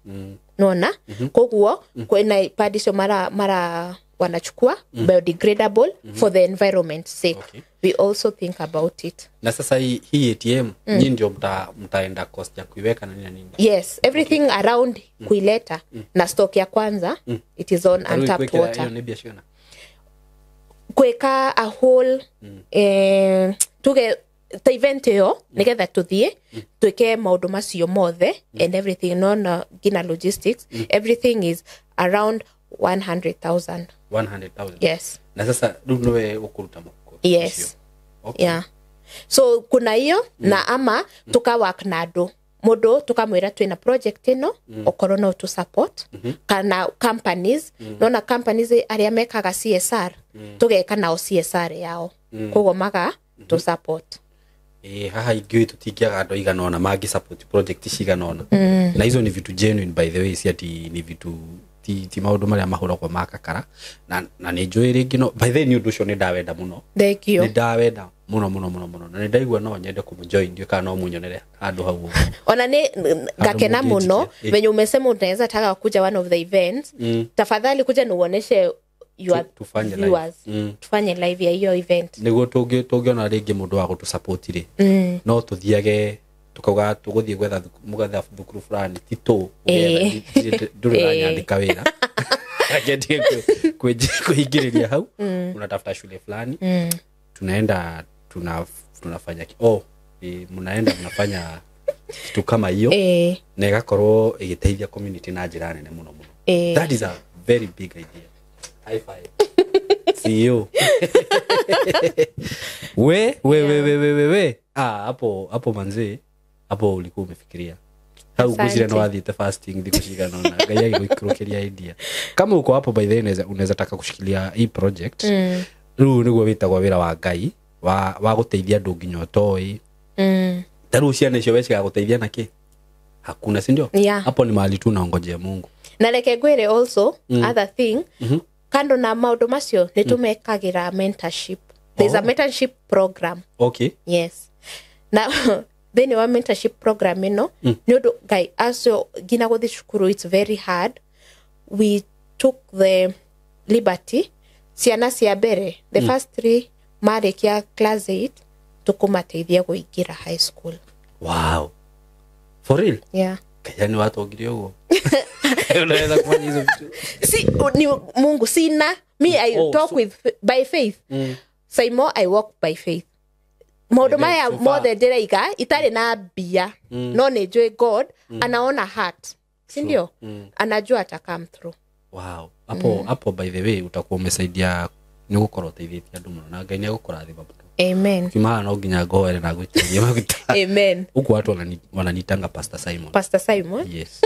Nona koguo kwina pad icio mara wanachukua biodegradable for the environment sake. Okay. We also think about it. Na sasa hii ATM nyinyi ndio mtaenda cost ya kuiweka na nini na nini? Yes, everything around kuileta na stock ya kwanza it is on untapped water. Hiyo ni biashara. Kuweka a whole tuge ta event yo nigetha tuthie twike maundu macio mothe and everything no na gina logistics everything is around 100,000. 100,000. Yes. Na sasa rĩu nĩwe ũkũruta mũhuko. Yes. Okay. Yeah. So kuna hiyo na ama tuka work na andu mundu tukamwira twina project ino okorwo no tu support kana companies nona companies aria mekaga CSR tugeka nao CSR yao koguo maga tu support. Haha ingĩ tũtingĩaga andũ aigana ũna mangĩ support project cigana ũna. Na hizo ni vitu genuine by the way, si ati ni vitu Ti maũndũ marĩa mahũragwo ma kakara na nĩ njũĩ rĩngĩ no by the way nĩ ũndũ ũcio nĩ ndawenda mũno. Thank you. Nĩ ndawenda mũno mũno mũno mũno na nĩ ndaigua no nyende kũmũjoin, ndiũĩ kana no munyonere handũ hau ũguo. Ona nĩ ngakena mũno mũngĩnjikia. venye umesema unaweza taka kuja one of the events. Tafadhali kuja niuoneshe your Tufanye live. viewers. Tufanye live ya hiyo event. Nĩguo tũngĩona rĩngĩ mũndũ wa gũtũsupport rĩ, no tũthiage tukauga tũgũthiĩ gwetha mũgetha thukuru fulani ti tũ ndũrĩ ũranyandĩka wĩra. Reke ndige kwĩingĩrĩria hau. Unatafuta shule fulani, tunaenda tunafanya mnaenda mnafanya kitu kama hiyo na ĩgakorwo ĩgĩteithia community na njĩra nene mũno mũno. That is a very big idea. High five. See you. We we we we we we we. Ah, hapo manzi, hapo ulikuwa umefikiria. Hau ngwĩciria no wathiĩte fasting thikũ cigana ũna Ngai agĩgũikũrũkĩria idea. Kama uko hapo by the way unaweza taka kushikilia hii project. Rĩu nĩguo wĩtagwo wĩra wa Ngai wa gũteithia andũ nginya ũtoĩ. Ta rĩu ciana icio we cigagũteithia na kĩ? Hakuna, si ndio? Yeah. Hapo ni mahali tu unaongojea Mungu. Na reke ngwĩre also other thing, kando na maũndũ macio nĩ tũmekagĩra mentorship. There's a mentorship program. Okay. Yes. Na thĩinĩ wa mentorship program ĩno nĩ ũndũ ngai acio nginya gũthiĩ cukuru it's very hard. We took the liberty ciana cia mbere the first three marĩkia class 8 tũkũmateithia kũingĩra high school. Wow. For real? Yeah. Kaya ni watu wangire ũguo. Unaweza kufanya hizo vitu. Si ni Mungu sina me I talk with by faith. Saimo I walk by faith. Maũndũ maya so far. mothe ndĩraiga itarĩ na mbia no nĩ njũĩ God anaona heart, si ndio? Anajua ata come through. Wow. Hapo by the way utakuwa umesaidia nĩ gũkorwo ũteithĩtie andũ mũno na Ngai nĩ egũkũrathima mũno. Amen. Kiuma no nginya ngoere na gwĩtĩria maguta. Amen. Huku watu wananitanga Pastor Simon. Pastor Simon. Yes.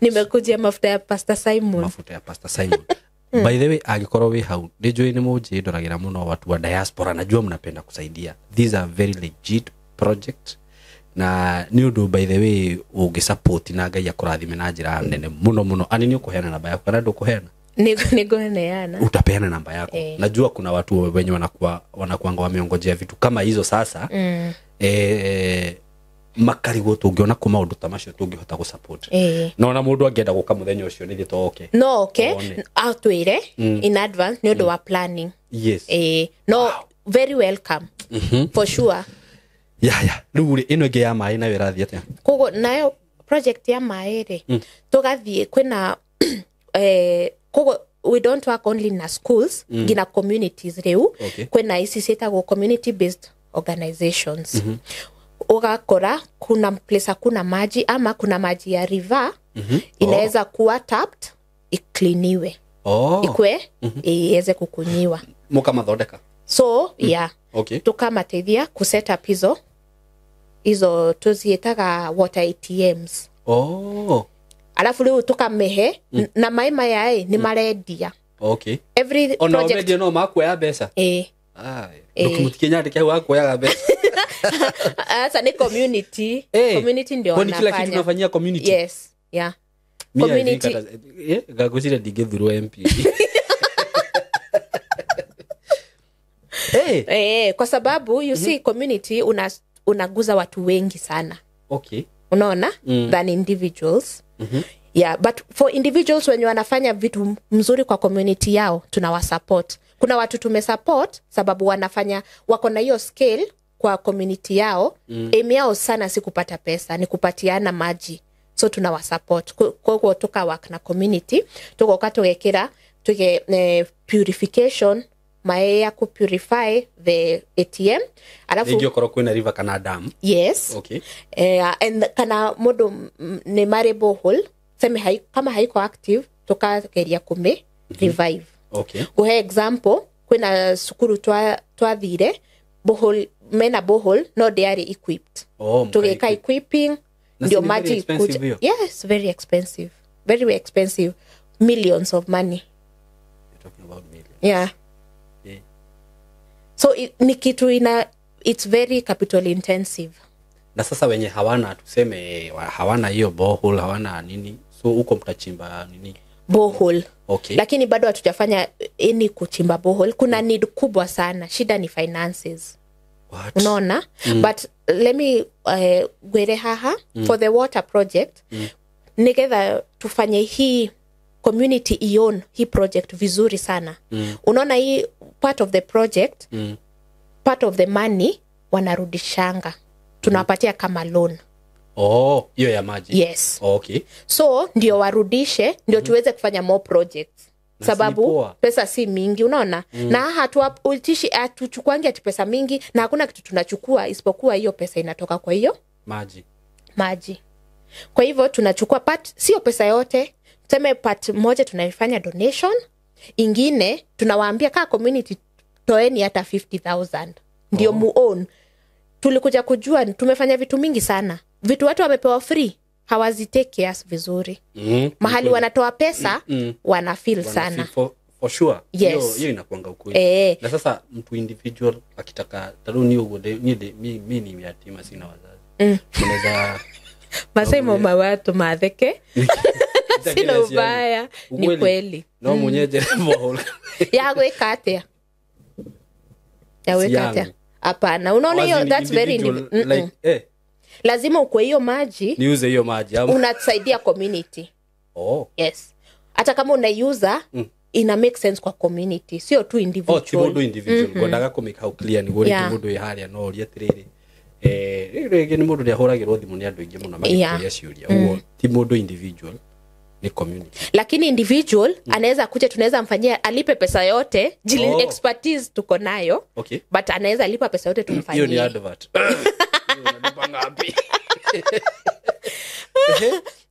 Nimekujia mafuta ya Pastor Simon. Mafuta ya Pastor Simon. By the way angĩkorwo wĩ hau nĩ njũĩ nĩ mũnjĩ ndoragĩra mũno watu wa diaspora, najua mnapenda kusaidia. These are very legit project na nĩ ũndũ by the way ũngĩ support na Ngai akũrathime na njĩra nene mũno mũno. Ani nĩ ũkũheana namba yaku kana ndũkũheana? Nĩngũneana. Utapeana namba yako. Najua kuna watu wenye wanakuanga wameongojea vitu kama hizo sasa. Makarigwo tũngĩona kũ maũndũ ta macio tũngĩhota gũ support. No ona mũndũ angĩenda gũka mũthenya ũcio nĩ thiĩ oke. No okay One. atwĩre in advance nĩ ũndũ wa planning. Yes. No very welcome for sure. Ya rĩu rĩ ĩno ĩngĩ ya maĩ nayo ĩrathiĩ atĩa? Koguo nayo project ya maĩ rĩ tũgathiĩ kwĩna koguo we don't work only na schools nginya communities rĩu. Okay. Kwĩna ici ciĩtagwo community based organizations. Ũgakora kuna place hakuna maji ama kuna maji ya river inaweza kuwa tapped ikliniwe ikwe iweze kukunyiwa. Mũkamathondeka. So yeah. Okay. Tukamateithia ku set up hizo tuziĩtaga water ATMs. Alafu rĩu tukamehe na maĩ maya ĩ nĩ marendia. Okay. Every Ona project mendia no makuoya mbeca. Ndũkĩmũtikinyandĩke hau wakuoyaga mbeca. Sasa ni community. Community ndio Kwani kila kitu wanafanya. tunafanyia community? Yes, yeah. Me, I think Community. Ngagwĩciria ndingĩthurwo MP. Kwa sababu you see community unaguza watu wengi sana. Okay. Unaona? Than individuals. Yeah, but for individuals wenye wanafanya vitu mzuri kwa community yao tunawasupport. Kuna watu tumesupport sababu wanafanya wako na hiyo scale kwa community yao. Aim yao sana si kupata pesa, ni kupatiana maji. So tunawasupport. Koguo tuka work na community, tugoka tugekira tuge purification maĩ ya ku purify the ATM. Alafu Rĩngĩ okorwo kwĩna river kana dam. Yes. Okay. And kana mundu nĩ marĩ borehole seme kama haiko active tukageria kũmĩ revive. Okay. Nguhe example, kwĩna cukuru twathire borehole, mena borehole no ndĩarĩ equipped. Oh, Tũgĩka equipping Na ndio si ni very maji expensive ikuja. hiyo? Yes, very expensive, very expensive, millions of money. You're talking about millions. Yeah. Yeah. So ni kitu ina it's very capital intensive. Na sasa wenye hawana tuseme hawana hiyo borehole, hawana nini, so huko mtachimba nini? Borehole. Okay. Lakini bado hatujafanya any kuchimba borehole. Kuna need kubwa sana, shida ni finances. What? Unaona? But let me gwere haha for the water project, nigetha tufanye hii community ion hii project vizuri sana. Unaona hii part of the project, part of the money wanarudishanga, tunawapatia kama loan. Oh, hiyo ya maji. Yes. Oh, okay. So ndio warudishe, ndio tuweze kufanya more projects, Na si sababu poa. pesa si mingi, unaona? Na hatuitishi, hatuchukuangi ati pesa mingi, na hakuna kitu tunachukua isipokuwa hiyo pesa inatoka kwa hiyo maji. Maji. Kwa hivyo tunachukua part, sio pesa yote, tuseme part moja tunaifanya donation, ingine tunawaambia kaa community toeni hata 50,000 ndio muown. Tulikuja kujua tumefanya vitu mingi sana, vitu watu wamepewa free hawazitake us vizuri. Mahali wanatoa pesa wana feel Wana sana. feel for sure. Yes. Hiyo inakuanga ukweli. Na sasa mtu individual akitaka taruni ugo ni mi ni yatima, sina wazazi. Unaweza Masai mama watu matheke, sina ubaya, ni Ukweli. kweli. No munyeje borehole. Ya gwĩka atĩa? Ya Si gwĩka atĩa? yangu. Hapana, unaona hiyo, As in that's very individual, like, Lazima ukwe hiyo maji niuze hiyo maji ama unasaidia community. Oh. Yes, hata kama unaiuza, ina make sense kwa community, sio tu Oh, ti individual. mundu individual. Ngwendaga kå make how clear niguo rĩngĩ mũndũ wĩ harĩa no ũrie atĩrĩrĩ, rĩu rĩngĩ nĩ mũndũ nĩahũragĩrwo thimũ nĩ andũ aingĩ mũno magĩkũria ciũria, ũguo ti mũndũ individual, ni community. Lakini individual anaweza kuja, tunaweza mfanyia alipe pesa yote jili expertise tuko nayo. Okay. But anaweza lipa pesa yote Hiyo ni tumfanyie. advert. Hiyo unalipa ngapi?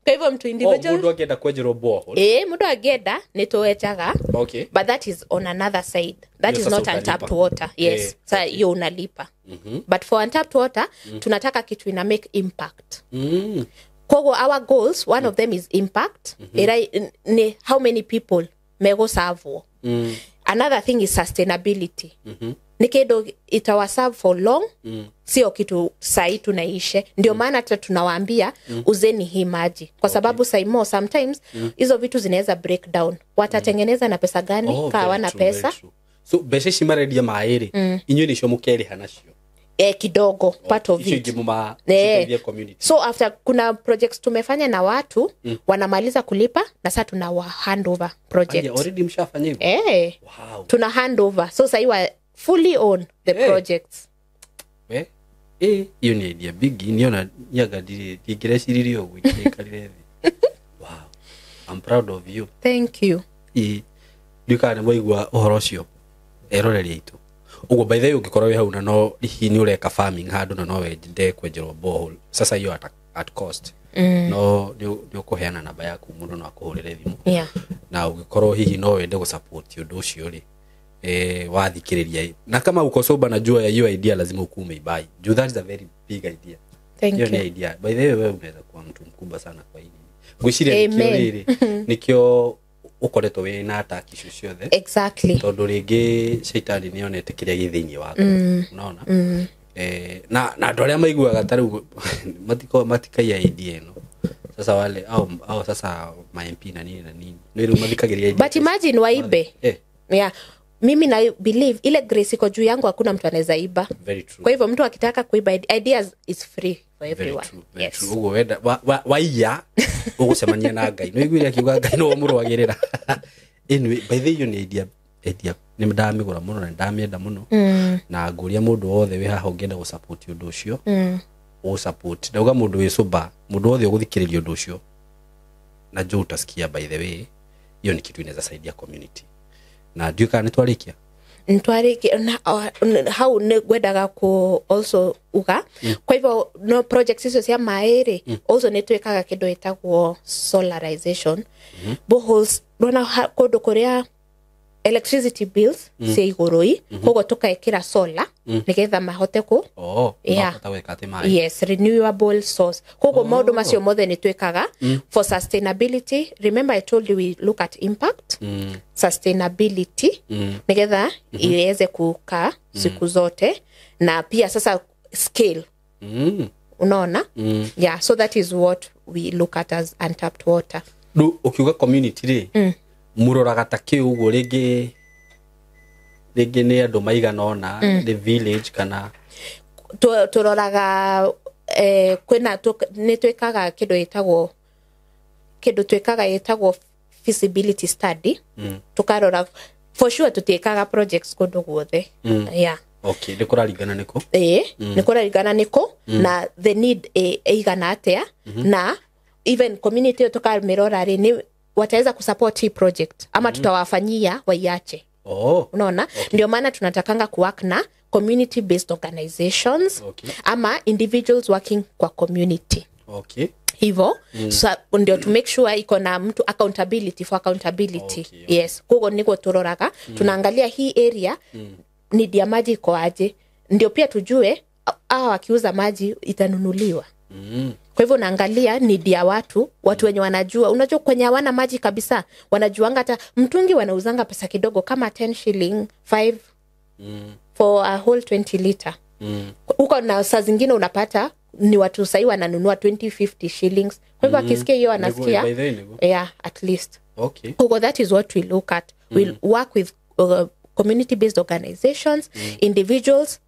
Kwa hivyo mtu Oh, individual mũndũ angĩenda kwenjerwo borehole. Mũndũ angĩenda nĩ tũwenjaga. Okay. But that is on another side, that Hiyo is sasa not untapped utalipa. water. Yes. Sa hiyo unalipa, but for untapped water tunataka kitu ina make impact. Koguo our goals, one of them is impact. Ira ni how many people megũservwo. Another thing is sustainability. Ni kĩndũ itawaserve for long, sio kitu sahii tunaishe. Ndio maana hata tunawaambia uzeni hii maji, kwa sababu saimo sometimes hizo vitu zinaweza break down, watatengeneza na pesa gani Oh, kaa very wana true, very pesa? true. So mbeca ici marendia maĩ rĩ, inyuĩ nĩcio mũkerĩha nacio? Kidogo part of Icio it. ingĩ citeithie community. So after kuna projects tumefanya na watu, wanamaliza kulipa na sasa tuna wa hand over project. Aya, already mshafanya hivyo? Eh. Wow. Tuna hand over, so sahii wa fully own the projects. We, hiyo ni idea big niona nyaga ndingĩreciririe ũguo ingĩikarire thĩ. Wow, I'm proud of you. Thank you. Ĩ, ndiũĩ kana nĩ mwaigua ũhoro ũcio, eroreri aitũ. Ũguo by the way, ũngĩkorwo wĩ hau na no hihi nĩ ũreka farming handũ na no wende kwenjerwo borehole, sasa hiyo at cost, no nĩ ũkũheana namba yaku, mũndũ no akũhũrĩre thimũ. Na ũngĩkorwo hihi no wende gũsupport ũndũ ũcio rĩ, wathikĩrĩria na kama uko sober na jua ya hiyo idea, lazima ukuwe umeibuy juu that is a very big idea. Thank Hiyo ni you. idea. By the way, wewe unaweza kuwa mtu mkubwa sana kwa hili. Ngwĩciria nĩkĩo Amen. rĩrĩ nĩkĩo ũkoretwo wĩ na ataki icio ciothe, tondũ rĩngĩ caitani nĩ onete kĩrĩa gĩ thĩinĩ waku, unaona? Na andũ arĩa maiguaga ta rĩu matikaiya idea ĩno, sasa wale au sasa ma MP na nini na nini nĩ rĩu mathikagĩrĩria idea. But imagine waibe. Yeah, mimi na believe ile grace iko juu yangu, hakuna mtu anaweza iba. Very true. Kwa hivyo mtu akitaka kuiba ideas is free for Very everyone. true, very Yes. true. Ũguo wenda waiya ũgũcemania na Ngai, nĩ ũiguire akiuga Ngai nĩwe mũrũagĩrĩra. Anyway, by the way, hiyo nĩ idea nĩ ndamĩgũra mũno na ndamĩenda mũno, na ngũria mũndũ wothe wĩ haha ũngĩenda gũsupport ũndũ ũcio, ũsupport. Ndauga mũndũ wĩ sober, mũndũ wothe ũgũthikĩrĩria ũndũ ũcio na juu utasikia, by the way, hiyo ni kitu inaweza saidia community. Na ndiũĩ kana nĩ twarĩkia. Ntwarĩkie na hau nĩ ngwendaga ku also uga, kwa hivyo no projects icio cia maĩ rĩ, also nĩ twĩkaga kĩndũ ĩtagwo solarization boreholes. Rona kũndũ kũrĩa electricity bills cia igũrũ i, koguo tũkaĩkĩra solar nĩgetha mahote kũ Oh, Yeah. makahota gwĩka atĩ maĩ. Yes, renewable source. Koguo maũndũ macio mothe nĩ twĩkaga for sustainability. Remember I told you we look at impact, sustainability, nĩgetha iweze kukaa siku zote, na pia sasa scale. Unaona? Yeah, so that is what we look at as untapped water. Rĩu ũkiuga community rĩ, mũroraga ta kĩ ũguo rĩngĩ rĩngĩ nĩ andũ maigana ũna, nĩ village kana? Tũroraga kwĩna nĩ twĩkaga kĩndũ gĩtagwo kĩndũ twĩkaga gĩtagwo feasibility study. Tũkarora for sure tũtiĩkaga projects kũndũ guothe, yeah. Okay, nĩ kũraringana nĩkũ? Ĩĩ, nĩ kũraringana nĩkũ na the need ĩigana atĩa, na even community ĩyo tũkamĩrora rĩ, nĩ wataweza kusupport hii project ama tutawafanyia waiache. Oh. Unaona? Ndio maana tunatakanga kuwork na community based organizations ama individuals working kwa community. Hivo so, ndio to make sure iko na mtu accountability for accountability. Yes, koguo niguo turoraga, tunaangalia hii area need ya maji iko aje, ndio pia tujue hawa wakiuza maji itanunuliwa. Kwa hivyo naangalia need ya watu, watu wenye wanajua, unajua kwenye hawana maji kabisa wanajuanga hata mtungi wanauzanga pesa kidogo kama 10 shilling 5 for a whole 20 liter. Huko na saa zingine unapata ni watu sahii wananunua 20 50 shillings. Kwa hivyo akisikia hiyo anasikia By the way, niguo. Yeah, at least. Huko that is what we look at. We'll work with community based organizations, individuals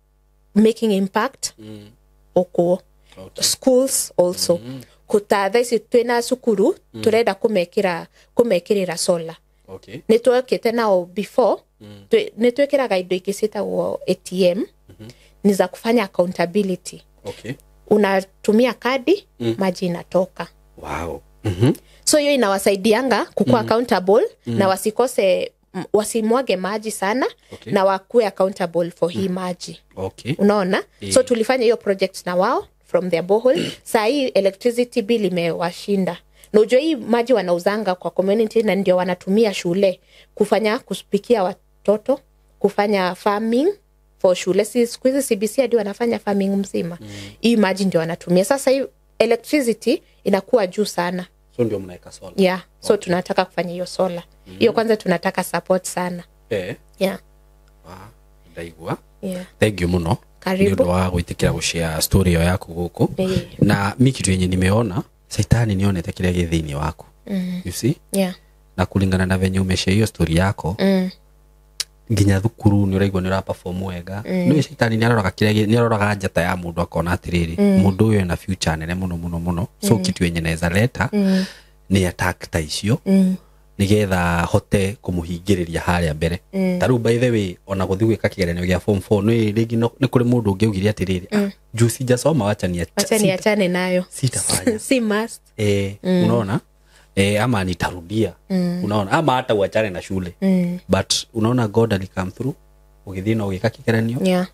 making impact okuo, schools also. Kuta thaa ici twina cukuru turenda kumekira kumekirira solar. Nĩ twekĩte nao before. Nĩ twĩkĩraga indo ingĩ ciĩtagwo ATM, ni za kufanya accountability. Unatumia kadi, maji inatoka. So hiyo inawasaidianga kukuwa accountable na wasikose wasimwage maji sana na wakuwe accountable for hii maji. Unaona? So tulifanya hiyo project na wao from their borehole. Saa hii electricity bill imewashinda, na ujue hii maji wanauzanga kwa community na ndio wanatumia shule kufanya kuspikia watoto, kufanya farming for shule. Si siku hizi CBC hadi wanafanya farming mzima? Hii maji ndio wanatumia. Sasa hii electricity inakuwa juu sana. So ndio mnaweka solar. Yeah, so tunataka kufanya hiyo solar hiyo. Kwanza tunataka support sana. Yeah. Wa, ndaigua. Yeah. Thank you muno. Karibu. Nĩ ũndũ wa gwĩtĩkĩra gũshare story ĩyo yaku gũkũ. Na mi kitu yenye nimeona, saitani nionete kĩrĩa gĩ thĩinĩ waku, you see? Yeah. Na kulingana na venye umeshare hiyo story yako, nginya thukuru nĩ ũraigua nĩ ũraperform wega. Nĩ caitani nĩ aroraga kĩrĩa nĩ aroraga njata ya mũndũ akona atĩrĩrĩ, mũndũ ũyũ ena future nene mũno mũno mũno, so kitu yenye naweza leta nĩ attack ta icio nigetha hote kũmũhingĩrĩria harĩa mbere. Ta rĩu, by the way, ona gũthiĩ gwĩka kĩgeranio gĩa form 4 nĩ rĩngĩ nĩ kũrĩ mũndũ ũngĩ augire atĩrĩrĩ, "Ah, juu sijasoma, wacha ni Wacha niachane nayo. Sitafanya." Si must. Unaona, ama nitarudia, unaona, ama hata uachane na shule. But unaona God alicome through, ũgĩthiĩ na ũgĩka kĩgeranio,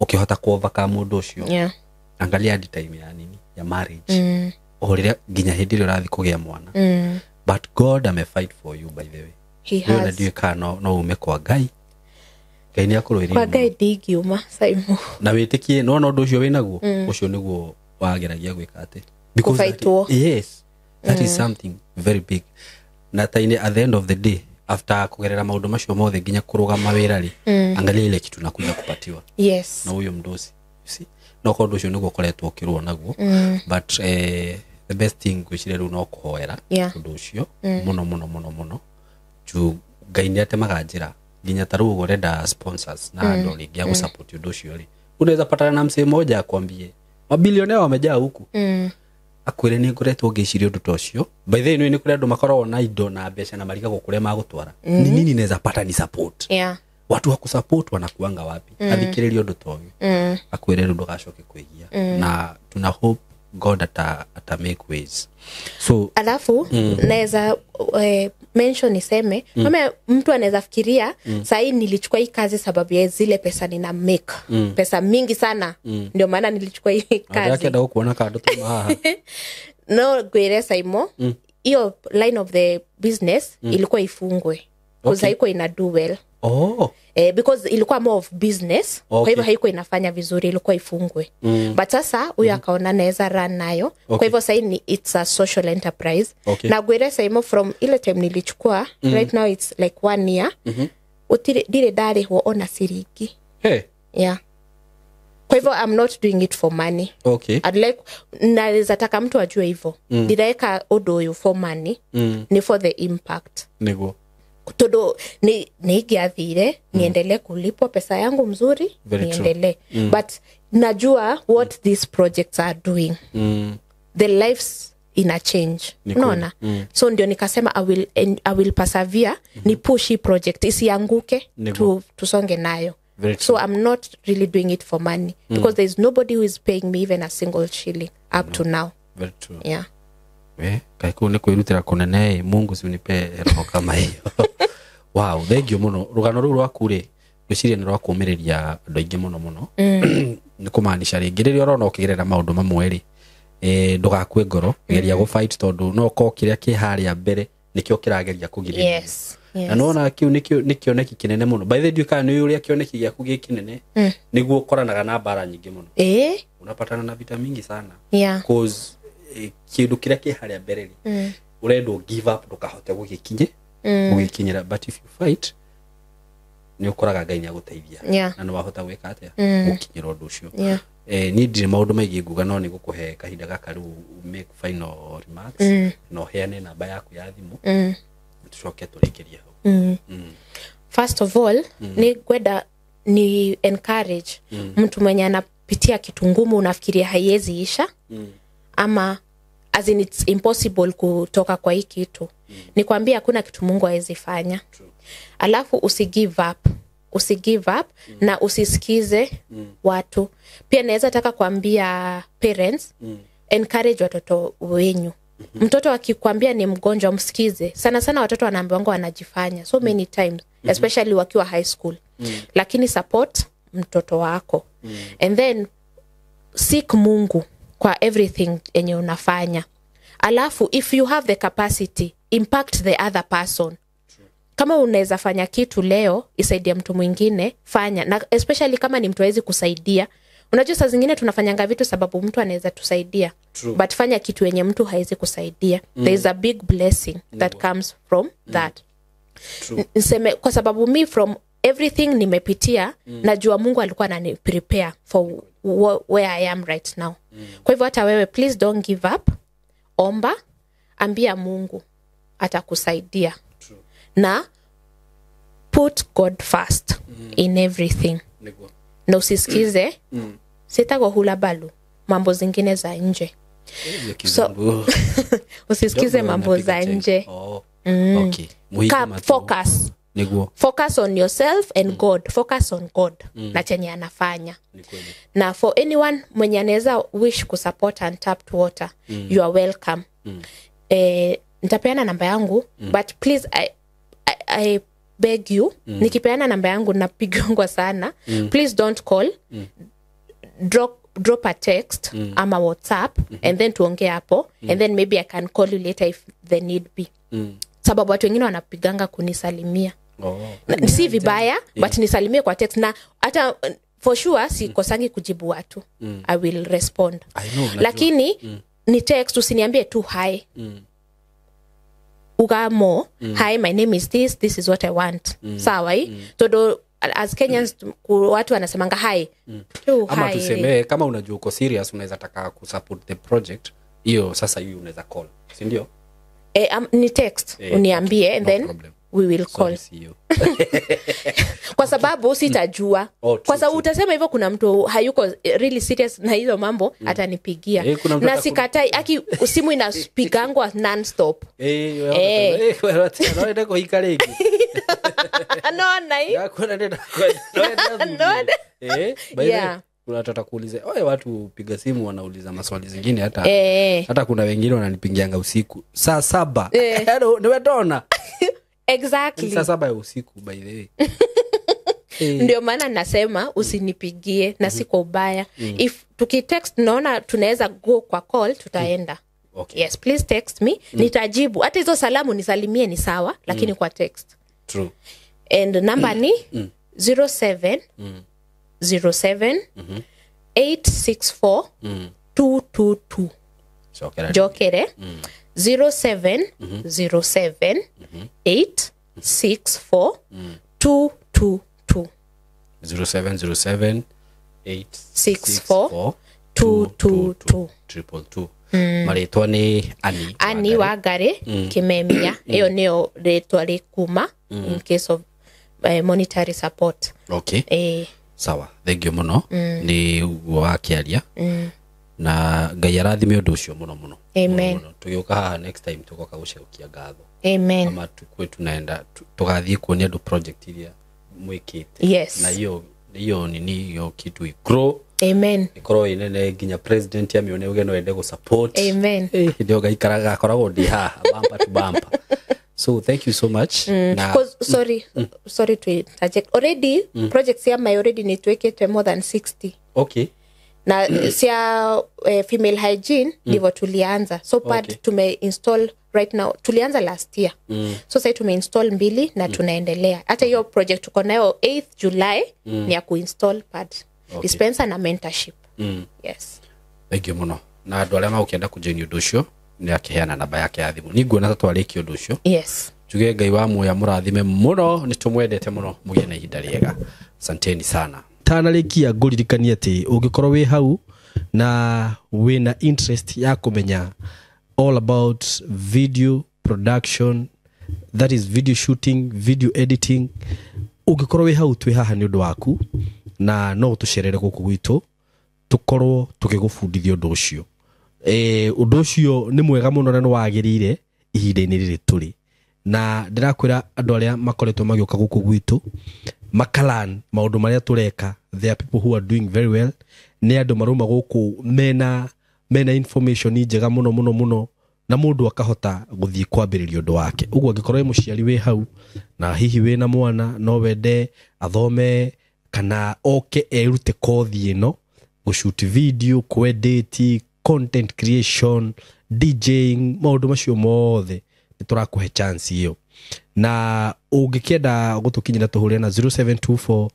ũkĩhota kuovercome mũndũ ũcio. Angalia hadi time ya nini, ya marriage, o rĩrĩa nginya hĩndĩ ĩrĩa ũrathiĩ kũgĩa mwana. But God ame fight for you, by the way. He Niĩ ona has. ndiũĩ kana no ume kwa Ngai. Ngai nĩ akũrũĩrĩire Kwa mũno. Ngai ndingiuma, Simon. Na wĩtĩkie nona ũndũ ũcio wĩnaguo, ũcio nĩguo wageragia gwĩka atĩ because Kũbaitwo. Yes, that is something very big. Na taine at the end of the day, after kugerera maũndũ macio mothe nginya kũrũgama wĩra rĩ, angalia ile kitu nakuja kupatiwa na huyo mdosi, you see? No korwo ũndũ ũcio nĩguo ũkoretwo ũkĩrũa naguo. But the best thing ngwĩciria rĩu no kũhoera ũndũ ũcio mũno mũno mũno mũno, juu Ngai nĩ atemaga njĩra. Nginya ta rĩu ũguo ũrenda sponsors na andũ rĩngĩ a gũsupport ũndũ ũcio rĩ, unaweza patana na msee mmoja akwambie mabilionea wamejaa huku, akwĩre nĩ ngoretwo ngĩciria ũndũ ta ũcio. By the way, nĩ kũrĩ andũ makoragwo na indo na mbeca na marigagwo kũrĩa magũtwara. Ni nini naweza pata ni support? Watu wa kusupport wanakuanga wapi? Athikĩrĩrie ũndũ ta ũyũ, akwĩre rĩu ndũgacoke kwĩhia, na tuna hope God ata make ways. So Alafu naweza mention niseme, kama mtu anaweza fikiria sahii nilichukua hii kazi sababu ya zile pesa nina make, pesa mingi sana, ndio maana nilichukua hii kazi. Ndĩrakĩenda gũkuona kando tuma haha. No ngwĩre Saimo, hiyo line of the business ilikuwa ifungwe because haikuwa ina do well. Because ilikuwa more of business. Kwa hivyo haikuwa inafanya vizuri, ilikuwa ifungwe. But sasa huyo akaona naweza run nayo. Kwa hivyo sahii ni it's a social enterprise. Na ngwĩre Saimo, from ile time nilichukua, right now it's like one year, ndirĩ ndarĩhwo ona ciringi. Hey. Yeah. Kwa hivyo I'm not doing it for money. Okay. I'd like, naweza taka mtu ajue hivyo. Ndiraeka undu uyu for money, ni for the impact. Niguo. Tondu ni ningĩathire niendelee kulipwa pesa yangu mzuri. Very true. Niendelee, but najua what these projects are doing, the lives ina change. Ni kweli. Unaona? So ndio nikasema I will persevere, ni push hii project isianguke. Ni Tusonge nayo. Very So I'm not really doing it for money because there is nobody who is paying me even a single shilling up to now. Very true. Yeah. We kaĩ kũu nĩ kwĩrutĩra kũnene ĩ. Mungu si unipe roho kama hiyo. Wow, thank you mũno. Rũgano rũu rwaku rĩ, ngwĩciria nĩ rwa kũũmĩrĩria andũ aingĩ mũno mũno. Nĩ kũmaanisha rĩngĩ rĩrĩa ũrona ũkĩgerera maũndũ mamwe rĩ, ndũgakue ngoro, geria gũ fight, tondũ no ũkorwo kĩrĩa kĩ harĩa mbere nĩkĩo kĩrageria kũgirĩrĩria. Yes. Na nona kĩu nĩkĩo nĩ kĩoneki kĩnene mũno. By the way, ndiũĩ kana nĩ ũrĩa kĩoneki gĩaku gĩ kĩnene nĩguo ũkoranaga na mbara nyingĩ mũno, unapatana na vita mingi sana, cause kĩndũ kĩrĩa kĩ harĩa mbere rĩ, ũrendwo give up ndũkahote gũgĩkinye gũgĩkinyĩra, but if you fight nĩ ũkoraga Ngai nĩ agũteithia na nĩ wahota gwĩka atĩa, gũkinyĩra ũndũ ũcio. Niĩ ndirĩ maũndũ maingĩ nguga, no nĩ gũkũhe kahinda gaka rĩu make final remarks na ũheane namba yaku ya thimũ, tũcoke tũrĩkĩrie hau. First of all, ni kwenda ni encourage mtu mwenye anapitia kitu ngumu, unafikiria haiwezi isha, ama as in it's impossible kutoka kwa hii kitu, nikwambia hakuna kitu Mungu hawezi fanya. Alafu usi give up, usi give up, na usisikize watu. Pia naweza taka kuambia parents, encourage watoto wenyu. Mtoto akikwambia ni mgonjwa, msikize. Sana sana watoto wanaambiwanga wanajifanya so many times, especially wakiwa high school, lakini support mtoto wako and then seek Mungu kwa everything enye unafanya. Alafu if you have the capacity, impact the other person. Kama unaweza fanya kitu leo isaidie mtu mwingine, fanya. Na especially kama ni mtu hawezi kusaidia. Unajua saa zingine tunafanyanga vitu sababu mtu anaweza tusaidia. True. But fanya kitu yenye mtu hawezi kusaidia. There is a big blessing that comes from that. True. Niseme kwa sababu mi from everything nimepitia, najua Mungu alikuwa anani prepare for where I am right now. Kwa hivyo hata wewe, please don't give up. Omba, ambia Mungu atakusaidia. True. Na put God first in everything. Niguo. Na usisikize sitago hula balu mambo zingine za nje. Hiyo kizungu. Usisikize Ndio mambo napiga za chenga. nje. Oh. Okay. Muhige matu. Focus. Niguo. Focus on yourself and God. Focus on God na chenye anafanya. Ni kweli. Na for anyone mwenye anaweza wish kusupport Untapped Water, you are welcome. Nitapeana namba yangu, but please I beg you, nikipeana namba yangu napigwangwa sana. Please don't call. Drop a text ama WhatsApp and then tuongee hapo, and then maybe I can call you later if the need be. Sababu watu wengine wanapiganga kunisalimia. Oh. Si vibaya, but nisalimie kwa text, na hata for sure sikosangi kujibu watu. I will respond. I know, najua. Lakini ni text, usiniambie tu hi. Ugamo, hi, my name is this, this is what I want. Sawa hii? Todo as Kenyans watu wanasemanga hi. Tu Ama hi. tuseme kama unajua uko serious, unaweza taka kusupport the project hiyo, sasa hiyo unaweza call, si ndio? Ni text, uniambie and No then problem. we will call. Sorry, see you. Kwa sababu sitajua. Oh, true, Kwa sababu true. utasema hivyo, kuna mtu hayuko really serious na hizo mambo, atanipigia. Kuna mtu Na sikatai, aki simu inapigangwa non-stop. No ende kũhika rĩngĩ. Naona hii. Ndakwenda no ende No. By the way, kuna watu watakuuliza, oye, watu piga simu wanauliza maswali zingine hata hata kuna wengine wananipigianga usiku saa 7. Niwetona. Saa 7 ya usiku, by the way. Ndio maana nasema usinipigie, na si kwa ubaya. If tukitext naona tunaweza go kwa call, tutaenda. Okay. Yes, please text me. Nitajibu. Hata hizo salamu nisalimie ni sawa, lakini kwa text. True. And number ni 07 07 864 222. Cokera. Jokere 07 07 864 222. 0707 864 222. 222. Marĩtwa nĩ Ani Ani Wangari Kimemia. Ĩyo nĩyo rĩtwa rĩkuma in case of monetary support. Okay. Sawa, thank you mũno nĩ ũguo wakĩaria. Na Ngai arathime ũndũ ũcio mũno mũno. Amen. Tũgĩũka haha next time tũgoka gũcokia ngatho. Amen. Ama tukue tunaenda tũgathiĩ kuonia andũ project iria mwĩkĩte. Yes. Na hiyo nini hiyo kitu grow. Amen. Ikorwo inene nginya president amione uge no ende go support. Amen. Ndio gaikaraga akoragwo ndi haha bumper to bumper. So thank you so much. Na sorry to interject. Already projects ya my already nitwekete more than 60. Okay. Na sia female hygiene ndivyo tulianza. So pad tume install right now. Tulianza last year. So sasa tume install 2 na tunaendelea. Hata hiyo project tuko nayo 8th July ni ya kuinstall pad. Dispenser na mentorship. Yes. Thank you muno. Na andu aria magũkĩenda kũjoin ũndũ ũcio nĩ akĩheana namba yake ya thimũ. Nĩ nguona ta twarĩkia ũndũ ũcio. Yes. Njuge Ngai wa muoya mũrathime mũno, nĩ tũmwendete mũno, mũgĩe na ihinda rĩega. Asanteni sana. Tanarĩkia ngũririkanie atĩ ũngĩkorwo wĩ hau na wĩna interest ya kũmenya all about video production, that is video shooting, video editing, ũngĩkorwo wĩ hau twĩ haha nĩ ũndũ waku na no tũcerere gũkũ gwitũ tũkorwo tũgĩgũbundithia ũndũ ũcio. Ũndũ ũcio nĩ mwega mũno na nĩ wagĩrĩire ihinda-inĩ rĩrĩ tũrĩ. Na ndĩrakwĩra andũ arĩa makoretwo magĩũka gũkũ gwitũ makalan maũndũ marĩa tũreka, there are people who are doing very well. Nĩ andũ marauma gũkũ mena information njega mũno mũno mũno na mũndũ akahota gũthiĩ kwambĩrĩria ũndũ wake. Ũguo angĩkorwo wĩ mũciari wĩ hau na hihi wĩna mwana no wende athome kana oke erute kothi ĩno, gũshoot video, kuedit, content creation, DJing, maũndũ macio mothe nĩ tũrakũhe chance ĩyo. Na ũngĩkĩenda gũtũkinyĩra tũhũrĩre na 0724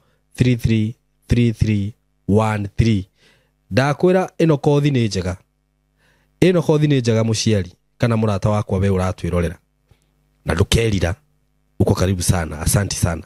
333313. Ndakwĩra ĩno kothi nĩ njega. Ĩno kothi nĩ njega mũciari kana mũrata wakwa we ũratwĩrorera. Na ndũkerira. Uko karibu sana. Asante sana.